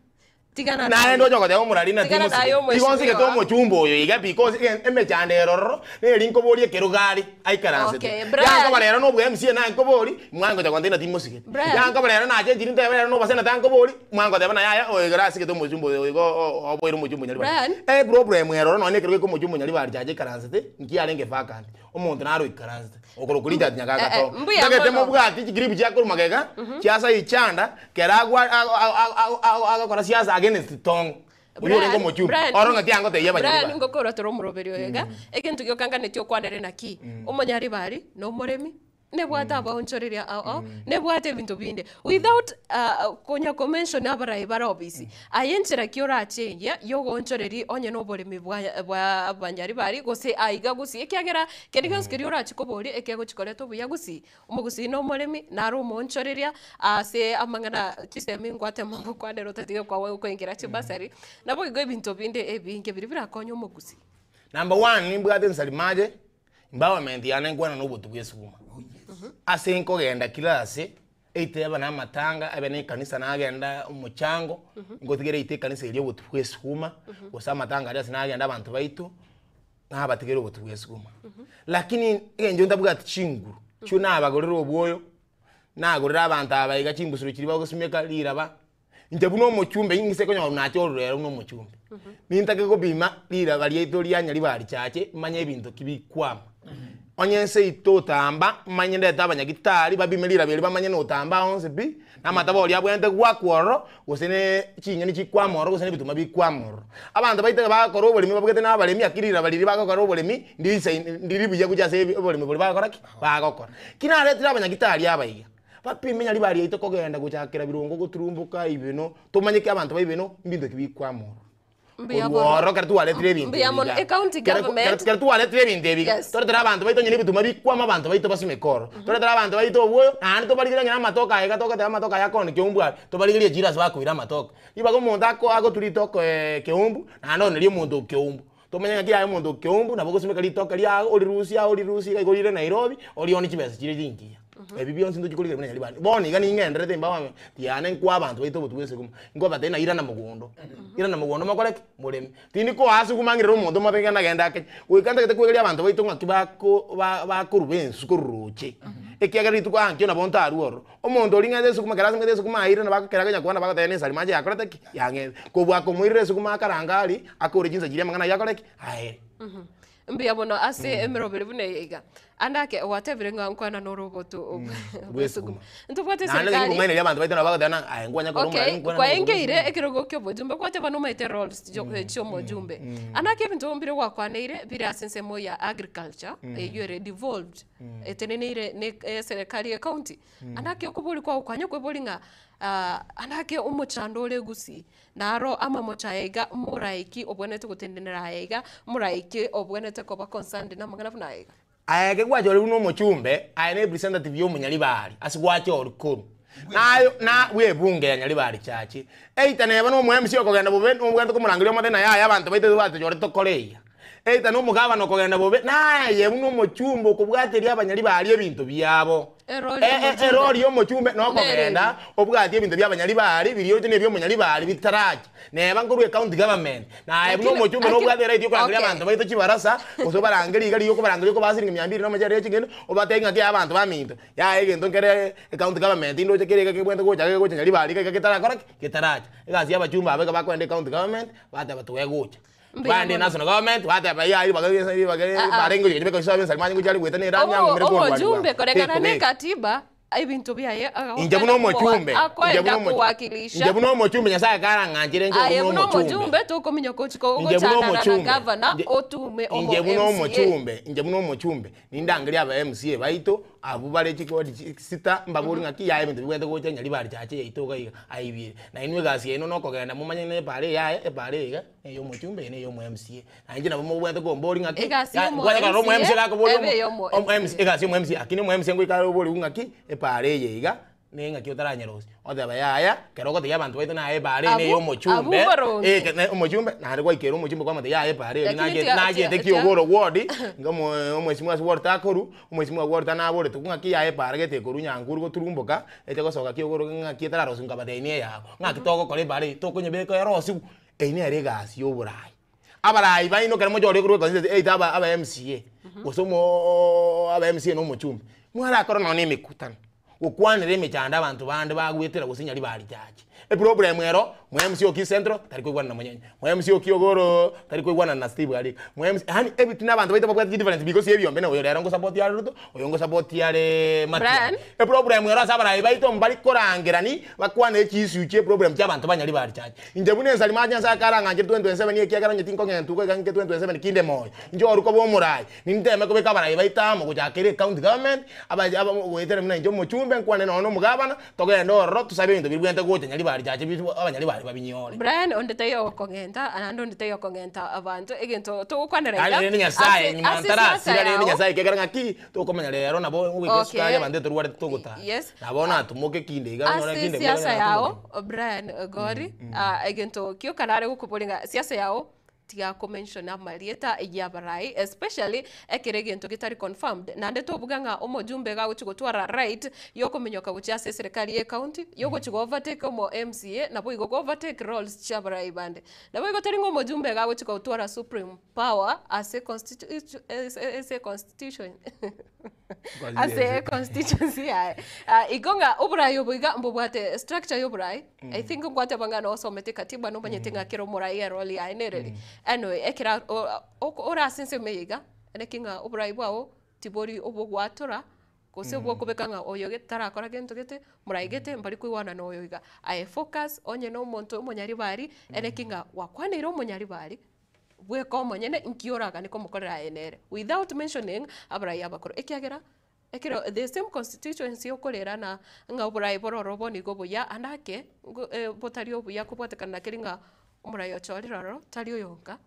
Tigana Naende naye. ocha goteba omorari na Tigana naye timosigete. omweshimiwa. Igo nsigete omochumba oyo iga because emechando ere ororo neri nkoboria ekerogo are aikaransete. Okay, Brian. Yankoba rero na obwa MCA naye nkobori, mwangocha gontebia na timosigete. Brian. Yankoba rero nachenchiri ntebe rero na obaseneta nkobori, mwangoteba na yaya oyo iga asigete omochumba oyo igo oboire omochumba onyari bari. Brian. Eproblem ere ororo nonye na ekerogo eke omochumba onyari bari chache aikaransete, nki arenge vacant. Omonto naro oikaransete, okorokwa Richard Nyagaka Eh, eh, to. mbuya Ntagete mono. mobwati chigripu chia korwa magega, chia Saichanda, kera agwa agokora siasa against Tong. Oyio orenge omochumbe. Brian, Oro ng'aki angotebia abanyaribari. Brian ngokora tore omoroberi oyo iga, egento giokanganetie okwanere naki, omonyaribari na omoremi, nebwate abaonchoreria ao ao, nebwate ebinto binde. Without konya komention abarai bare obisi, aye enchera ki orachengie yogoonchoreria onye na oboremi bwa bwa abanyaribari gose aiga gusii ekiagera kende gionsi keria orachie koboria ekegochi koreta obuya gusii. Omogusii na omoremi naro omoonchoreria ase amang'ana chisemi ngwatema gokwanera otatiga kwago koingera chibasari, naboigo ebinto binde ebinge biria birakonye omogusii. Number one nimbwate nsarimache, empowerment yane nkwana na obotu bwa esukuma. Ase nkogenda kila ase, either ebe na amatanga, ebe na ekanisa nagenda omochango, ngotigere either ekanisa eria obotu bwa esukuma, gose amatanga aria ase nagenda abanto baito, nabatigere obotu bwa esukuma. Lakini eng'encho ntabwati chinguru, chio nabagorera obwoyo, nagorera abanto aba iga chimbusuro chiria bagosimeka riraba, inche buna omochumbe ing'ise konyora nache orurero buna omochumbe. Nintake gopima riraba riaito ria Nyaribari chache, manye ebinto ki bikwama. Onye ense yaito otamba, manye ndete abanyagitari bapime riraba eri bamanye na otamba onsi pi, na amataba oria abwenerete goakwa ororo, gose ne ching'eni chikwama ororo gose na ebituma bikwama ororo. Abanto baito ekero bagokora oboremi babwate na abaremi lakini riraba riria bagokora oboremi, ndirisaini ndiri buya gochia ase ebi oboremi boria bagokora ki? Bagokora. Ki naretire abanyagitari aba iga, bapime nyaribari yaito kogenda gochakera birongo goturumboka ibeno, tomanye ki abanto ba ibeno, mbinto ki bikwama ororo. Mbuya Korwa mono. ororo ekero twaretire ebinto Mbuya ebi mono. iga. Ecounty Kero- government. kero- kero twaretire ebinto ebi iga, Yes. toretere abanto baito onye na ebituma bikwama abanto baito basimeke ororo. Toretere abanto baito obwoyo, naende tobarigerie onye na amatoke aya iga togoteba amatoke aya akoni keumbu aria, tobarigerie echiro ase bakoira amatoke. Ribaga omonto ako agotua ritoke keumbu, naende onerie omonto o keumbu. Tomanye ng'aki yaye omonto o keumbu nabo ogosimeka ritoke riago, orirusie aa orirusie iga igo orire Nairobi, orione chibesa chire chingiya. Ebi bionsi ntochi korigereria buna nyaribari. Bono iga ning'enderete embawa yane nkoa abanto baito obotuko bwa esukuma, nkobatebia ng'a irana mogondo, irana mogondo mokore ki? Moreme. Tindi koa sukuma ng'irere omonto omobe iga nagende ake, goika ntagete koegeria abanto baito ng'aki bako ba bakoruba ensu korwa roche. Ekiagera rituko ankio nabo ntarwe ororo. Omonto oria ng'ete esukuma ekero asimegete esukuma aire nabo akokera konya kwana bagoteba nensari mache yakorete ki? Yang'ete. Kobua komoirera esukuma akarange aria, akore chinsa chiria amang'ana ayio akore ki? Aere. Mbuya mono ase emeroberi buna eye iga. Ande ake gwatebire ng'a nkwana nore obotu bw'esukuma. Ntobwate Naende eserikari. nkong'aineria abanto baito nabo bagoteba ng'a aye nkwanya korwa Okay, omorari nkwana nore obotu kwaengeire bw'esukuma. ekerogo kia obojumbe gwateba nomaete roles chi'omojumbe. Ande ake ebinto mbire gwakwaneire bire ase ensemo ya agriculture eywo ere devolved eteneneire ne eserekari ye county. Ande ake okobori kwao kwanya kweboria ng'a ande ake omochando ore gusii Naro amamocho aya iga, morae ki obwenerete gotenenera aya iga, morae ki obwenerete koba concerned namang'ana buna aya iga? Aye eke gwachorire buna omochumbe, aye ne representative ya omonyaribari ase gwachorwa korwa. Naye na bw'ebunge ya Nyaribari Church. Either neba na omo MC okogenda bobe, nobwenerete komorangeria omote naye aye abanto baito twatochorete tokore iga. Either na omogabana okogenda bobe, naye buna omochumbe okobwateria abanyaribari ebinto biabo. Erori E- e- y'omochumbe. Erori y'omochumbe nokogenda Nereri. obwatie ebinto bi'abanyaribari biria oche na ebi'omonyaribari bitaracha. Neba nkorwa ecounty government, naye buna Lakini- omochumbe lakini- nobwate eright yokorangeria okay. abanto baito chibarasa, gose obarangerie iga riria okobarangeria okobaa siringi mia mbiri na omochere ya ching'endo, obatebie ng'aki abanto baminto, yaya egento nkere ecounty government ndoche kere iga kebwenerete gocha iga gegocha nyaribari iga iga getarakora ki? Getaracha. Egasi ya abachumbe aba iga bakoenda ecounty government, bateba twegocha. Mbuya Bande mono. national government bateba iga ribaga ribaga Ah, ah. barenge gochia gochia beka bisoa bia nsari manye gochia are goeta na erami ang'umere korwa Omojumbe bwango. koreng'ana na Tekobeka. ekatiba. Ebinto biaye Inche buna omochumbe, inche akoenda buna omochu- kowakilisha inche buna omochumbe Nyasaye karang'anchire inche aye buna buna omochumbe. omojumbe tokominyoka ochika Inche buna ogochandana na omochumbe, gavana inche- otume omo inche buna MCA. omochumbe, inche buna omochumbe, nindangerie aba MCA baito, abwo bare chikodi chi sita, mbabori ng'aki yaya ebinto bibwenerete gocha Nyaribari chache yaito iga iga, aibire. Nainwe egasi yaino nokogenda momanye na epara eyaye, epara eye iga, na eya omochumbe eye na eya omo MCA. Na inche nabo mobwenerete komboria ng'aki, Egasi ya- y'omo kwanya korora omo MCA, MCA gakoboria ebe omo- ey'omo omo MC MCA. egasi y'omo MCA, lakini omo MCA ngoika are oborigwe ng'aki, epaara eye iga, ne ng'aki otaranyerosia. Oteba yaya, ekero ogotebia abanto baito naye epaara eye neye Abwo- omochumbe, abwo boronge. eh, ke- ne omochumbe, naende gwaikera omochumbe kwamotebia yaya epaara eri Lakini nachete tiga- nachete tiga- kiogoro ward, nga omo omweshimiwa ase ward takorwa, omweshimiwa ward tanaborete ng'aki yaya epaara gete ekorwa nyankuru goturumboka, eche gosoka kiogoro ng'aki etararosiwa nkabatebia neyabo. Ng'aki togokora epaara eye, tokonyebeka erosiwe, eywo nere egasi ya oborai. Abarai baino ekero mochore korwa econstituency either aba aba MCA, gose omooooo aba MCA na omochumbe, mwarakora nonye na emekutano, gokwanera emechando abanto bande bagwetera gose nyaribari chache. Eproblem ero, mwa MCA o Kisii Central, tari koigwana na monyenye, mwa MCA o Kiogoro, tari koigwana na Steve Arika, mwa MC yaani ebitina abanto baito babwate chidifference because ya ebiombe na oyo rero ngosupport are Ruto, oyo ngosupport are Matiang'i. Brian. Eproblem ero ase abarai baito mbari korangerani, bakwane chiissue chia eproblem chia abanto ba nyaribari chache. Inche buna ensari mache Nyasae akarang'anche 2027 ekiagera onye tinkong'entwa goika ng'ike 2027 kinde moyo. Inche oru koba omorai, ninteme kobeka abarai baito amo gochaka ere ecounty government, aba aba goetera buna inche omochumbe nkwane nonye na omogabana, togende ororo tosabe ebinto biria bibwenerete gocha nyaribari chache bi abanyaribari babinyore. Brian onde taiyo okong'enta naende onde taiyo okong'enta abanto egento togokwanera Yaani iga rende Nyasaye ase nyuma ase siasa ntarasira rende yao Nyasaye ekiagera ng'aki tokomanya rero nabo ogoika Okay. esukari abanto etorwarete togotara. Yes. Nabo natumoke ekinde iga onyore Ase ekinde siasa mbere yao natumoke. Brian Gori ah, egento kioka nare gokoboria ng'a siasa yao tiga komention amarieta y'abarai especially ekero egento getari confirmed naende tobuga ng'a omojumbe iga agochi gotwara right yokominyoka gochia ase eserekari ye county yogochi go overtake omo MCA naboigo go overtake roles chia abarai bande. Naboigo tari ng'a omojumbe iga agochi gotwara supreme power ase constitu ase constitution ase constituency yaye. Ah, igo ng'a oborai obo iga mbobwate structure ya oborai, I think nkwateba ng'a nosomete katiba nomanyete ng'a kera omorai erole yaye nereri. Anyway, ekero o- o- ore ase ensemo eye iga, naki ng'a oborai bwao tibori obogwatora, gose obwokobeka ng'a oyo gete tarakora gento gete, morai gete mbari koigwana na oyo iga. Aye focus onye na omonto omonyaribari, ere ki ng'a gwakwaneire omonyaribari, Bweka omonyene nki oragane komokorera aye nere without mentioning abarai abakoro ekiagera ekero the same constituency okorera na ng'a oborai bore ororo bono igo obuya ande ake ngo botari obuya kobwatekana na keri ng'a omorai ochorire ororo tari oyonka,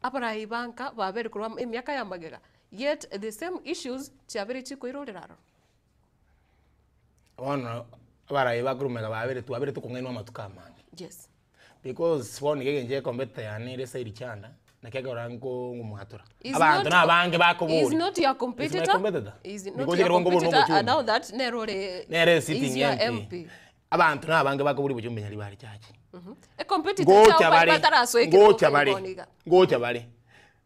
abarai ba nka babere korwa emiaka ya magega yet the same issues chiabere chikoirorera aroro. Bono abarai bakorwa magega babere twabere tokong'ainwa amatuko amange. Yes. Because bono iga egento gekombete yane ere side chianda, naki ekero nkong'omwatora. Is Abanto not na abange Is bakoboria. not your Is my competitor. competitor? Is not Because your ekero nkobora competitor. omochumbe. And now that nero ore Nere is sitting your MP. MP. Abanto na abange bakoboria obochumbe nyaribari chache. A competitor Ngocha chao bare, batarasoa ngocha ekero bare, bono iga. ngocha bare.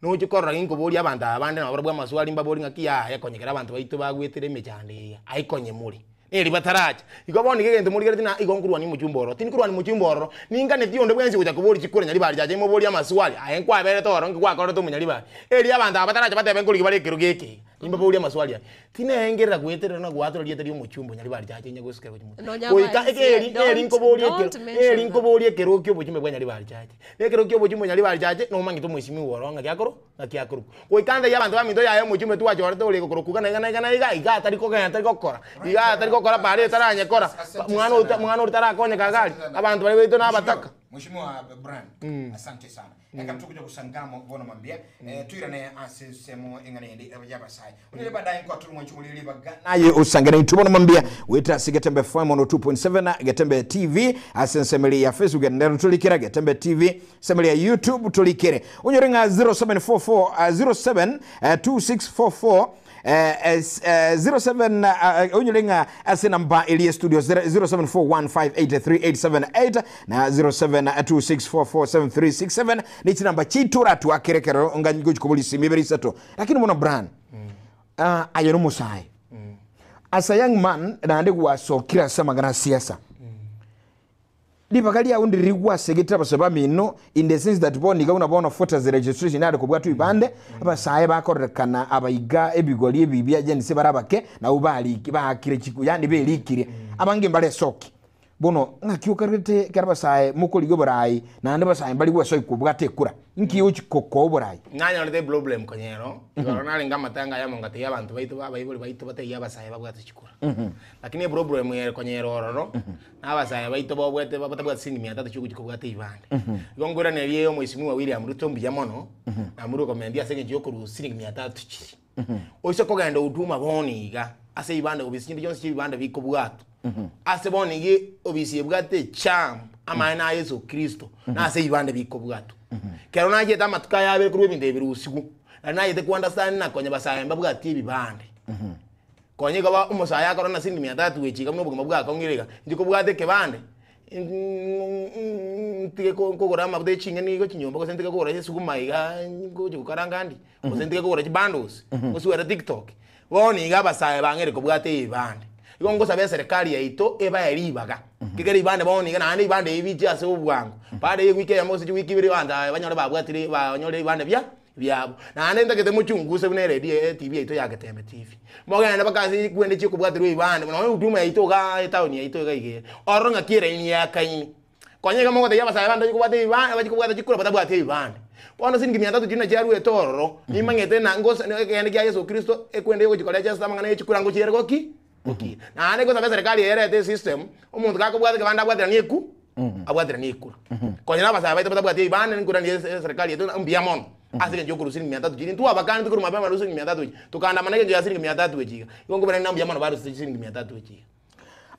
Noche korora ginkoboria abanto aba bande nabo barabwo amaswali mbabori ng'aki yaya konya ekero abanto baito bagwetire emechando eye aye konye more. Neri bataracha. Igo bono iga egento morigeretie na igo nkorwania omochumba ororo. Tindikorwania mochumba ororo, ninganeti onde bwensi gocha koboria chikura nyaribari chache imoborie amaswali, aye nkwaberete ororo nki gwakorete omonyaribari. Erio abanto aba bataracha batebe nkorigia bare ekero geke iga, nimbaborie amaswali aya. Tineengerera goeterera na goatora rieta ri'omochumba onyaribari chache inye gosukera gochia motwe. Nonya Goika abaesie, eke eri eri don't- nkoborie don't ekero mention eri them. nkoborie ekero kia obochumba bwa nyaribari chache. Na ekero kia obochumba nyaribari chache, nomanyete omweshimiwa oro ng'aki akoro ng'aki akorokwa. Goika ntebie abanto baminto yaya omochumba twachorete ore gokorokwa iga na iga na iga na iga, iga atari kogenda tari gokora, iga atari gokora paara etaranyekora, mwana oyo mwana oria tarakonyeka iga aria, abanto baria baito na abataka. Mheshimiwa Brian, asante sana. Ekero togocha gosangamo bono mambia, eh, toirane ase ensemo eng'ana ende y'abasae. Onye baadaye nkwatore mwanchi omoriri ribaga. Naye osangere intwe bono mambia goetera ase Getembe FM 102.7 Getembe TV ase ensemo eria ya Facebook nero torikere Getembe TV ensemo eria ya YouTube torikere. Onyore ng'a 0744 07 2644 07 onyore ng'a ase namba eria studio 0741583878 na 0726447367 ne chinamba chiaito oratwakere ekero nga gochi kobori isimi ibere isato lakini bono Brian ah, aye nomosae as a young man naende gwasokire ase amang'ana a siasa. Ribaga riao ndiri rigwasegete abasae bamino in the sense that bono iga buna bono voters registration yare kobwatwa ebibande, abasae bakorerekana abaiga ebigori ebi bia Gen Z bare abake nabwo bariki baakire chiku yaani berikire abange mbare esoki. Bono ng'aki okarete ekero abasae mokorigia oborai naende abasae mbari gwesoki kobwata ekura, nki ochi kokoa oborai? Nanyorete eproblem konya ero, igoro narenge amatanga ayamo ngatebia abanto baito ba abaibori baito batebie abasae babwate chikura. Lakini eproblem ere konya ere ororo, na abasae baito babwate batabwati siringi mia tatu chiogochia kobwata ebibande. Igo nkoiranerie omwesimigwa William Ruto mbuya mono, namorecommendie ase eng'encho yokorwa siringi mia tatu chiria. Oise kogenda Huduma bono iga, ase ebibande obisi chinde chionsi chia ebibande bikobwatwa, ase bono iga obisi ebwate echam amaene a Yeso Kristo, na ase ebibande bikobwatwa. Kero nachiete amatuko aya abere korwa ebinto ebi birusigwe, nari nachete ko understand na konya basae mbabwati ebibande. Konya igo ba omosae akora na siringi mia tatu gochia iga buna obogima bwakong'ire iga, inche kobwate ekebande, ntige kogora amafuta ya ching'eni igo chinyomba gose ntige kogora esuguma igaa ngochi gokaranga ndi, gose ntige kogora chibundles, goswera tiktok. Bono iga abasae bang'eire kobwata ebibande. Igo ngosaba eserekari yaito ebae ribaga, kegera ebibande bono iga naende ebibande ebi biche ase obwango, baada ya ewiki eyemo gose chiwiki ibere abanto aba banyore babwatire banyore ebibande bia biabo. Naende ntagete mochunguse buna eredio etv yaito ya Getembe TV. Mogende mpaka ase chikwende chiokobwaterwa ebibande, nonya huduma yaito igaa etown yaito iga iga ere. Ororo ng'aki eraini yakaini. Konya iga mogotebia abasae bande bachikobwata ebibande bachikobwata chikura batabwati ebibande. Bono siringi mia tatu chiria nachiaruete ororo, nimang'ete na ngose ekegende kia Yeso Kristo ekwende yogochia korecha ase amang'ana ye chikura ngochiere goki? Gokina. Naende ngosaba eserekari eye erete esystem, omonto gakobwata ekebande abwateranie eku abwateranie ekura. Konya na abasae baito batabwati ebibande nkoiraneria ese eserekari yaito ng'a mbuya mono, ase eng'encho yokorwa siringi mia tatu chiria ntwabakaneti korwa mapema barusie siringi mia tatu echi, tokaandamana eng'encho ya siringi mia tatu echi iga. Igo nkobarania ng'a mbuya mono barusie chisiringi mia tatu echi iga.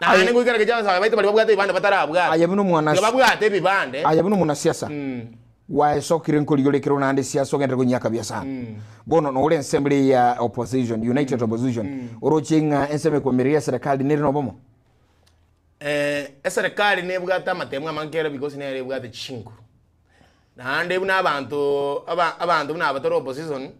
Naende ngoikera gecha abasae baito baria babwate ebibande batarabwata. Aye buna omwana Tiga babwate ebibande. Aye buna omonasiasa gwaesokire nkorigia ekero naende siasa ogenderere konyiaka biasara. Bono nore ensemo eria ya opposition, united opposition, oroche ng'a ensemo ekomereria eserekari nere nobomo? Eserekari nebwate amatemo amange kera because nere ebwate chinguru. Naende buna abanto aba abanto buna aba tore opposition,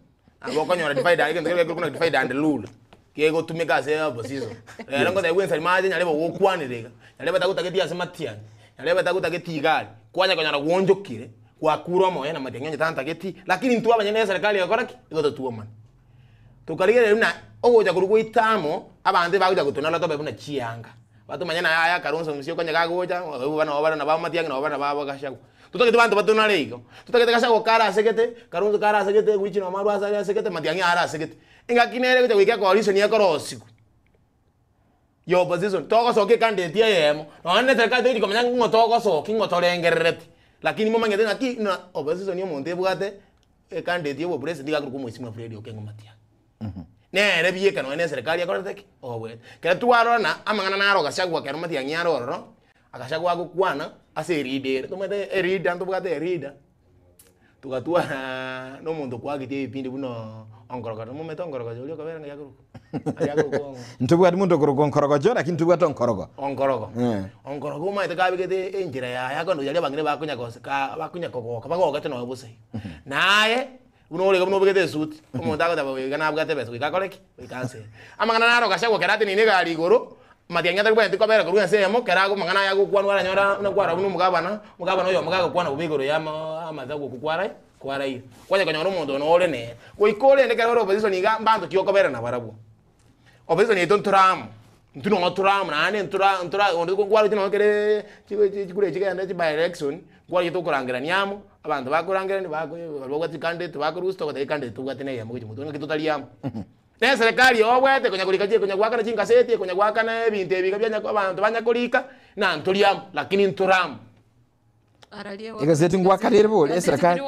nabo okonyora divide egento keria gekorokwa buna divide and rule, kegotumeka ase opposition. Rero ngotebiwa ensari mache nyarebe ogokwanera iga, nyarebe tagotageti ase matiang'i, nyarebe tagotageti iga aria, kwanya konyora gwoonchokire, gwakure omoyo na matiang'i onye tantageti, lakini intwe abanyene eserekari egokora ki? Egototwomana. Tokarigereria buna ogocha korwa goita amo, abanto ebagocha gotonora tobe buna chianga. Batomanye naye aya Kalonzo Musyoka onye kagocha, abwo nabo bare nabo Matiang'i nabo bare nabo aba Gachagua. Totagete banto batonare igo, totagete Gachagua kare asegete, Kalonzo kare asegete, Gwich na Omarwa ase are asegete, Matiang'i are asegete. Engaki nere egocha goika ecoalition ekorosiwa ya opposition, togosokia ecandidate eyemo, nonye na eserekari togochi komanya ng'o togosokia ng'o torengerereti, lakini momanyete ng'aki ng'a opposition omonto ebwate Ecandidate ya obopresident iga akorokwa Mheshimiwa Fred Okengo Matiang'i. Nere bieka nonya na eserekari ekorete ki? Oboete. Ekero twarora amang'ana naro Gachagua ekero Matiang'i are ororo, Gachagua agokwana ase eleader ere, tomanyete eleader ntobwate eleader, togatwaraa na omonto okwagetie ebipindi buna Onkorokocho, nomomanyete Onkorokocho oria okobera ng'ai akorokwa? Aria akorokwa ong'o? Ntobwati monto okorokwa Onkorogocho lakini ntobwate Onkorogo. Onkorogo. Eh. Onkorogo omanyete kabegete enchera yaye akonde aria abang'ina bakonya goseka bakonya kogoka bagogete nonya bosa iga. Naye buna ore iga buna obegete esuti, omonto agoteba oyo iga nabwate ebesa goika akore ki? Goika ansere. Amang'ana naro Gachagua ekero ateneine egari igoro, matiang'i atari bwenereti kobera korwa ense eyemo ekero ago amang'ana aya agokwanwa aranyore buna kwarora buna omogabana, omogabana oyomo gagokwana bobe igoro ya ama amasaku okwo kwarai kwaraire. Kwanya konyora omonto oyo nore nere. Goika orende ekero ore opposition iga mbanto ki okobera nabarabwo. Opposition yaito ntore amo, intwe nonya tore amo naende ntora ntora onde nkwaroche nonya kere chikura echi chigende chi by election, nkwaroche tokorangerania amo, abanto bakorangerania bako baria babwate chicandidate bakorusia togoteba ecandidate tobwate na eyemo gochia motwe ng'aki totari amo. Na eserekari obwate konya korika chi konya goakana chingaseti, konya goakana ebinto ebi iga bianya abanto banya korika, na ntori amo, lakini ntore amo. Egaseti ngwakarere bori eserekari.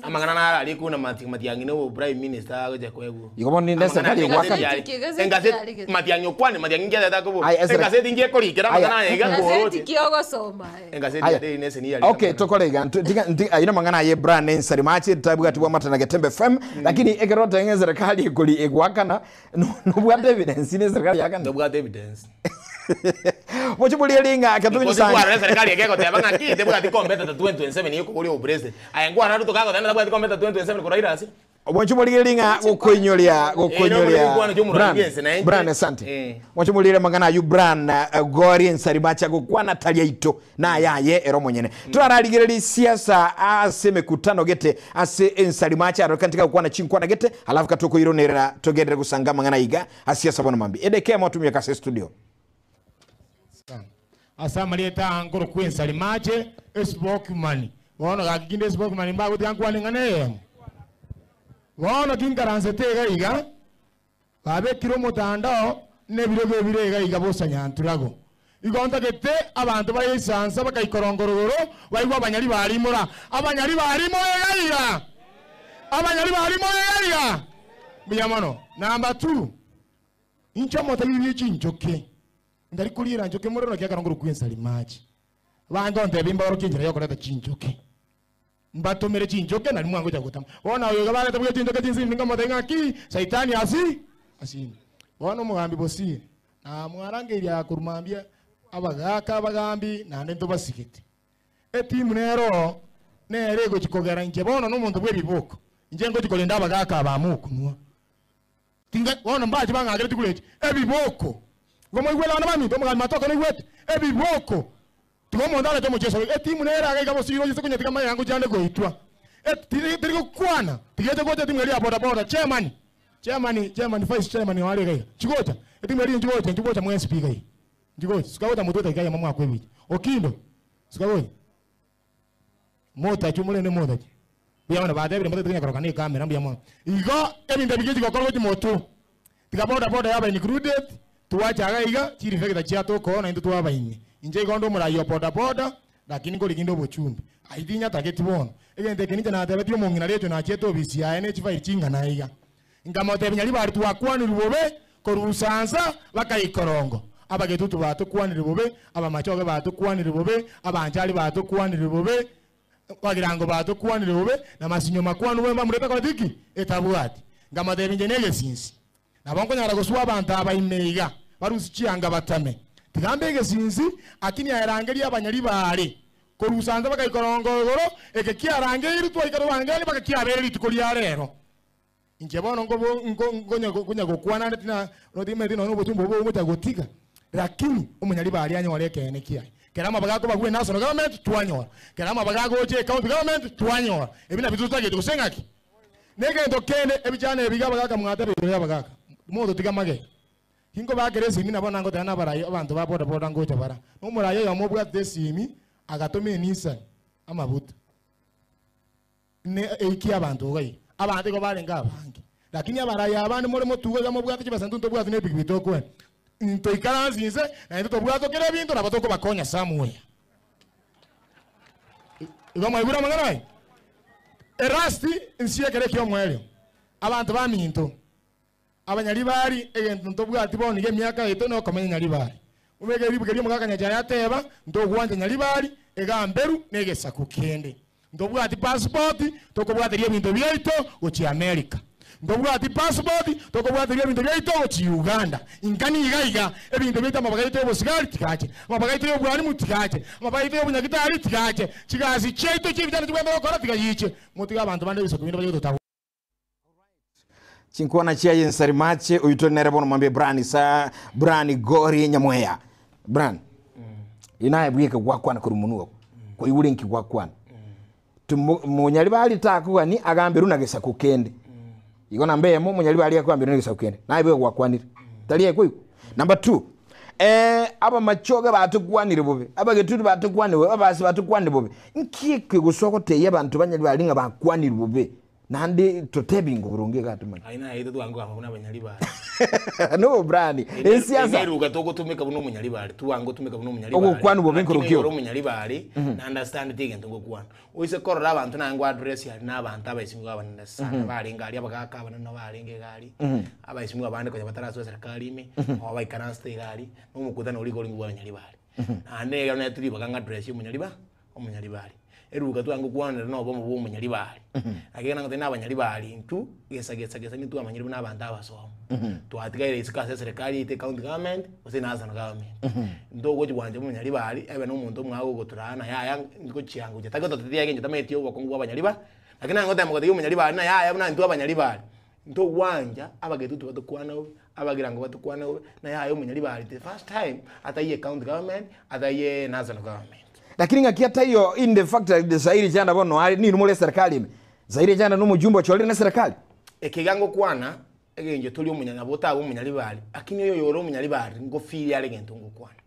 Amang'ana naro aria kuna mati Matiang'i na obo prime minister agocha koegwa. Igo bono ninde eserekari Amang'ana egwakana. engazeti yare- engazeti Matiang'i okwane Matiang'i inki atete akobora. Aya, esere- Engazeti inki ekorikera Aya. amang'ana aya iga Gazeti koroche. ki ogosoma eh. Engazeti Aya. ya Daily Nation niyo yarika Okay, amang'ana. tokore iga ntu- tiga- nti- ayio namang'ana aye Brian Ensari mache tabwati bwamata na Getembe FM lakini ekero oteba ng'a eserekari ekori egwakana no- nobwate evidence na eserekari yakana Ndobwate evidence. Mochiborie ring'a ekero Because togochia kwarora eserekari eke egoteba ng'aki tebwati competitor 2027 yokoboria obopresident. Aye nkwarora Ruto kagoteba tabwati competitor 2027 korwa Raila ase. Mwancho morigereria ng'a gokoinyoria gokoinyoria Gokwana chio Bran, omorwani bwense naende. Bran asante. Eh. Mwancho morigereria amang'ana ayio Bran eh, gori ensari bacha gokwana tari aito naye aye ere omonyene. Torararigereria siasa ase emekutano gete ase ensari mache arorekane tiga gokwana chinkwana gete alafu katokoironerera togenderere gosanga amang'ana iga ase siasa bono mambia. Edeke emo tumia ase studio. Ase amarieta aa nkorokwa ensari mache espokesman. Bono gaki kinde espokesman mbagotiga nkwane ng'ana eyemo. Bono kinkaransete iga iga, babekire omotandao na ebirogo ebire iga iga bosa nyanturago. Igo ntagete abanto bare esansa bakaikoronga rogoro baigwe abanyari barimora. Abanyari barimora iga iga! Abanyari barimora iga iga! Mbuya mono. Number two, inche omotebi bie chinchoke. Ndari koriera nchoke morero naki ekero nkorokwa ensari mache. Abanto ntebie mbaorokie enchera yokoreta chinchoke. Mbatomere chinchoke nari mwangocha gotama. Bono oyo iga bareta buya chinchoke chinsindi nkamotebia ng'a ki saitani asi asinde. Bono omogambi Bosire namwarangeirie aya korwa mambia abagaka abagambi naende ntobasigete. Etimu nero nere egochi kogera inche bono nomonto bw'ebiboko inche ngochi korenda abagaka aba mokunwa. Tinga bono mbache bang'akere chikura echi ebiboko. Igo moigwete abana baminto omogambi Matoke noigwete? Ebiboko. Tiga omonto arete omocheso oyo. Etimu nere iga iga bosire oyise konyetiga amaiga ngochia ande goitwa. Tiri tiri gokwana tiga eche gocha etimu eria ya boda boda chairman chairman chairman vice chairman oare iga iga chigocha etimu eria nchigocha nchigocha mwensi pi iga iga nchigocha suka gocha motwe edakika eyemo mwakwa ebicha Okindo suka gocha Motachi omorende motachi. Mbuya mono batebire motagete konya koroka ne ecamera mbuya mono. Igo ebinto ebi gochi gokorwa gochi motwe. Tiga boda boda yaba included, twacha iga iga chireflector chiatokoa naintwe twaba ime. Inche igo nde omorai o boda boda lakini nkorigia inde obochumbe. Ayio tinyatageti bono. Egento eke ninche natebetie omong'ina Rachel nachiete obisi yaye ne chifaili ching'ana iga. Nkamotebia Nyaribari twakwanirwe bobe korwa Usansa baka Ikorongo. Abagetutu batokwanire bobe, Abamachoge batokwanire bobe, Abanchari batokwanire bobe, Abagirango batokwanire bobe, na masinyo makwanu bobe mbamurete koreta ki? Etabwati. Nkamotebia inche negesinsi. Nabo nkonyara gosua abanto aba ime iga, barusie chianga batame. Tiga mbe egesinsi, akini aerangerie abanyaribari korwa Usansa baka Ikorongo igoro, eke kiarangeirwe twaika tobangeranie mpaka kiabeire rituko ria rero. Inche bono nkonya gokwana ande tina timanyeti nonya obochumbe obo ogocha gotiga, lakini omonyariba aria anyore ekeene kiaye. Kera amabaga akobagwa enational government twanyora, kera amabaga agocha ecounty government twanyora, ebi nabio totagete gose ng'aki? Negento kende ebichana ebi iga abagaka mwateba igoro y'abagaka, mototiga magega. Ginkobakera esimi nabo nangoteba nabarai abanto ba boda boda ngocha bara. Nomorai oyomo obwatete esimi agatoma eNissan amabuta. Ne eikia abanto iga iga. Abanto igo barenge abange. Lakini abarai abande more motugo iga mobwate chibesa intwe ntobwati ne epikipiki tokoenda. Ntoikaranse inse naintwe tobwate kera ebinto nabo tokobakonya somewhere. Igo mwaigure amang'ana aya? Erasti nsie ekero eki'omoerio. Abanto baminto. Abanyaribari, egento ntobwati bono iga emiaka yaito nokomenya nyaribari. Obeke ribuga ri'omogaka Nyachae ateba, Ntogwancha nyaribari, egamberu na egesaku kende. Ntobwati pasipoti, tokobwateria ebinto biaito gochia Amerika. Ntobwati pasipoti, tokobwateria ebinto biaito gochia Uganda. Inka niga iga, ebinto biaito amabaga yaito y'obosigari tigache, amabaga yaito y'obwarimu tigache, amabaga yaito y'obunyagitari tigache, chigasi chiaito chi'ebichando chibwenerete gokora tiga chiche. Motige abanto bande ebisaku binde bache gototagora. Chinkwana chiaye ensari mache oyu tore nere bono mwambie Brian sa Brian Gori Nyamweya Brian inaye bweke gwakwana korwa monwe oko koigure nki gwakwana monyari bari takogani agamberwe na gesaku kende igo namba eyemo omonyari bari akogamberwa na gesaku kende naye bweke gwakwanire tari aye Number 2 eh, abamachoge batokwanire bobe abageturi batokwanire bobe abasi batokwanire bobe nki eke gose ogotebia abanto banyari bari ng'a bakwanire bobe Naende totebinga oboronge iga atomanye. Aye naye totwange kogamba buna abanyaribari. Nobobrani. Esiasa. Eruga togotumeka buna omonyaribari, twange gotumeka buna omonyaribari. Ogokwana obobe Lakini nkorokio. ore omonyaribari, na understand ti egento ngokwana. Oise korora abanto naye ngo address aria na abanto abaisimiwa abanene sana barenge aria abagaka abanene nabo barenge iga aria, abaisimiwa abande konya batarasoa eserikari ime, nabo baikaransete iga aria, na omokutano oria iga orenge bwa abanyaribari. Naende ekero naetwe ribaga ng'a address omonyariba, omonyaribari. Eruga twange gokwanera na obomo bwa omonyaribari. Naki ekero nagotebia na abanyaribari intwe, gesa gesa gesa nigo twamanyire buna abanto abasomu. Twatigaire isiko ase eserekari yaito ecounty government, gose national government. Ntogochi gwancha omonyaribari, ebe na omonto omwabo ogotoraa na yaya ngochia ngochia tari gototetia egento tamanyeti obokong'u bwa abanyariba, lakini naye ngotema gotebia omonyaribari na yaya buna intwe abanyaribari, ntogwancha abagetutu batokwane bobe, abagirango batokwane bobe, na yaya omonyaribari the first time ataiyo ecounty government, ataiyo national government. Lakini ng'aki ataiyo in the fact that Zaire chanda bono are ninwe more eserikali ime. Zaire chanda nomojumbe ochorire neserikali. Eke iga ngokwana, egencho tori omonya nabo otabe omonyaribari, lakini oyo ore omonyaribari ngofeel are egento ngokwana.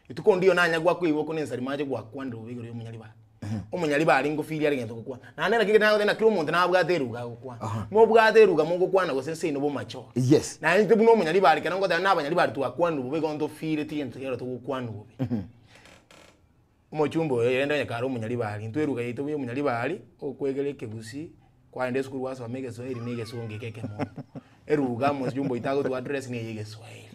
Rituko ndiyo nanya gwakoigwa okwo nensari mache gwakwanire bobe igoro ya omonyaribari. Omonyaribari ngofeel are egento ngokwana. Naende naki ekero nagoteba kera omonto nabwate eruga agokwana. Mobwate eruga mogokwana gose nse ino bomache ore. Yes. Naende intwe buna omonyaribari ekero ngoteba nabanyaribari twakwanire bobe igo ntofeeleti egento kero togokwanwa bobe. Omochumba oyo rende onye kare omonyaribari, intwe eruga yaito buya omonyaribari, okwegera ekegusii, kwaenda esukuru gwasoma egeswahili na egesongo eke ekemombo. Eruga omochumba oito agotwa address na eye egeswahili.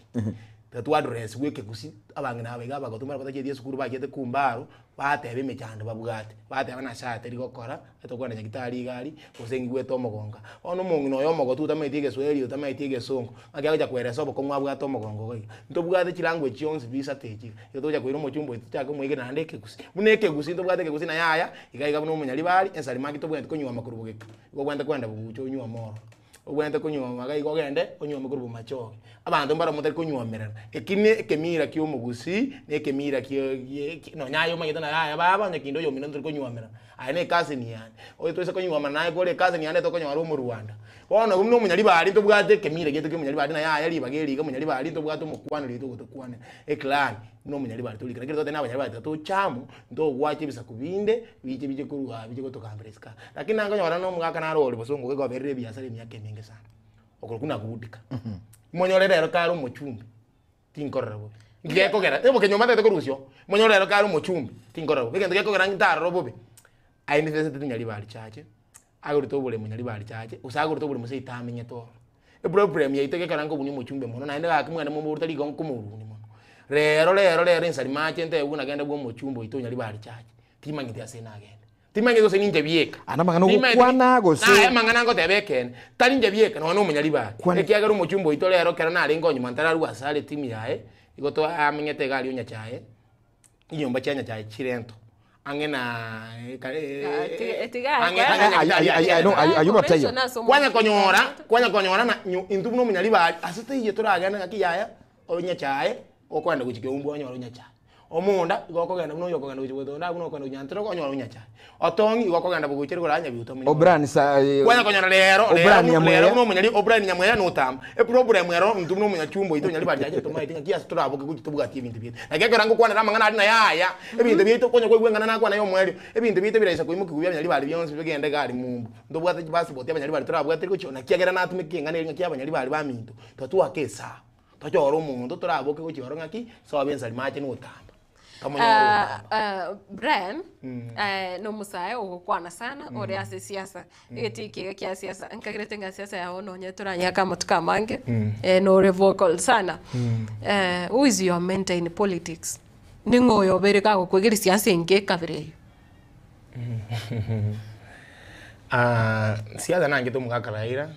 Totwa address gwa ekegusii, abang'ina aba iga abagotu mbare batachieti esukuru bachiete kumbaro, bateba emechando babwate, bateba nyasaye tari gokora, tokogenda nyagetari iga aria, gose ngigwete omogonga. Bono omong'ina oyo omogotu otamaeti egeswahili otamaeti egesongo, ng'aki agocha koeresa obokong'u abwate omogongo iga iga. Ntobwate chilanguage chionsi pi isato echi iga, igo togocha koira omochumba oito tochake komoigera naende ekegusii. Buna ekegusii ntobwate ekegusii naye aya, iga iga buna omonyaribari, ensarima ng'aki tobwenereti konyuoma korwa bogeka, igo obwenerete kogenda bogucha onyuome ororo. Obwenerete konyuoma iga igo ogende, onyuome korwa bomachoge. Abanto mbaro motari konyuomerana, eki ne ekemira kia omogusii, na ekemira kia gie nonya aye omanyete naye aya baba onye kinde oyomino ntori konyuomerana. Aye na ecousin yane, oyo toise konyuomana naye kore ecousin yane tokonyora omorwanda. Bono buna omonyaribari ntobwate ekemira giaito kia omonyaribari naye aya ribaga eri iga omonyaribari ntobwate omokwaneri oito ogotokwanera, eclan buna omonyaribari tori kera totebe na abanyaribari tiga toche amo, ntogwacha ebisaku binde, biche biche korwa aa biche gotogambera isiko aa. Lakini nankonyora na omogaka naro ore bosongo iga oberire ebiasara emiaka emenge sana, okorokwa nagudika. Monyore rero kare omochumbi, tinkorora bobe. Nki gekogera, eboke nyomba ntagete korusia oo, monyore rero kare omochumbi, tinkorora bobe. Egento gekogera ntarora bobe, aye nifesete tinyaribari chache, agorete oboremo nyaribari chache, gose agorete oboremo seito amenyete ororo. Eproblem yaito gekogera nkobunia omochumbe mono, naende gaki mwene momborwe tari igo nkomoruni mono. Rero rero rero ensari mache ntebe buna genda bwa omochumbe oito nyaribari chache, timanyeti ase nagende. Timanyeti gose ninche bieka. Aya namang'ana ogokwana gose. Naye amang'ana ngoteba ekeene, tari inche bieka nonya na omonyaribari. Kwane. Ekiagera omochumba oito rero ekero narenge onyuma ntararua ase are timu yaye, igo to amenyete iga aria onyachae, chinyomba chia nyachae chire ento, ang'e na ang'e ang'e nyagetari Aye, aye, no, aye, ayio bataiyo. Kwanya konyora, kwanya konyora na nyo intwe buna omonyaribari, ase taiyo toragende ng'aki yaya, onyachae, okogenda gochia keumbu onyore onyachae. Omonda igo okogenda buna oyo okogenda gochia gotonda buna okogenda gochia nyantrogo onyore onyachae. Otong'i igo okogenda bogochia rigoro aa nyabiuta omonye. Obrani sa Kwanya konyora rero rero Obrani rero Nyamweya. buna omonyari Obrani Nyamweya notamba. Eproblem ero intwe buna omonyachumba oito onyari bari aye tomaeti ng'aki ase toraboke gochia tobwati ebinto biaito. Naki ekero ngokwanera amang'ana aria naye aya, ebinto biaito konya kwaigwa eng'ana nakwana ya omoerio, ebinto biaito biraisa koimokiwa bia abanyari bari bionsi bigende iga aria mumbu. Ntobwate chipassport abanyari bari torabwate gochia naki ekero natumeka eng'ana eria ng'aki abanyari bari baminto, twatwake esaa. Tochore omonto toraboke gochia oro ng'aki, sobe ensari mache notamba. Tomonyore otamba. Brian, nomosae ogokwana sana ore ase siasa, egetii kiaye kia siasa, nkagerete ng'a siasa yao nonye toranyake amatuko amange, nore vocal sana. Who is your mentor in politics? Ning'o oyo obeire kagokwegeria siasa enke ekabere eyio? Siasa nanchete omogaka Raila.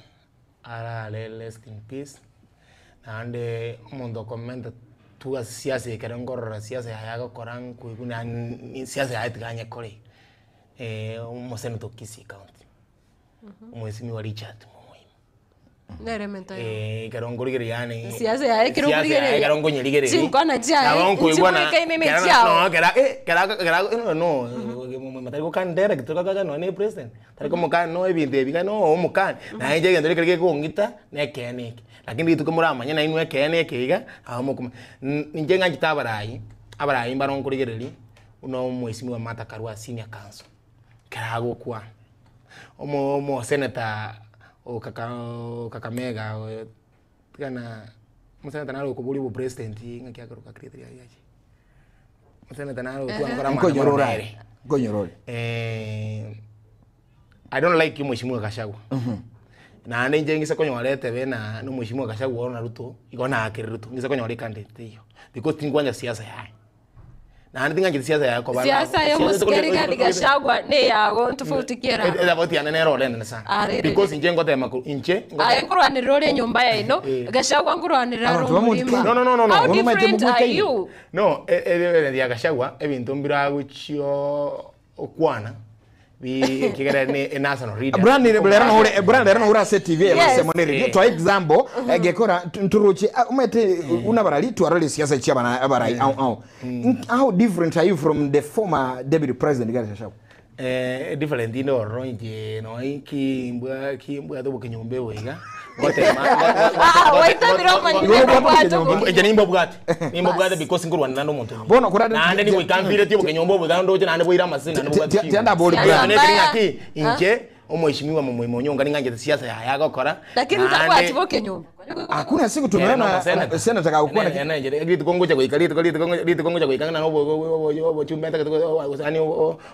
Arare rest in peace, naende omonto okomenta tu ase siasa ekero nkorora siasa yaye agokora nkoigwa nani siasa yaye tiga anyekore iga, omosenator o Kisii county, omwesimigwa Richard Momoima. Nere emento yago. Ekero nkorigereria yaani Siasa yaye ekero siasa yaye okorigereria, ekero nkonyerigereria, chinkwana chiaye nabo nkoigwa na nchibuekaine na kera echiao. no kera kera kera no Momoima tari gokana direct tari nonye na epresident. Tari komokani no ebinto ebi iga no omokani, naye inche egento ekere gekong'ita na ekeene eke. Lakini rituko moramanye nainwe ekeene eke iga, nabo mokomanya. Inche ng'anchete abarai, abarai mbaro nkorigereria, buna omwesimigwa Martha Karua senior counsel, ekero agokwana, omo omosenator o kaka o Kakamega oyo tigana omosenator nare okoboria obopresident ng'aki akorokwa kireti riaye riache. Omosenator nare okwana kore Nkonyorora amaandamano ore. nere. Nkonyorora ore. I don't like mheshimiwa Gachagua. Naende inche ng'ise konyora etebe na na omheshimiwa Gachagua oro na Ruto, igo naakere Ruto, ng'ise konyora ecandidate eyio, because tinkwancha siasa yaye. Naende ting'ancheti siasa yaye koba Siasa ya omosikari Rigathi Gachagua neyago ntofauti ki ere amo? Etafauti yane nere ore enene sana. Ah, rere. Because inche ngotema ko inche Aye nkorwanerera ore enyomba yaino, Gachagua nkorwanerera are Abanto ba Mount omorimo. Kenya. No, no, no, no, no. How Bono omanyete different are mobwekaine. you? No, evidence ya Gachagua ebinto mbiragochio okwana bi ekigera ne e national leader. Brian rero noure Brian rero noure ase TV Yes. yes. ne radio to example egekora nturuche umete una barali twarore siasa chia bana abarai au au how different are you from the former deputy president Rigathi Gachagua? Eh, different inde ororo inche noi kimbwa kimbwa toboke nyomba ebo iga ngotema Ah, waitabire omanyire kobwate oboke. inche nimba bwate nimba bwate because nkorwanera na omonto Bono korade- naende nigoikamfire ti oboke nyomba obo ndoche naende boira amasini naende bobwate Tianda bori Siasa Brian. Brian mbaya. ng'aki inche omweshimiwa momwima onyonga ning'anchete siasa yaye agokora Lakini tabwati boke nyomba. Hakuna siku tumeona senator kaukwana rituko ngocha goika rituko rituko rituko ngocha goika ng'a obochumbe ntagete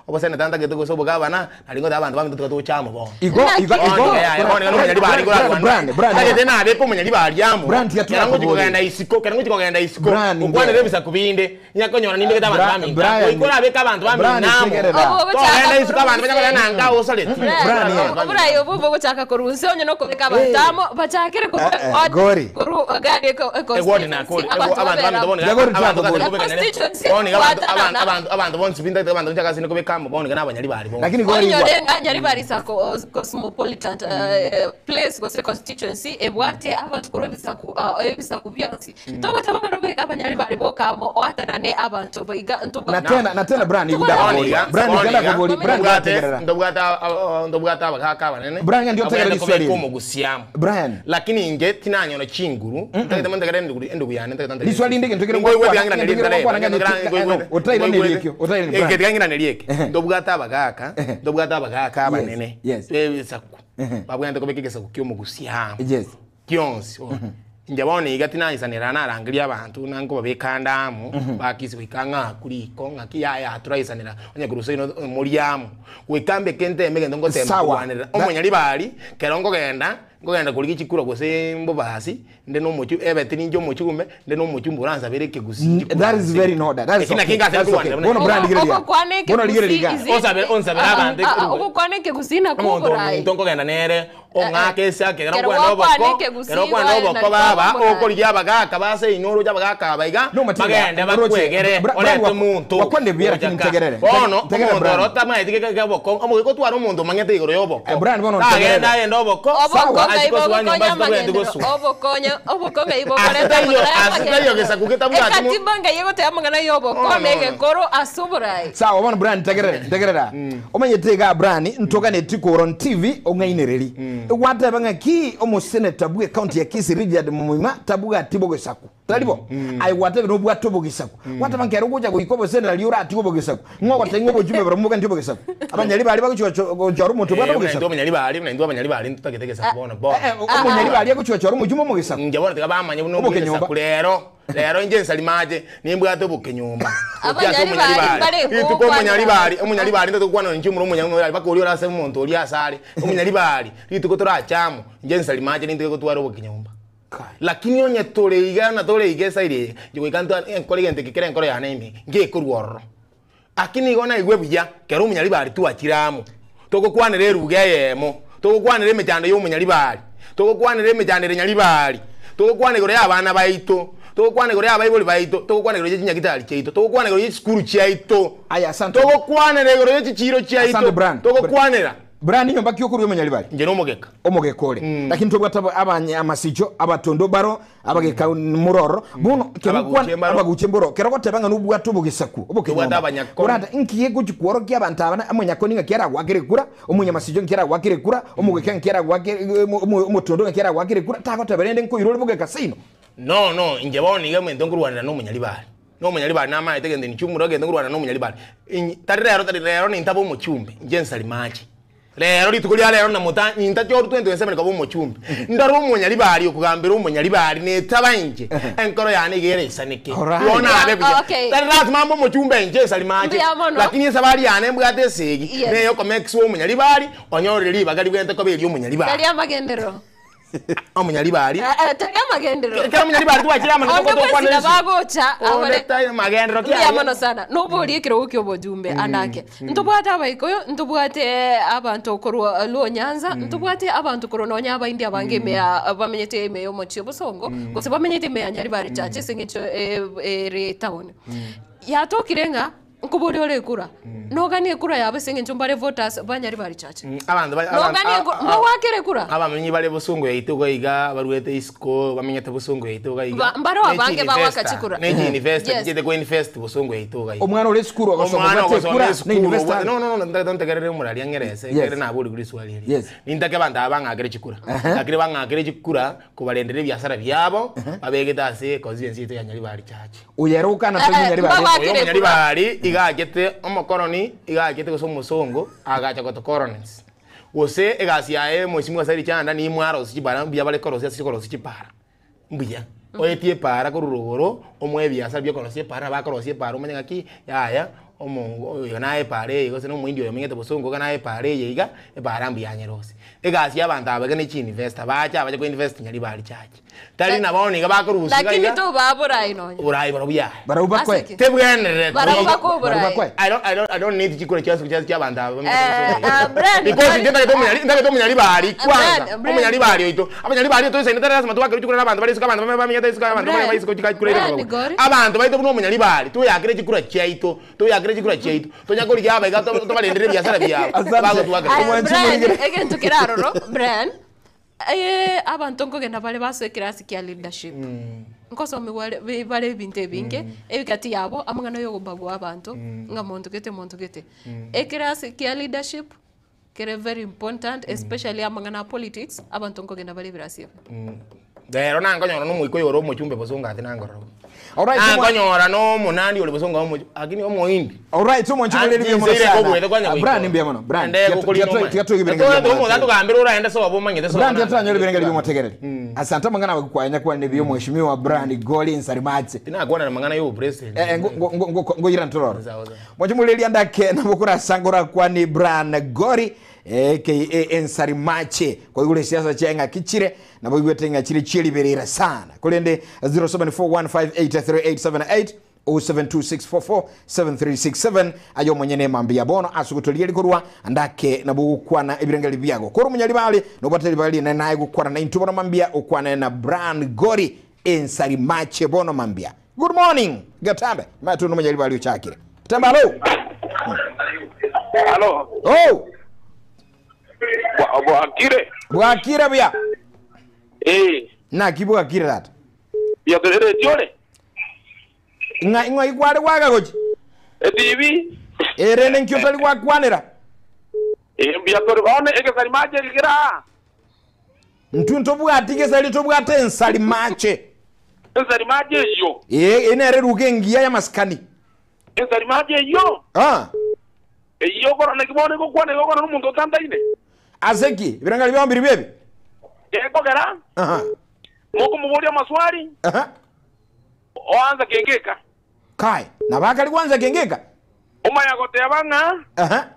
oboseneta ntagete gose obogabana nari ngote abanto baminto tuka tochamo bono igo igo igo Brian Brian tagete nabeka omonyaribari amo Brian, tiga kera ngochi turakobori. kogenda isiko kera ngochi kogenda isiko Brian, okwanera nge- ebisaku binde nyakonyora nimbegete abanto baminto Brian- oikorabeka abanto Brian, baminamo tegerera. Obo togenda isiko abanto ogochaka banyakogenda nanga osaleti Brian, yeah. Oburayi obo bogochaka korwa nse onye nokobeka abanto amo bachakire Eh, eh, gori. koru gari Eward na kori abantu abantu babera bantu Jagori abantu twako abantu Constituency, boni abantu kwatanana. abantu abantu bonsi binda abantu njakasine kubekamo boni kana abanyali bari bonsi lakini gori igwa onyore nganyari barisa cosmopolitan place gose constituency ebwate abantu korwa ebisaku ebisaku bionsi togotabanga abanyari bari bokamo oatanane abantu baiga na tena na tena Brian iguda Tubona- kubori Brian igenda kubori Brian igategerera ndobwate ndobwate abakaka abanene Brian, ndio tegerera liswali. omugusiamu Brian. lakini inge tinanyono chinguru ntagete mantegera endugu endugu yane ntagete Liswali ndike ntugire otaira neliekio otaira ni Brian ngira nelieke ndobwate abagaka ndobwate abagaka abanene yes. ebisaku babwente kobeka egesaku kiomugusiamu yes kionsi inje bono iga tinaisanera narangeria abanto nanko babekandamo bakisi goika ng'a kuriko ng'aki yaya turaisanera onye kurusa ino moriamo goika mbeke nteme gento ngotema Sawa. kurwanera omonyari bari kero nkogenda nkogenda korigia chikura gose mbobasi nde nomochu ebete ninche omochumbe nde nomochumbe oransabere ekegusii That is very in order. That is Ekina okay. kinga That's okay. kurwanera Bono Brian ligereria. Ogokwana Bono ligereria. Onsabere abantu ogokwana ekegusii omonto nakwo ominto nkogenda nere ong'aka ase ake kero Kero okwana gwakwana oboko ekegusii kero okwana gwaye oboko nari baba kwabomorari. okorigia abagaka base ino oroche abagaka aba iga No, Matilda, bagende oroche- bakwegere Brian, orete omonto wakwane buya lakini Ochaka. ntegerere. Bono Ntegerere, omonto Brian. oro tamaeti keboko omoge kotwara omonto omanyete igoro ya oboko Eh, Brian, bono tagenda ntegerere. agenda oboko obokonga Achia kosoa nyomba ibogokonya asitobwenereti amagendero gosoa. obokonya obokonga ibokoreta Asitaiyo- asitaiyo gesaku getabwati mo- ekatimba ngai egoteba amang'ana ya oboko No, no, na no. egekoro ase oborai Sawa bono Brian ntegerere ntegerera. Omanyete iga Brian ntoganeti koron TV ong'ainereri. Gwateba ng'aki omosenator bwe county ya Kisii Richard Mumima tabwati bogesaku. Taribo? Aye gwatebe nobwate obogesaku. Gwateba nkero gocha goika oboseneta ri oratiga obogesaku. Ng'ogote ng'o obochumbe baro mboga nti obogesaku. Abanyari bari bagochwa gochora omonto bwate Eh, obogesaku. naintwe abanyari bari naintwe abanyari bari ntotagete egesaku bono bono Eh, eh, omonyari bari agochwa omochumbe omogesaku. nje bono tiga bamanye buno Oboke nyomba. obugesaku rero rero inche nsalimache nimbwate oboke nyomba Abanyari bari bare rituko gokwanera. omonyari bari omonyari bari ndatokwana inche omoro omonyari bari mpaka oria orase omonto oria asare omonyari bari rituko torachamo inche nsalimache nintike gotwara oboke nyomba lakini onye toreiga na toreiga esairi eye nje goika nkore egento eke kere enkoro yane ime ngekorwa ororo akini igo naigwe buya kero omonyari bari twachire amo togokwanera eruga eyemo togokwanera emechando ya omonyari bari togokwanera emechando ere nyari bari togokwana igoro ya abana baito togokwana igoro ya abaibori baito togokwana igoro ya chinyagitari chiaito togokwana igoro ya chisukuru chiaito Aya, asante. togokwanera igoro ya chichiro Asante, chiaito Brian. togokwanera Brian nyomba ki okorwa omonyari bari? nje nomogeka omogekore lakini tobwate abanye amasicho abatondo baro abageka muroro bono Abaguche mbaro. abaguche mboro kero goteba ng'a nobwate obogesaku Tobwate abanyakoni. orata nkiye gochikworokia abanto abana omonyakoni ng'a kiara gwakire kura omonyamasicho nkiara gwakire kura omogeka nkiara gwakire omotondo nkiara gwakire kura tagoteba rende nkoirore bogeka seino no no inje bono iga omonto nkorwanera na omonyari bari na omonyari bari namaete egento nichumura egento nkorwanera na omonyari bari tari rero tari rero nintaba omochumbe inche nsalimache rero rituko ria rero namuta nintachoru 2027 kaba omochumbe ndore omonyari bari okogambera omonyari bari netaba inche enkoro yane iga ereisaneke Alright. igo nabe buya Yeah, okay. tari lazima mbe omochumbe inche nsalimache Mbuya mono. lakini esabari yane mbwate esegi Yes. neyo okomekisiwa omonyari bari onyorire ribaga ribwente koba eria omonyari bari tari amagendero Omunyaribari. Eh, eh, tari amagenderero. Kera omunyaribari twachire amang'ana Onde tokwana bwesina isi. bagocha Onde abare- tai magenderero Mbuya kiaye. mono sana noborie ekerogo kia obojumbe anake ntobwate abaikoyo ntobwate abanto korwa luo nyanza ntobwate abanto korwa nonya abaindi abange ime ya bamenyete ime ya omochie obosongo gose bamenyete ime ya Nyaribari Church ase eng'encho ere etown yatokire ng'a nkoboria ore ekura noganie ekura yabo ase eng'encho mbare voters ba Nyaribari Church Abanto ba- noganie mbawakere ekura abamenyi bare bosongo yaito iga iga baruete isiko bamenyete bosongo yaito iga iga Mbaro abange bawaka chikura. ne investor Yes. chete ko invest bosongo yaito iga iga Omwana ore esukuru ogosoma Omwana obwate ogosoma ekura, esukuru, ne investor. obwate- no no no no ntegerere omorari ang'erese Yes. ekere nabori kuri swali eri Yes. nintake abanto aba bang'akere chikura lakini bang'akere chikura kobarendera ebiasara biabo babegete ase constituency yaito ya Nyaribari Church Oyere okana Eh, tari Nyaribari. mbawakere oyo ekura. omunyaribari iga achete omokoroni iga achete gose omosongo agacha gotokoronisi gose egasi yaye mheshimiwa Saidi Chanda nimwarosia chipara mbuya bare korosia ase chikorosia chipara mbuya oetie epara korwa rogoro omoe ebiasara bia okorosia epara bakorosia epara omanye ng'aki yaya omongo oyo naye epara eye gose na omoindi oyo omenyete bosongo iga naye epara eye iga epara mbuya anyerosie. Egasi ya abanto aba iga ne chiinvestor bache abache koinvest Nyaribari Church tari nabo bono iga bakorusia iga lakini iga tobaborai nonya oborai barobwo yaye Barabwo bakwe. Aseke. tebwenerete Barabwo bakwe Barabwo bakwe. oborai I don't need chikura chia abantu aba Eh, ah, Brian, because Brian. ndagete omunyari ndagete omunyaribari kwanza Brian, Brian. omunyaribari oito abanyaribari oito isaine tari lazima twakere chikura na abanto bare isiko abanto bamenyete isiko abanto Brian, bare isiko chikura Brian, ire Gori. abanto baito buna omunyaribari tuyakire chikura chiaito tuyakire chikura chiaito tonyakorigia abaiga tobarendere ebiasara biabo Asante. bagotwakera Aya, Omwanchi Brian, moigere. egento keraroro Brian abanto nkogenda bare basoe ekirasi kia leadership nkosomiwa bare ebinto ebinge ebikati yabo amang'ana ya ogobagua abanto ng'a monto gete monto gete ekirasi kia leadership kere very important especially amang'ana a politics abanto nkogenda bare ebirasi ebi rero nankonyora na omoikoyo ore omochumbe bosongo ati nangororo Alright, nankonyora na omonandi ore bosongo omochu lakini omoindi Alright, omwanchi moigere mbuya mono sana. Ah, Brian mbuya mono. Brian. tugambire oraende sobo omanyete sobo Brian tiatanyora ebirengeri bimotegereri. Asante amang'ana bagukwanya kwane biyo mheshimiwa Brian Goli Nsarimatse. tinakwana na mang'ana ya obupresident Eh, ngoyira ntororo. Sawa, sawa. Mwachimulelia ndake nabokura kwani Brian Gori aka Ensarimache kwaigure siasa chia ng'a kichire nabo igwete ng'a chire chieliberera sana kulende 0741583878 0726447367 ayo mwenyene mambi ya bono asugutoria likorwa ndake nabo gukwana ebirengeri byago koro munyaribali nobatari bali na naye gukwana na intu bono mambia ukwana na Brian Gori Ensarimache bono mambia good morning gatambe matu no munyaribali uchakire tamba alo Alo, oh bwakire. bwakire buya Eh, naki bwakire tata yatorere tiore. ng'a ing'o ikware gwakagochi ETV. erende nkio tari gwakwanera Eh, biatore one ekesari mache kira. ntu ntobwati gesari tobwate ensari mache Ensari mache yo. e enere ruge ngiya ya maskani Ensari mache yo. ah Eyo korona kibone gokwana gokwana n'omuntu otandaine. aseki birangali byambiri byebi Ekogera aha mokumuboria maswali aha oanza kengeka. kai nabakali kwanza kengeka Omanya goteba ng'a aha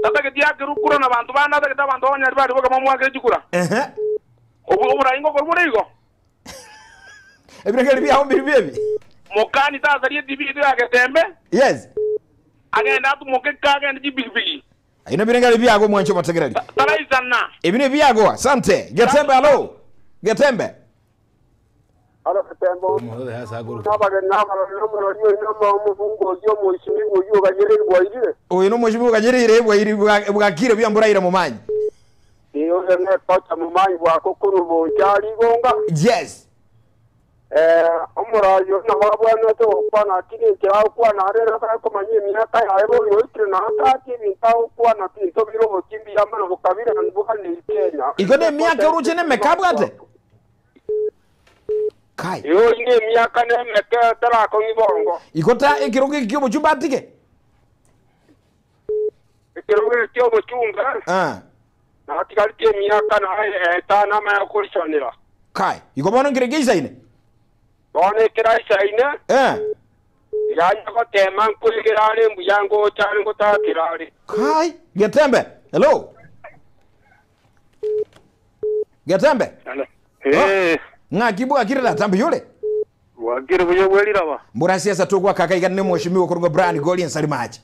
tatageti akirukura na bantu bana atagete abantu abanyari bari boka mamwakire chikura. aha Obu oburayi ngokora bore igo. ebirangali byambiri byebi Mokani tasarie TV itu yagetembe yes agenda atumuke kagenda chipikipiki. ino birangali byago mwancho mategereri Taraisana. ebine byago asante getembe alo getembe Alo Kitembo. uyu no mheshimiwa kanyerire bwairi bwakire byamburaire mumanyi Iyo ne kocha mumanyi bwako kurubonja ligonga yes omurayo na wabwana to kwana kini kya kwana rero ka komanya emyaka yawe bo yoitire na kati binta kwana pinto biro kimbi amano bukabira nbuka ni Kenya iko ne myaka uruche ne mekabwate kai iyo ine emyaka ne meke tarako ngibongo iko ta ekiro kikio muchumba atike ekiro kyo muchumba ah natigarĩtie emyaka na etano amaya kũricanĩra kai iko bono ngire geisaine bono ĩkĩraicaine eh iganya gũtema nkwĩgĩrarĩ mbuya ngũcarĩ ngũtakĩrarĩ kai getembe hello getembe Eh, Ng'aki bwakire tata mbuya ore? Bwakire buya bweriraba. Mbura siasa togwaka kaiga ne mheshimiwa okorokwa Brian Gori ensari mache.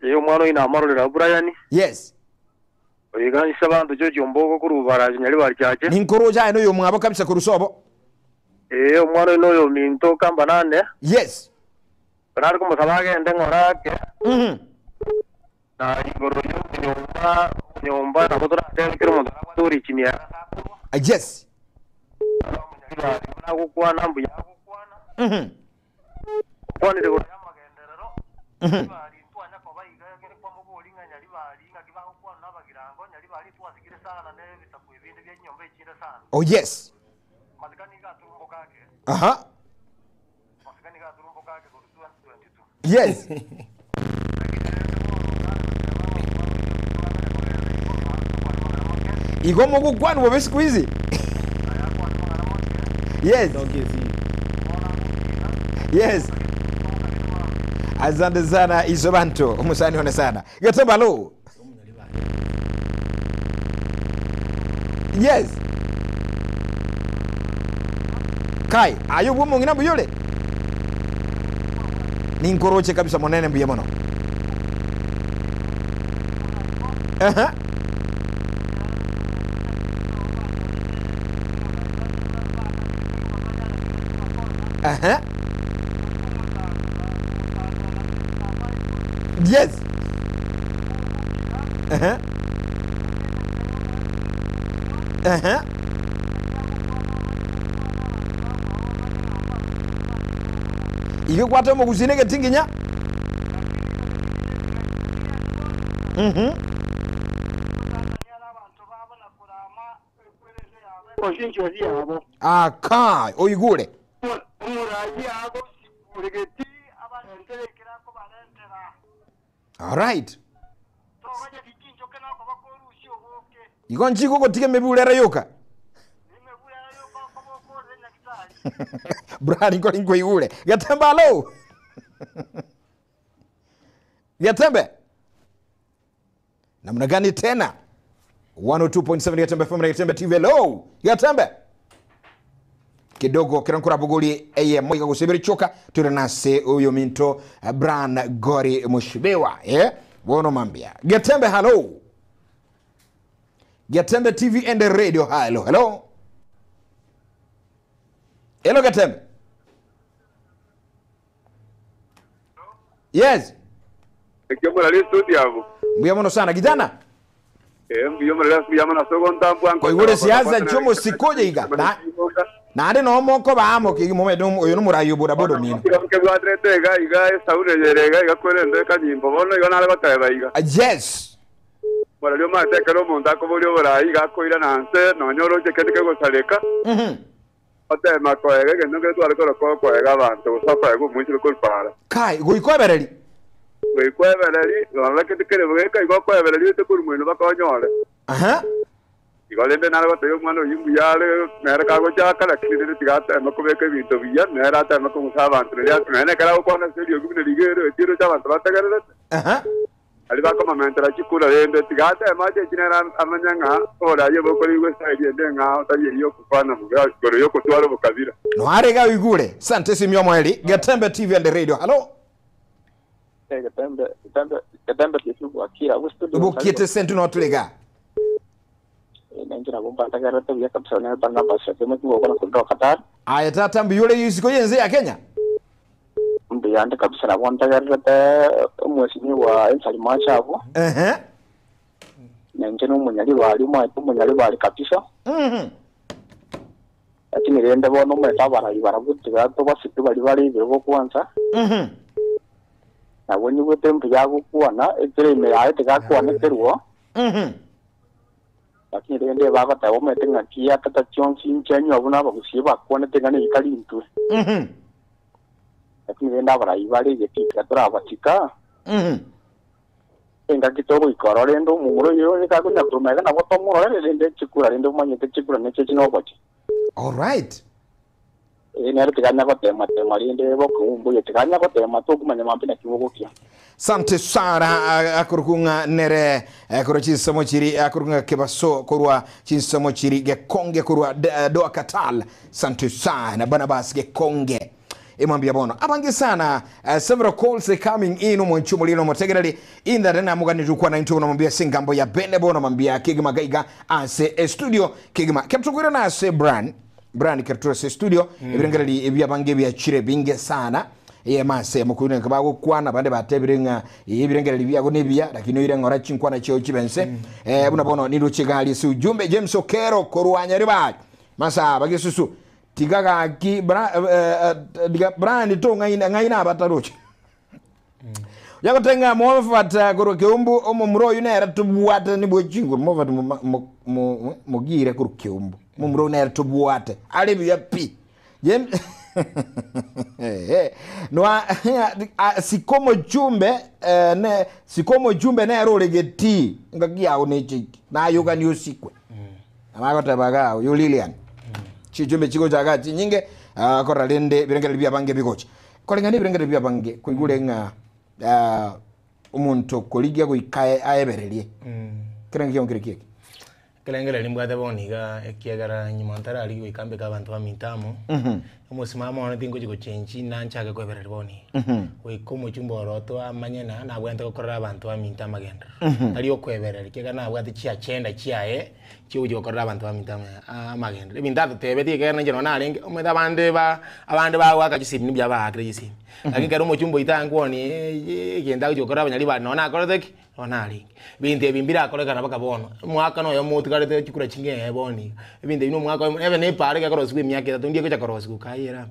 Eh, omwana oyo namarorera Brian. Yes. Oiga inse abanto George Ombogo korwa Ubarachi Nyaribari Chache. Ninkoroche aye noyo omwabo kabisa korwa sobo. Eh, omwana oyo noyo ominto kamba nane. Yes. Nare komosaba agende ng'ora ake. Mhm. Na igoro y'obunyomba, obunyomba nabo toratebe kera omonto arabwate orichini ere ase akorwa. Yes. Omonyaribari buna agokwana mbuya agokwana. Mhm. Okwanire igoro y'amagenderero, Mhm. Nyaribari ntwanya koba iga ekere kwamobori ng'a Nyaribari ng'aki bagokwana na abagirango, Nyaribari twasikire sana na ebisaku ebinde bia chinyomba echinde sana. Oh yes. Amasikani iga aturumboka ake. Aha. Amasikani iga aturumboka ake korwa 2022. Yes. Igo mogokwanwa bobe siku hizi. Yes. Yes. Asante sana iso bantu omusani one sana. Getemba lo. Yes. Kai, aye bwo omong'ina mbuya ore? Ninkoroche kabisa monene mbuya mono. Aha. Aha. Yes. Aha. Aha. Igo kwate omogusii na egetinginya. Mhm. Aka oigure. Alright. Igo nchiko ogotiga emebura ere yoka. Brian nkori nkoigure. Getembe alo. Getembe. Namna gani tena? 102.7 Getembe FM na Getembe TV. Hello. Getembe. Kidogo kero nkorabogori eye moiga gosebere choka tore nase oyo minto Brian Gori Mushibewa eh bono mambia. Getembe hello. Getembe TV and radio hello. Hello. Hello Getembe. Yes. Ekio morari studio abo. Mbuya mono sana kijana. Eh, mbuya morari mbuya mono sogo ntambwa Koigure siasa nchomo sikoje iga. Na naende nomoko baamo kegima omanyete oyo nomorai o bodaboda omino. Kebwaterete iga iga esauni eyere iga iga kwerende ekanyimbo bono igo nare goteba iga. Yes. Morari omanyete ekero omonto akoboria oborai iga akoirana nse nonya oroche kende kegosareka. Mhm. Otema koega egento nkere tware koroka okoega abanto gose okoega omoiseke korwa para. Kai goika oebereri. Goika oebereri, rora kende kere boka igo okoebereria oite korwa moino mpaka onyore. Aha. Igo rende nare gotebia omwana oyio mbuya are, nere kagochaka, lakini rende tiga ateme kobeka ebinto buya, nere ateme kong'usa abanto riria nonya nekero agokwana ase eriogi buna riga ere, echi eroche abanto bategererete. Aha. Aria bakomomentera chikura rende tiga ateme ache echi nere amanye ng'a oboraai obokorigwa eside ende ng'ao tari eyio okokwana bobe igoro y'okotwara obokabira. Noare iga oigure. Sante Simio Moeli, Getembe TV and Radio. Hallo. Getembe, Getembe, Getembe TV bwakire abwo studio Bokiete sente notore iga. Nenche nabo mbantegererete buya kabisa nere Barnabas Otieno kigokora korwa Qatar. Aye tata mbuya ore isiko y'ense ya Kenya? Mbuya ande kabisa nabo ntegererete omwesimigwa Ensari Mache abwo. Ehe. Nenche nomonyaribari omanyete omonyaribari kabisa. Mhm. Lakini rende bono omanyete abarai barabwo tiga tobasike baria bare igoro gokwansa. Mhm. Nabo nyigwete mbuya agokwana ekero ime yaye tigakwana ekerwo. Mhm. Lakini rende bagoteba omanyete ng'aki atata chionsi inche nywa buna abagusie bakwanete ng'a neika rintwe. Mhm. Lakini rende abarai bare egetii torabasika. Mhm. Engaki togoika ororo rende omomura oyo ore kakonya korwa magega nabo tomorore rende chikura rende omanyete chikura neche chinoboche. Alright. Nere tiganya gotema tema rende bokong'u mbuya tiganya gotema tokomanya mambi naki bogokia. Sante sana akorokwa ng'a nere korwa chinsemo chiri akorokwa ng'a Kebaso korwa chinsemo chiri Gekonge korwa Doa Katal. Sante sana Barnabas Gekonge. Emambia bono abange sana several calls coming in omonchi omorino omotegereri indare namoganire kwana intwe bono mambia ase engambo ya bene bono mambia kegima gaiga ase estudio kegima keptokwire na ase Brian Brian Kerturo ase studio ebirengereri ebiabange biachire binge sana eyemo ase mokoirana nka bagokwana abande batebire ng'a eh, ebirengereri biago nebiya lakini oire ng'ora chinkwana chiao chibe nse eh, buna bono niroche gari ase ujumbe James Okero korwa Nyaribari Masaba Gesusu tiga gaki bra, eh, eh, tiga Brian tong'aina ng'aina abataroche Yagotenga Mofat korwa Keumbu omomura oyu nere tobwate nibwe chinguru Mofat mogire korwa Keumbu omomura oyu nere tobwate are buya pi James noa siko omochumbe ne siko omochumbe nere ore getii engaki yago necheiki nayogani osikwe Nabagoteba iga oyo Lilian chichumbe chigocha iga chinyinge korora rende ebirengererio biabange bigocha. Koreng'ana ebirengererio biabange koigure ng'a omonto okorigia goika aebererie ekerengo kiago nkere kieki? Ekerengererio mbwate bono iga ekiagera nyuma ntararigia goika mbeke abanto baminto amo, omosimamo one tingochi gochenchi nanchake koebereria bono iga. Goika omochumba oroto amanye na nabwenerete gokorera abanto baminto amagenderero. Tari okoebereria ekiagera nabwate chiagenda chiaye. Chigochia gokorera abanto baminto amagenderero. Ebinto atotebetie ekiagera ninche nonye narenge, omanyete abande ba abande bagoaka chisimi mbuya baakire chisimi. Lakini ekero omochumba oito ankwanie egento agochia gokorera abanyaribari nonye nakorete ki? Nonye narenge. Ebinto ebi mbirakorekana mpaka bono, omwaka na oyomo otigarete chikura chinge ee bono iga. Ebinto ebi na omwaka oyomo, ebe na epaara egekorosiwa emiaka etato ndiye egocha korosiwa kayere amo.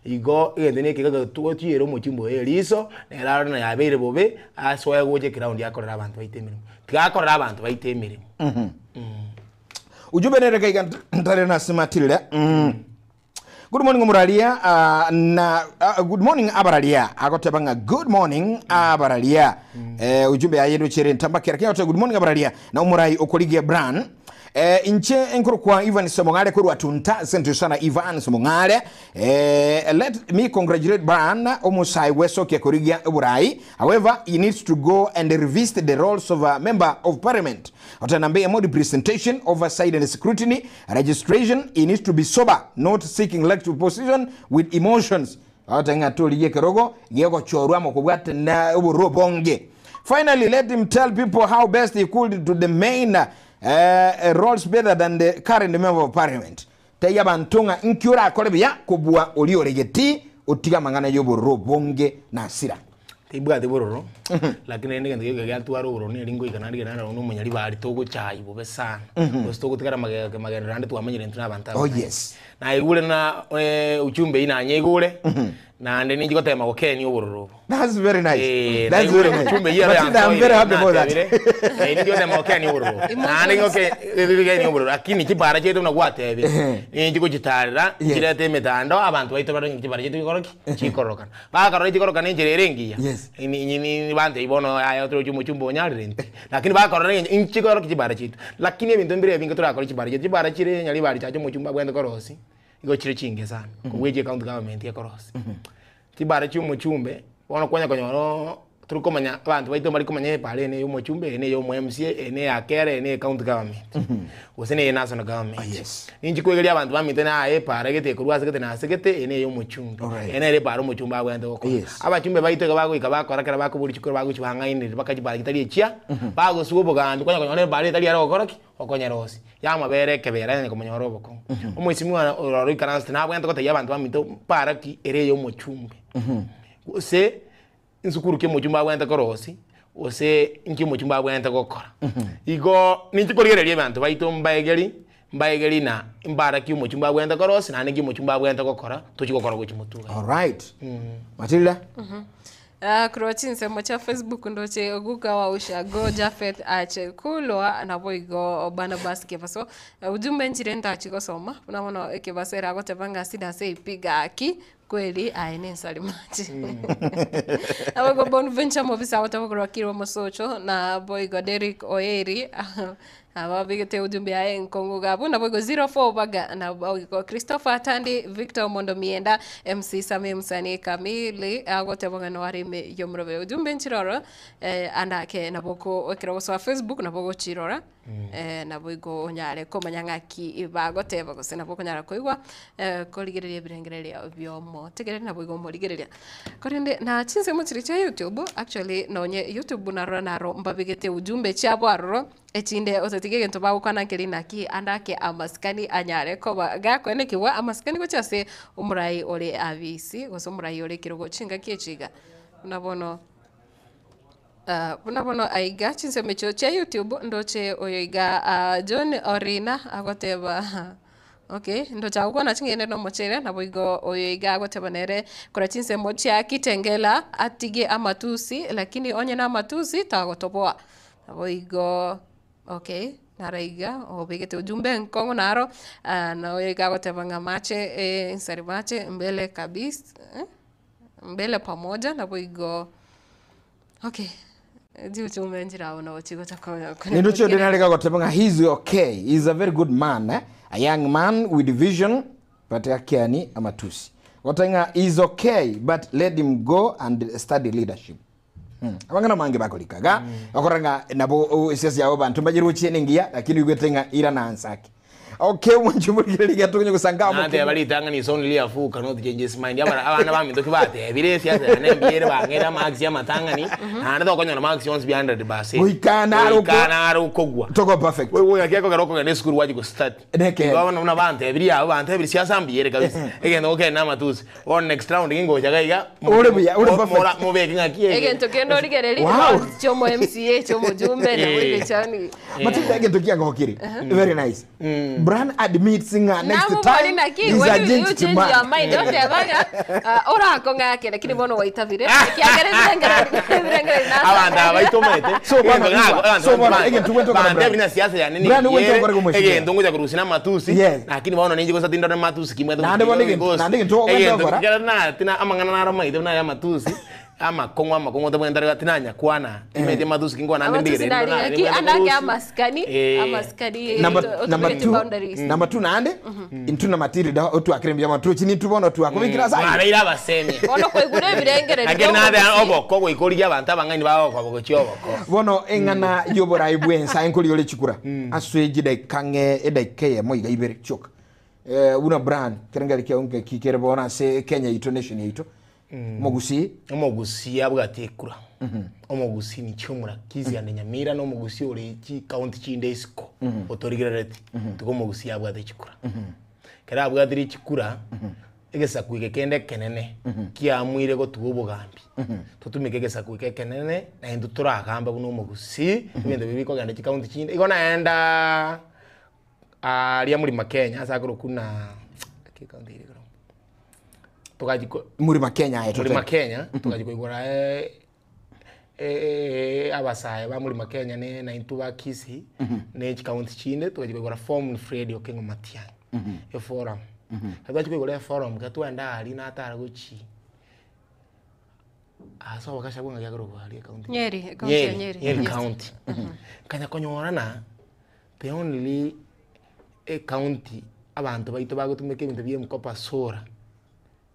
Igo egento na ekegega totiere omochumba oye eriso, nere arore na yabeire bobe, asoe gocha eground akorere abanto baito emeremo. Tiga akorere abanto baito emeremo. Ujumbe nere kaiga ntare nasimatire. Good morning omuraria ah, na ah, good morning abararia agoteba ng'a good morning abararia eh, ujumbe yaye ndochere ntambakera kia good morning abararia na omorai okorigia bran Eh, inche nkorokwa Ivan Semong'are korwa Tunta asante sana Ivan Semong'are eh, let me congratulate Brian omosae gwesokia korigia oborai however he needs to go and revisit the roles of a member of parliament otanambe emo representation oversight and scrutiny registration he needs to be sober not seeking elective position with emotions Agote ng'a torigie ekerogo gegochorwa amo kobwatana obororo obonge. Finally, let him tell people how best he could do the main roles better than the current member of parliament. Tebia abanto ng'a inki orakore buya kobua oria ore getii, otige amang'ana y'obororo obonge na hasira. Tibwati bororo, lakini rende egento geke giatwara obororo neri ngoika naende ekero narora buna omonyaribari togochaywa bobe sana, gose togotigara magega magenderero naende twamanyire intwe na abanto Oh abange. yes. Naigure na ujumbe eyio nanyeigure, naende ninchi gotema gokenia obororo obo. That's very nice. Eh, That's naigure very nice. ujumbe eyio ero Matilda, I'm yansoire, very happy about that. natebire, eh, ninchi gotema gokenia obororo obo. Naende ngoke gokenia obororo, lakini chibara chiaito buna gwatebire, ninchi gochitarera, Yes. nchirete emetandao, abanto baito barore ng'a chibara chiaito chikore ki? Chikororokana. Bakarora chikorokana enchera ere engiya, Yes. bantebia bono yaya toroche omochumba onyarire inche. Lakini bakarora ng'a inche korokia chibara chiaito. Lakini ebinto mbire ebinge torakore chibara chiaito, chibara chire nyaribari chacha omochumba abwenerete korosia, igo chire chinge sana, kobua echi ecounty government ekorosia. Chibara chia omochumbe, bono kwanya konyora oo tori komanya abanto baito mbari komanya ebara eye neye omochumbe, eye neye omo MCA, eye neye akere, eye neye county government, gose neye national government. Oh, yes. Ninchi kwegeria abanto baminto na aye epara gete ekorwa ase gete na ase gete, eye neye omochumbe. Alright. Eye nere epara omochumbe abwenerete gokora. Yes. Abachumbe baito iga bagoika bakora ekero bakoboria chikura bagochia bang'ainereria mpaka chibara chitari echia, bagoswa obogambi kwanya konyora ebara etari ere gokora ki? Okonyera ase. Yamabera ekebera yanya komonyora obokong'u. Omoisimwa ororo oikaransete nabwenerete gotebia abanto baminto mpara ki ere eye omochumbe. Gose. Nsukuru ki omochumba abwenerete korosia, gose inki omochumba abwenerete gokora. Igo ninche korigereria abanto baito mbaegeri, mbaegeri na mbara ki omochumba abwenerete korosia naende nki omochumba abwenerete gokora, tochi gokora gochia motwe iga. Alright. Matilda? Ah, korwa chinsemo chia Facebook ndoche Guka wa Ushago Japheth Ache Kulwa naboigo Barnabas Kebaso ujumbe nchire ntachi gosoma buna bono Ekebaso ere agoteba ng'a sida ase epiga aki Kweli aye nensari mache. Naboigo Bonventure Mobisa agoteba korwa Kirwa Mosocho na boigo Derrick Oeri. Ababegete ujumbe yaye enkongu gabu nabo igo 04 baga nabo igo Christopher Atandi Victor Mondo Mienda MC Sami Msanii Kamili agoteba ng'a noare ime yomorobe ujumbe nchiroro eh, andake nabo ko ekero gosoa Facebook nabo gochirora eh, nabo igo onyare komanya ng'aki bagoteba gose nabo okonyara koigwa eh, korigereria ebirengererio biomotegereri nabo igo omorigereria. Korende na chinsemo chiria chia YouTube actually nonye YouTube narora naro mbabegete ujumbe chiabo aroro Echinde otatiga egento bagokwana nkeri naki ande ake amasikani anyare koba gakoenekigwa amasikani gochia ase omorai ore abisi gose omorai ore ekerogo chingaki echi iga. Buna bono buna bono aiga chinsemo echio chia YouTube ndoche oyo iga John Orina agoteba Okay, ndoche agokwana ching'ende na omochere, naboigo oyo iga agoteba nere korwa chinsemo chia Kitengela atige amatusi lakini onye na amatusi tagotoboa. Naboigo okay, naro iga obegete ujumbe nkong'u naro na oyo iga agoteba ng'a mache nsari mache mbele kabisa mbele pamoja naboigo okay. Chiuchume nchire abwo nabo chigocha konya Nindoche onde nare gagoteba ng'a he is okay, he is a very good man, eh? a young man with vision but akiani amatusi. Goteba ng'a he is okay but let him go and study leadership. Hmm. Abang'ana mange bakorika ga okora ng'a nabo oh, esiasi yabo banto mbayerochie nengiya lakini oigwete ng'a ira na ansaki. Okay omwancho omorigereria getokonye gosanga amo Nateba ritang'ani is only a fool cannot change his mind. Abana abana baminto ki batebire esiasa yane mbuya ere bang'eire amarks ya amatang'ani naende tokonyora marks yonsi bi 100%. Goika naro oko- Goika naro okogwa. Toko perfect. Wewe ng'aki ekogera okogenda esukuru gwachia gostudy. Nekeene. Igo bono buna bantebirie abwo bantebirie siasa mbuya ere kabisa. Egento gokenda na amatusi. Bono next round gingocha iga iga Ore buya, ore perfect. mora mobeke ng'aki ege. Egento kende origererie Wow. rounds chia omo MCA chia omojumbe nabo Eh. egechani. Matilda egento kiagokire very nice Brian admits ng'a next Nabo time bori naki he's when a you, you change your gentleman mind otebaga orakong'ake lakini bono waitabire ekiagera ebirengereri ebirengereri Abanto aba baitomete. So bono igwa, so bono egento gwento kora Bante Brian. bina siasa yane ni. Brian, gwento kora gomweshimiwa. Egento ngocha kurusia na amatusi. Yes. Lakini bono ninche gose tindore matusi kimwete. Naende bono egento- naende egento ogwento Egento gokora. kera na tina amang'ana naro maite buna aya amatusi. Amakong'u amakong'u otabwentare tinanyakwana. Timeti amatusi kinkwana naende Amatusi ndigere nari ng'aki andake amasikani amasikani Number, number otobegete two, boundaries number two naende intwe na Matilda otwakire mbuya mono tochi nintwe bono twakobekire ase ayio. Mwabeire abasemia. bono kwaigure ebirengererio Lakini nabe biomogusi. oboko goika origie abanto abang'aini bagokoba gochia oboko. Bono eng'ana y'oborai bw'ense aye nkori ore chikura ase chidaika ng'e edaika eyemo iga ibere chioka. Eh, buna Brian kerengeri kiao ng'aki kere bono ase Kenya yaito nation yaito Omogusii. Omogusii abwate ekura. Omogusii ninche omorakisi ande Nyamira na omogusii ore chikaunti chinde isiko otorigerereti tiga omogusii abwate chikura. Ekero abwatire chikura, egesaku eke kende ekenene kiamuire gotuga obogambi. Totumeke egesaku eke ekenene naintwe toragambe buna omogusii, ebinto ebi bikogenda chikaunti chinde. Igo naendaaa aria Mlima Kenya ase akorokwa buna ekaunti ere ekorokwa togachia ko Mlima Kenya aye Mlima tote. Kenya togachia koigora abasae ba Mlima Kenya ne naintwe ba Kisii ne chikaunti chinde togachia koigora form ni Fred Okengo Matiang'i eforum. Ekero twachia koigora eforum ekero twaenda aria natara gochia ase obokasha bwa ng'aki akorokwa aria ekaunti Nyeri, ekaunti ya Nyeri. Nyeri Yes. county. Nkanya konyorana the only ecounty abanto baito bagotumeka ebinto bia M-Kopa solar,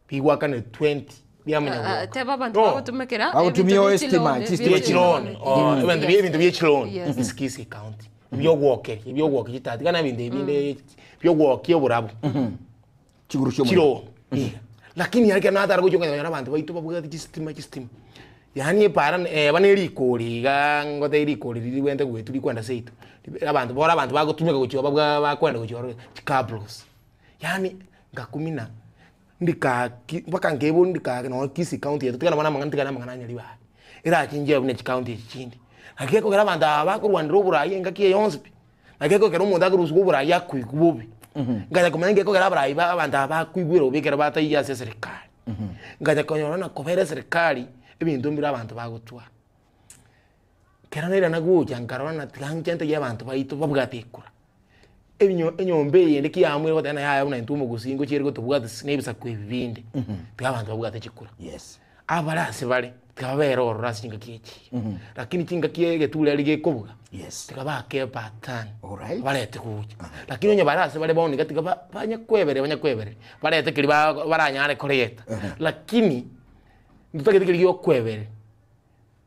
bigwakanire 20 biamanya Ah, ah, goaka. teba abanto No. bagotumekera Bagotumia ebinto bie estima, chiloni, chistima. bie Bie chiloni, oh, Yes, ebinto bie yes. ebinto bie chiloni, Yes. ase Kisii county. Biogwokeria, ebiogwokeria chitati, gana ebinto ebinde biogwokia oborabu. Chiguru chi'omorero. Chiroo iga. Lakini ekero natara gochia okonyora abanto baito babwate chistima chistima. Yaani epara eba na erikori igaa ngotebi rikori riria rigwente goetwa rikwenda seito. Abanto bono abanto bagotumeka gochia babwa bakwenda gochia ororo chikabros. Yaani ngakumina ndikaki mpaka nkebori ndikaki nonye Kisii county yaito tigana bono amang'ana tigana amang'ana anyari bare. Erachenche buna chikaunti echi chinde. Naki ekogera abanto aba bakorwanera oborai engaki eye yonsi pi. Naki ekero omonto akorusigwa oborai akoigwa bobe, nkacha komanya nki ekogera abarai ba abanto aba bakoigwera bobe ekero bataiyo ase eserekari. Nkacha konyora ng'a kobera eserekari, ebinto mbire abanto bagotwara. Ekero nairana gocha nkarora ng'a tiga nche ntegie abanto baito babwate ekura. Ebinyo enyomba eye ende ki yaamwire goteba ng'a yaya buna intwe omogusii ngochiere gotobwatisi na ebisaku ebi binde, tiga abanto babwate chikura. Yes. Abare ase bare. Tiga babere ororo ase chingaki echi. Lakini chingaki egetura eri gekobuga, Yes. tiga bake epatani, Alright. barete gocha. Lakini onye bare ase bare bono iga tiga ba- banye kwebereria banye kwebereria, barete keria ba- baranyare koreta. Lakini, ntotagete keria giokwebereria,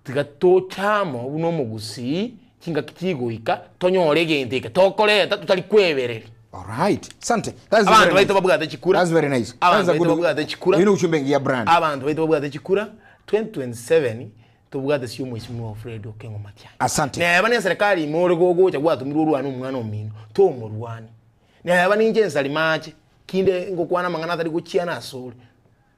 tiga toche amo buna omogusii, chingaki chigoika, tonyore egento eke tokoreta totari kwebereria. Alright. Asante. That's Abanto very baito nice. babwate chikura. That's very nice. Abanto That's a baito good- babwate chikura. Oyo nochumbe engiya brand. Abanto baito babwate chikura 2027 tobwate ase omweshimiwa Fred Okengo Matiang'i. Asante. Neba ne serikali ime ore gogocha gwatomirwe orwane omwana omino, tomorwani. Neba ninche ensari mache, kinde ngokwana amang'ana atari gochiana asore,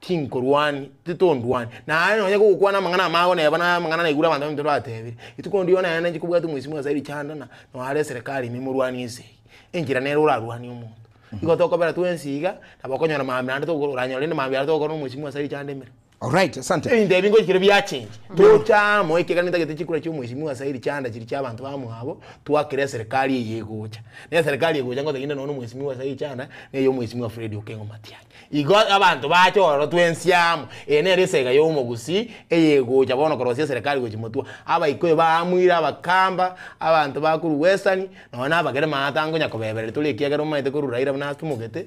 tinkorwani, titondwani. Naye nonye gogokwana amang'ana amago neba na amang'ana naigure abanto baminto batebire, rituko ndiyo nene ninche kobwati omweshimiwa Saidi Chanda na noare eserikali ime morwanie esegi. Enchera nere orarwanie omonto. Igo tokobera twensi iga, nabo okonyora mambia naende togokora oranyore rende mambia aria togokora na omweshimiwa Saidi Chanda emeremo. Alright, asante. Ebinto ebi ngochire biachengi tocha amo ekiagera nintagete chikura chia omweshimiwa Saidi Chanda chiria chia abanto bamwabo twakere eserikali eye egocha. Na eserikali egocha ngoteba inde nonye na omweshimiwa Saidi Chanda na eye omweshimiwa Fred Okengo Matiang'i. Igo abanto bache ororo twensi amo, eye nere esega ya omogusii eye egocha bono korosia eserikali gochia motwe. Abaikoyo baamuire abakamba, abanto ba korwa Western, nonye na abagere maata nkonya kobebereri tore ekiagera omanyete korwa Raila buna atumogete,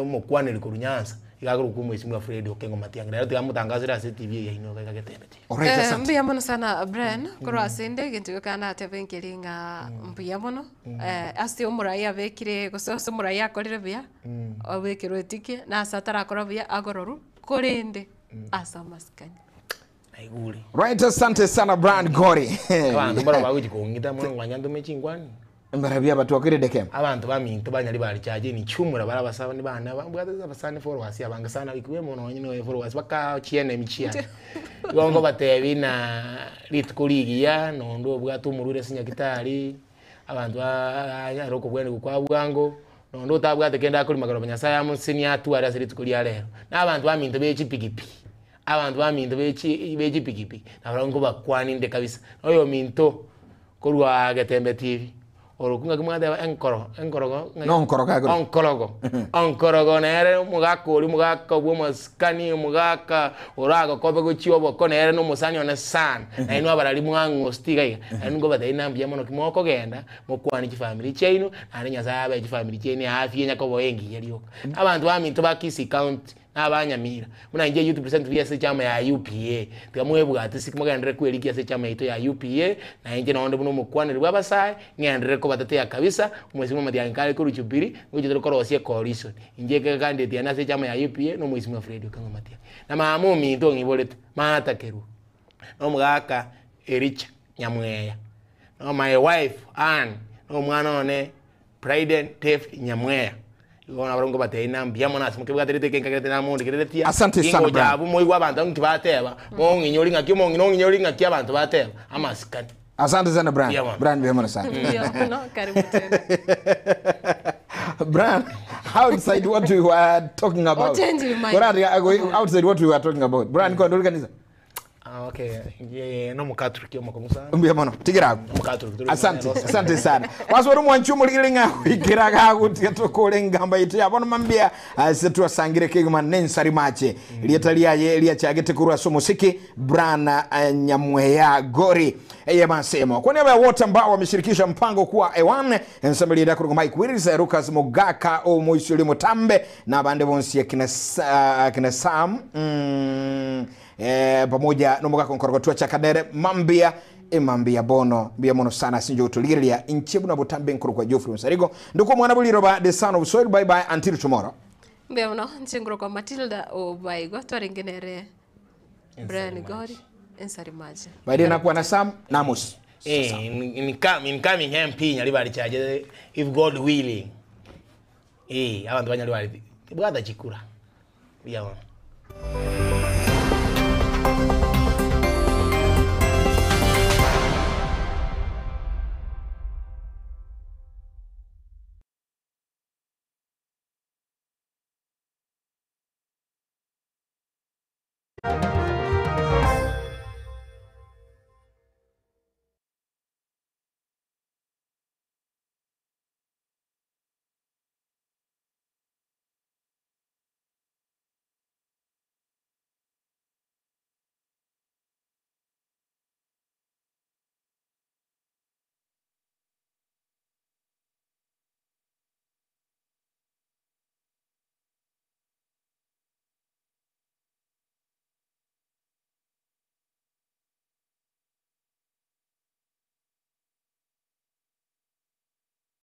omokwaneri korwa Nyanza, iga akorokwa omweshimiwa Fred Okengo Matiang'i. Rero tiga motangasere ase etv eye yaino iga getembe TV. Alright, Eh, asante. mbuya mono sana Brian korwa ase inde egento gioka natebe nkeri ng'a mbuya mono eh, ase omorai abekire gose ase omorai akorire buya obekerwe etike na ase atarakora buya agororwe korende ase amasikani. Naigure. Right, asante sana Brian Gori. Abanto mbaro bagochi kong'ita mono ngwanya ntome chinkwani. Mbarabia abatwakire deke. Abanto baminto banyari bari chache ni chumura bara abasani bane aba mbwate abasani followers abange sana ikiwemo nonye noe followers baka chienemy chiane. Igo nkobatebi na rituko rigiya nonde obwate omorwire ase nyagetari, abanto ba are okobwenerwa kwa bwango, nonde otabwate kende akorima korwa Nyasaye amosenie atware ase rituko ria rero. Na abanto baminto be chipikipiki, abanto baminto be chi be chipikipiki, nabarabwo nkobakwania inde kabisa. Oyominto Korwa Getembe TV, Oroku ng'aki mwateba enkoro, enkorogo ng'aki? Nonkorogo agoro. Onkorogo. Onkorogo nere omogaka oria omogaka bwa omosikani, omogaka oragokobe gochia oboko nere na omosani one sana. Na inwe abarari mwang'osti iga iga, naende nkobatebia ng'a mbuya mono ki mokogenda, mokwane chifamiri chiaino, naende Nyasaye abae chifamiri chiaino eafya enya koba engiya rioka. Abanto baminto ba Kisii County, na abanyamira, buna inche youth present buya ase echama ya UPA, tiga mwebwate isiko mogenderere kwerikia ase echama yaito ya UPA, na inche nonde buna omokwaneri bwa abasae, ng'enderere kobatetea kabisa, omwesimiwa Matiang'i kare korwa Jubilee, ngocha tore korosia ecoalition. Inche ekero candidate yane ase echama ya UPA, na omwesimiwa Fred Okeng'o Matiang'i. Na mama ominto ong'iborete, Martha Kerubo, na omogaka Ericha Nyamweya, na my wife Ann, na omwana one Pride David Nyamweya. Igo bono abarabwo nkobatebia ng'a mbuya mono ase mokebwaterete eke nkagerete namondigereretie. Asante sana, Ingocha brother. abwo moigwe abanto ng'aki bateba, mong'inyori ng'aki omong'ina ong'inyori ng'aki abanto bateba, amasikani. Asante sana Brian. Mbuya mono. Brian mbuya mono sana. Mbuya mono, karibu tena. Brian, outside what we were talking about. Oh, change your mind. Kora ati, outside what we were talking about. Brian, kwa ndori kanisa. Ah, okay. Inche nomocatholic omokong'u sana. Mbuya mono. Tigera agwo. Omocatholic tore Asante, komanya asante sana. Wasoro mwanchi omorigere ng'a goikera gagotiga tokore engamba yaito ya bono mambia ase twasangire kegima nensari mache. Rieta riaye riachagete korwa ase omosiki Brana Nyamweya Gori eyebasemo. Kwa niaba ya wote ambao wameshirikisha mpango kuwa ewan ensambeli ya kuruga Mike Willis, Lucas Mogaka omoisuri Mutambe na abande bonsi akina, akina Sam pamoja nomogaka nkorogo twa chakadere mambia emambia bono mbia mono sana sinjo gotoligereria inche buna botambe nkoro kwa Geoffrey Onsarigo ndiko mwana buliroba the son of soil. Bye bye until tomorrow. Mbuya mono nchinguro kwa Matilda Obaigo twarenge nere Brian Gori ensari mache. Baadaye nakuwa na Sam na Amos. Incoming MP Nyaribari Chache, if God willing. Abantu ba Nyaribari bwata chikura. Mbuya mono.